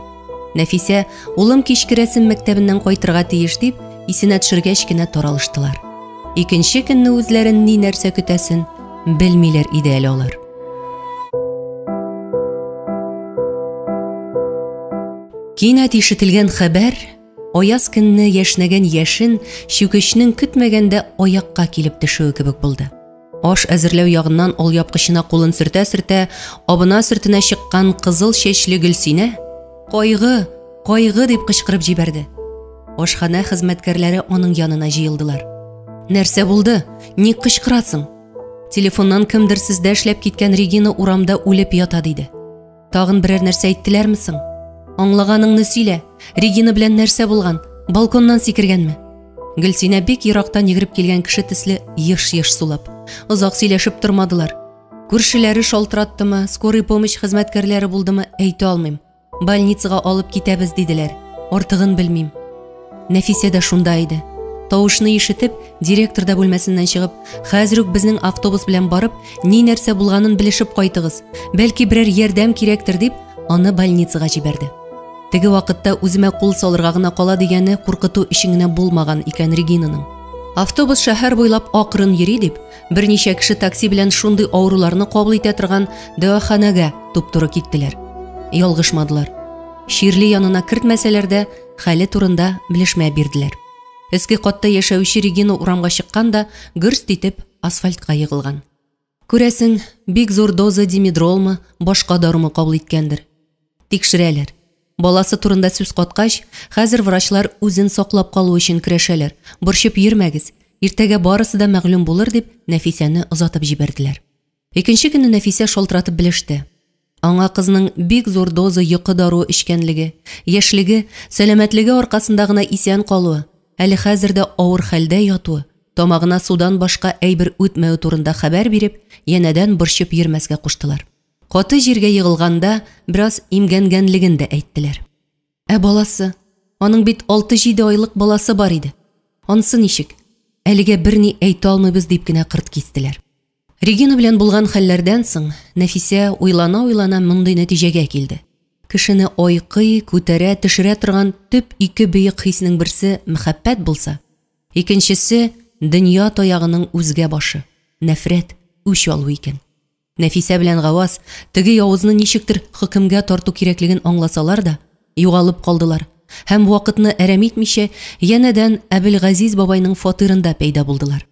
Нәфисә, улым кичке рәсем мәктәбеннән кайтырга тиеш дип, исенә төшергәч кенә таралыштылар. Икенче көнне үзләрен ни нәрсә көтәсен белмиләр иде әле алар. Кинәт ишетелгән хәбәр аяз көнне яшьнәгән яшен чүкечнең көтмәгәндә аякка килеп төшүе кебек булды. Аш әзерләү ягыннан алъяпкычына кулын сөртә-сөртә, абына-сөртенә чыккан кызыл чәчле Гөлсинә «Кайгы! Кайгы!» дип кычкырып җибәрде. Ашханә хезмәткәрләре аның янына җыелдылар. «Нәрсә булды? Ник кычкырасың?» Телефоннан кемдер сездә эшләп киткән Регина урамда үлеп ята диде. Тагын берәр нәрсә әйттеләрме соң? Аңлаганыңны сөйлә. Регина белән нәрсә булган? Балконнан сикергәнме? Гөлсинә бик ерактан йөгереп килгән кеше төсле еш-еш сулап. Озак сөйләшеп тормадылар. Күршеләре шалтыраттымы, скорый помощь хезмәткәрләре булдымы, әйтә алмыйм. Больницага алып китәбез диделәр. Артыгын белмим. Нәфисә дә шунда иде. Тавышны ишетеп, директор да бүлмәсеннән чыгып, хәзер үк безнең автобус белән барып, ни нәрсә булганын белешеп кайтыгыз. Бәлки берәр ярдәм кирәктер дип, аны больницага җибәрде. Теге вакытта үземә кул салырга гына кала дигәне куркыту өчен генә булмаган икән Регинаның. Автобус шәһәр буйлап акрын йөри дип, берничә кеше такси белән шундый авыруларны кабул итә торган дәваханәгә туп-туры киттеләр. Ялгышмадылар. Чирле янына кертмәсәләр дә, хәле турында белешмә бирделәр. Өске катта яшәүче Регина урамга чыккан да гөрст итеп асфальтка егылган. Күрәсең, бик зур доза димедролмы, башка дарумы кабул иткәндер. Тикшерәләр. Баласы турында сүз каткач, хәзер врачлар үзен саклап калу өчен көрәшәләр. Борчып йөрмәгез, иртәгә барысы да мәгълүм булыр дип, Нәфисәне озатып җибәрделәр. Икенче көнне Нәфисә шалтыратып белеште. Аңа кызның бик зур доза йокы даруы эчкәнлеге, яшьлеге, сәламәтлеге аркасында гына исән калуы, әле хәзер дә авыр хәлдә ятуы, тамагына судан башка әйбер үтмәве турында хәбәр биреп, янәдән борчып йөрмәскә куштылар. Каты җиргә егылганда бераз имгәнгәнлеген дә әйттеләр. Ә баласы? Аның бит 6-7 айлык баласы бар иде. Ансы ничек? Әлегә берни әйтә алмыйбыз дип кенә кырт кистеләр. Регина белән булган хәлләрдән соң Нәфисә уйлана-уйлана мондый нәтиҗәгә килде. Кешене айкый, күтәрә, төшерә торган төп ике бөек хиснең берсе мәхәббәт булса, икенчесе дөнья таягының үзгә башы, нәфрәт, үч алу икән. Нәфисә белән Гаваз теге явызны ничектер хөкемгә тарту кирәклеген аңласалар да, югалып калдылар һәм вакытны әрәм итмичә янәдән Әбелгазиз бабайның фатирында пәйда булдылар.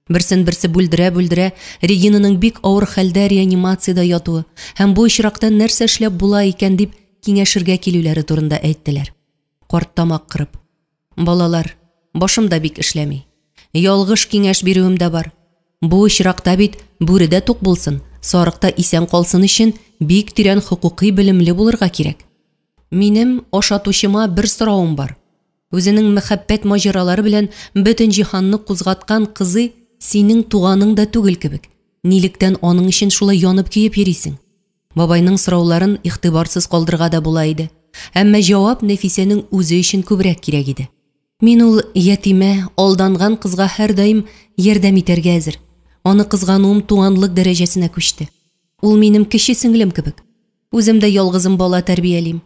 Берсен-берсе бүлдерә-бүлдерә Регинаның бик авыр хәлдә реанимациядә ятуы һәм бу очракта нәрсә эшләп була икән дип киңәшергә килүләре турында әйттеләр. Карт тамак кырып: "Балалар, башым да бик эшләми. Ялгыш киңәш бирүем дә бар. Бу очракта бит бүре дә тук булсын, сарык та исән калсын өчен бик тирән хокукый белемле булырга кирәк. Минем ашатучыма бер соравым бар. Үзенең мәхәббәт маҗаралары белән бөтен җиһанны кузгаткан кызый синең туганың да түгел кебек. Нилектән аның өчен шулай янып-көеп йөрисең? Бабайның сорауларын игътибарсыз калдырырга да була иде. Әмма җавап Нәфисәнең үзе өчен күбрәк кирәк иде. Мин ул ятимә, алданган кызга һәрдаим ярдәм итәргә әзер. Аны кызгануым туганлык дәрәҗәсенә күчте. Ул минем кече сеңлем кебек. Үзем дә ялгызым бала тәрбиялим.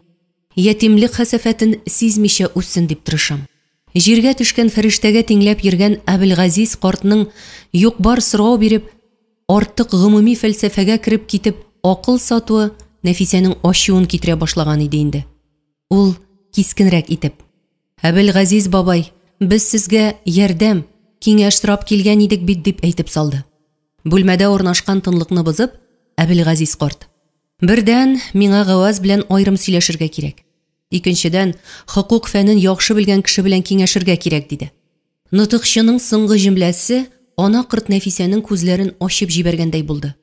Ятимлек хәсәфәтен сизмичә үссен дип тырышам. Җиргә төшкән фәрештәгә тиңләп йөргән Әбелгазиз картның юк-бар сорау биреп, артык гомуми фәлсәфәгә кереп китеп акыл сатуы Нәфисәнең ачуын китерә башлаган иде инде. Ул кискенрәк итеп: Әбелгазиз бабай, без сезгә ярдәм, киңәш сорап килгән идек бит, дип әйтеп салды. Бүлмәдә урнашкан тынлыкны бозып, Әбелгазиз карт: Бердән, миңа Гаваз белән аерым сөйләшергә кирәк. Икенчедән, хокук фәнен яхшы белгән кеше белән киңәшергә кирәк, диде. Нотыкчының соңгы җөмләсе ана корт Нәфисәнең күзләрен ачып җибәргәндәй булды.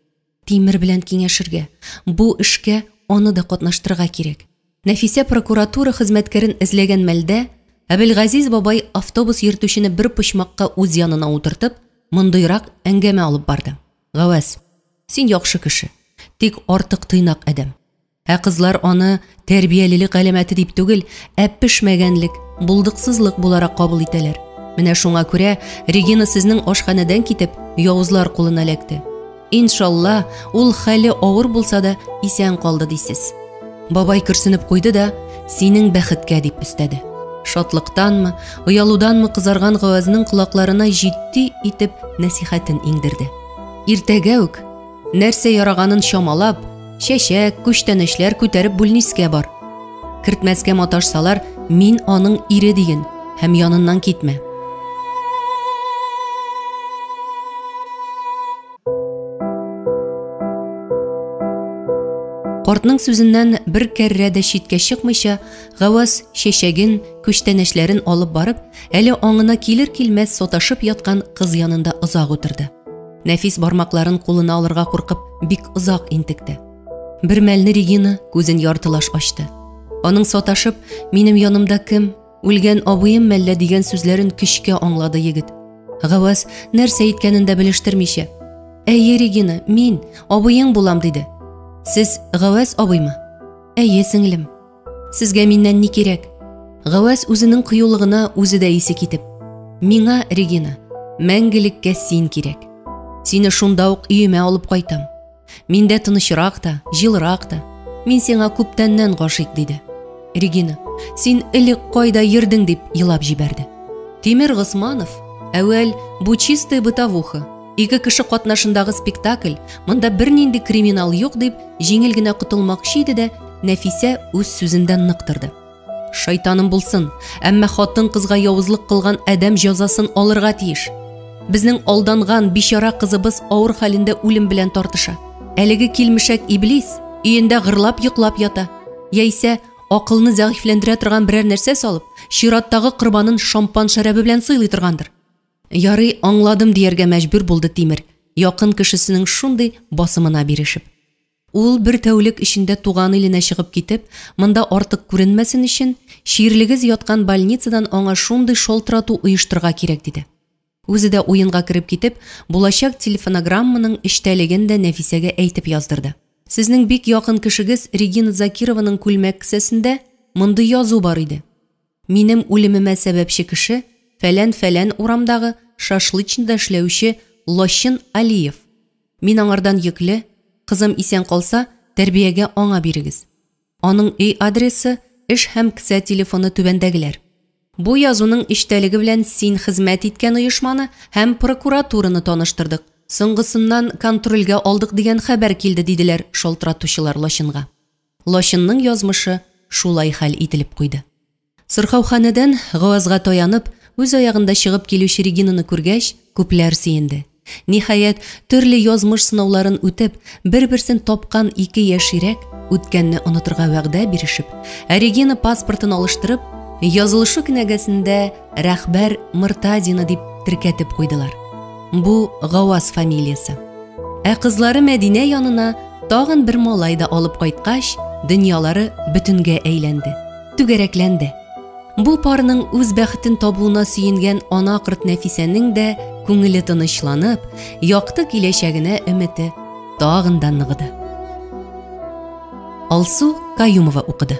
Тимер белән киңәшергә, бу эшкә аны да катнаштырырга кирәк. Нәфисә прокуратура хезмәткәрен эзләгән мәлдә, Әбелгазиз бабай автобус йөртүчене бер почмакка үз янына утыртып, мондыйрак әңгәмә алып барды. Гавәз, син яхшы кеше, тик артык тыйнак адәм. Ә кызлар аны тәрбиялелек галәмәте дип түгел, ә пешмәгәнлек, булдыксызлык буларак кабул итәләр. Менә шуңа күрә Регина сезнең ашханәдән китеп, явызлар кулына эләкте. Иншалла, ул хәле авыр булса да исән калды дисез. Бабай көрсенеп куйды да, синең бәхеткә дип өстәде. Шатлыктанмы, оялуданмы кызарган Гавазның колакларына җитди итеп нәсихәтен иңдерде. Иртәгә үк Нәрсә яраганын чамалап, чәчәк, күчтәнәчләр күтәреп бүлнискә бар. Кертмәскә маташсалар, мин аның ире диген һәм яныннан китмә. Картның сүзеннән бер кәррә дә читкә чыкмыйча, Гаваз чәчәген, күчтәнәчләрен алып барып, әле аңына килер-килмәс саташып яткан кыз янында озак утырды. Нәфис бармакларын кулына алырга куркып, бик озак интекте. Бер мәлне Регина күзен яртылаш ачты. Аның саташып, минем янымда кем, үлгән абыем мәллә дигән сүзләрен көчкә аңлады егет. Гаваз нәрсә әйткәнен дә белештермичә, "Әйе, Регина, мин, абыең булам", диде. Сез Гаваз абыймы? Әйе, сеңлем. Сезгә миннән ни кирәк? Гавәз үзенең кыюлыгына үзе дә исе китеп. Миңа, Регина, мәңгелеккә син кирәк. Сине шунда ук өемә алып кайтам. Миндә тынычрак та, җылырак та. Мин сиңа күптәннән гашыйк, диде. Регина, син элек кайда йөрдең, дип елап җибәрде. Тимер Госманов, әүвәл бу чистая бытовуха, ике кеше катнашындагы спектакль, монда бернинди криминал юк дип, җиңел генә котылмакчы иде дә, Нәфисә үз сүзендә нык торды. Шайтаным булсын, әмма хатын-кызга явызлык кылган адәм җәзасын алырга тиеш. Безнең алданган бичара кызыбыз авыр хәлендә үлем белән тартыша. Әлеге килмешәк иблис өендә гырлап йоклап ята. Яисә акылны зәгыйфьләндерә торган берәр нәрсә салып, чираттагы корбанын шампан шәрабе белән сыйлый торгандыр. Ярый, аңладым дияргә мәҗбүр булды Тимер, якын кешесенең шундый басымына бирешеп. Ул бер тәүлек эчендә туган иленә чыгып китеп, монда артык күренмәсен өчен, чирлегез яткан больницадан аңа шундый шалтырату оештырырга кирәк, диде. Үзе дә уенга кереп китеп, булачак телефонограмманың эчтәлеген дә Нәфисәгә әйтеп яздырды. Сезнең бик якын кешегез Регина Закированың күлмәк кесәсендә мондый язу бар иде. Минем үлемемә сәбәпче кеше, фәлән-фәлән урамдагы шашлычныйда эшләүче Лачын Алиев. Мин аңардан йөкле, кызым исән калса, тәрбиягә аңа бирегез. Аның өй адресы, эш һәм кесә телефоны түбәндәгеләр. Бу язуның эчтәлеге белән син хезмәт иткән оешманы һәм прокуратураны таныштырдык. Соңгысыннан контрольгә алдык дигән хәбәр килде, диделәр шалтыратучылар Лачынга. Лачынның язмышы шулай хәл ителеп куйды. Сырхауханәдән Гавазга таянып, үз аягында чыгып килүче Регинаны күргәч, күпләр сөенде. Ниһаять, төрле язмыш сынауларын үтеп, бер-берсен тапкан ике яшь йөрәк үткәнне онытырга вәгъдә бирешеп, ә Регина паспортын алыштырып, язылышу кенәгәсендә Рәхбәр Мыртазина дип теркәтеп куйдылар. Бу Гаваз фамилиясе. Ә кызлары Мәдинә янына тагын бер малай да алып кайткач, дөньялары бөтенгә әйләнде. Түгәрәкләнде. Бу парның үз бәхетен табуына сөенгән ана корт Нәфисәнең дә күңеле тынычланып, якты киләчәгенә өмете тагын да ныгыды. Алсу Каюмова укыды.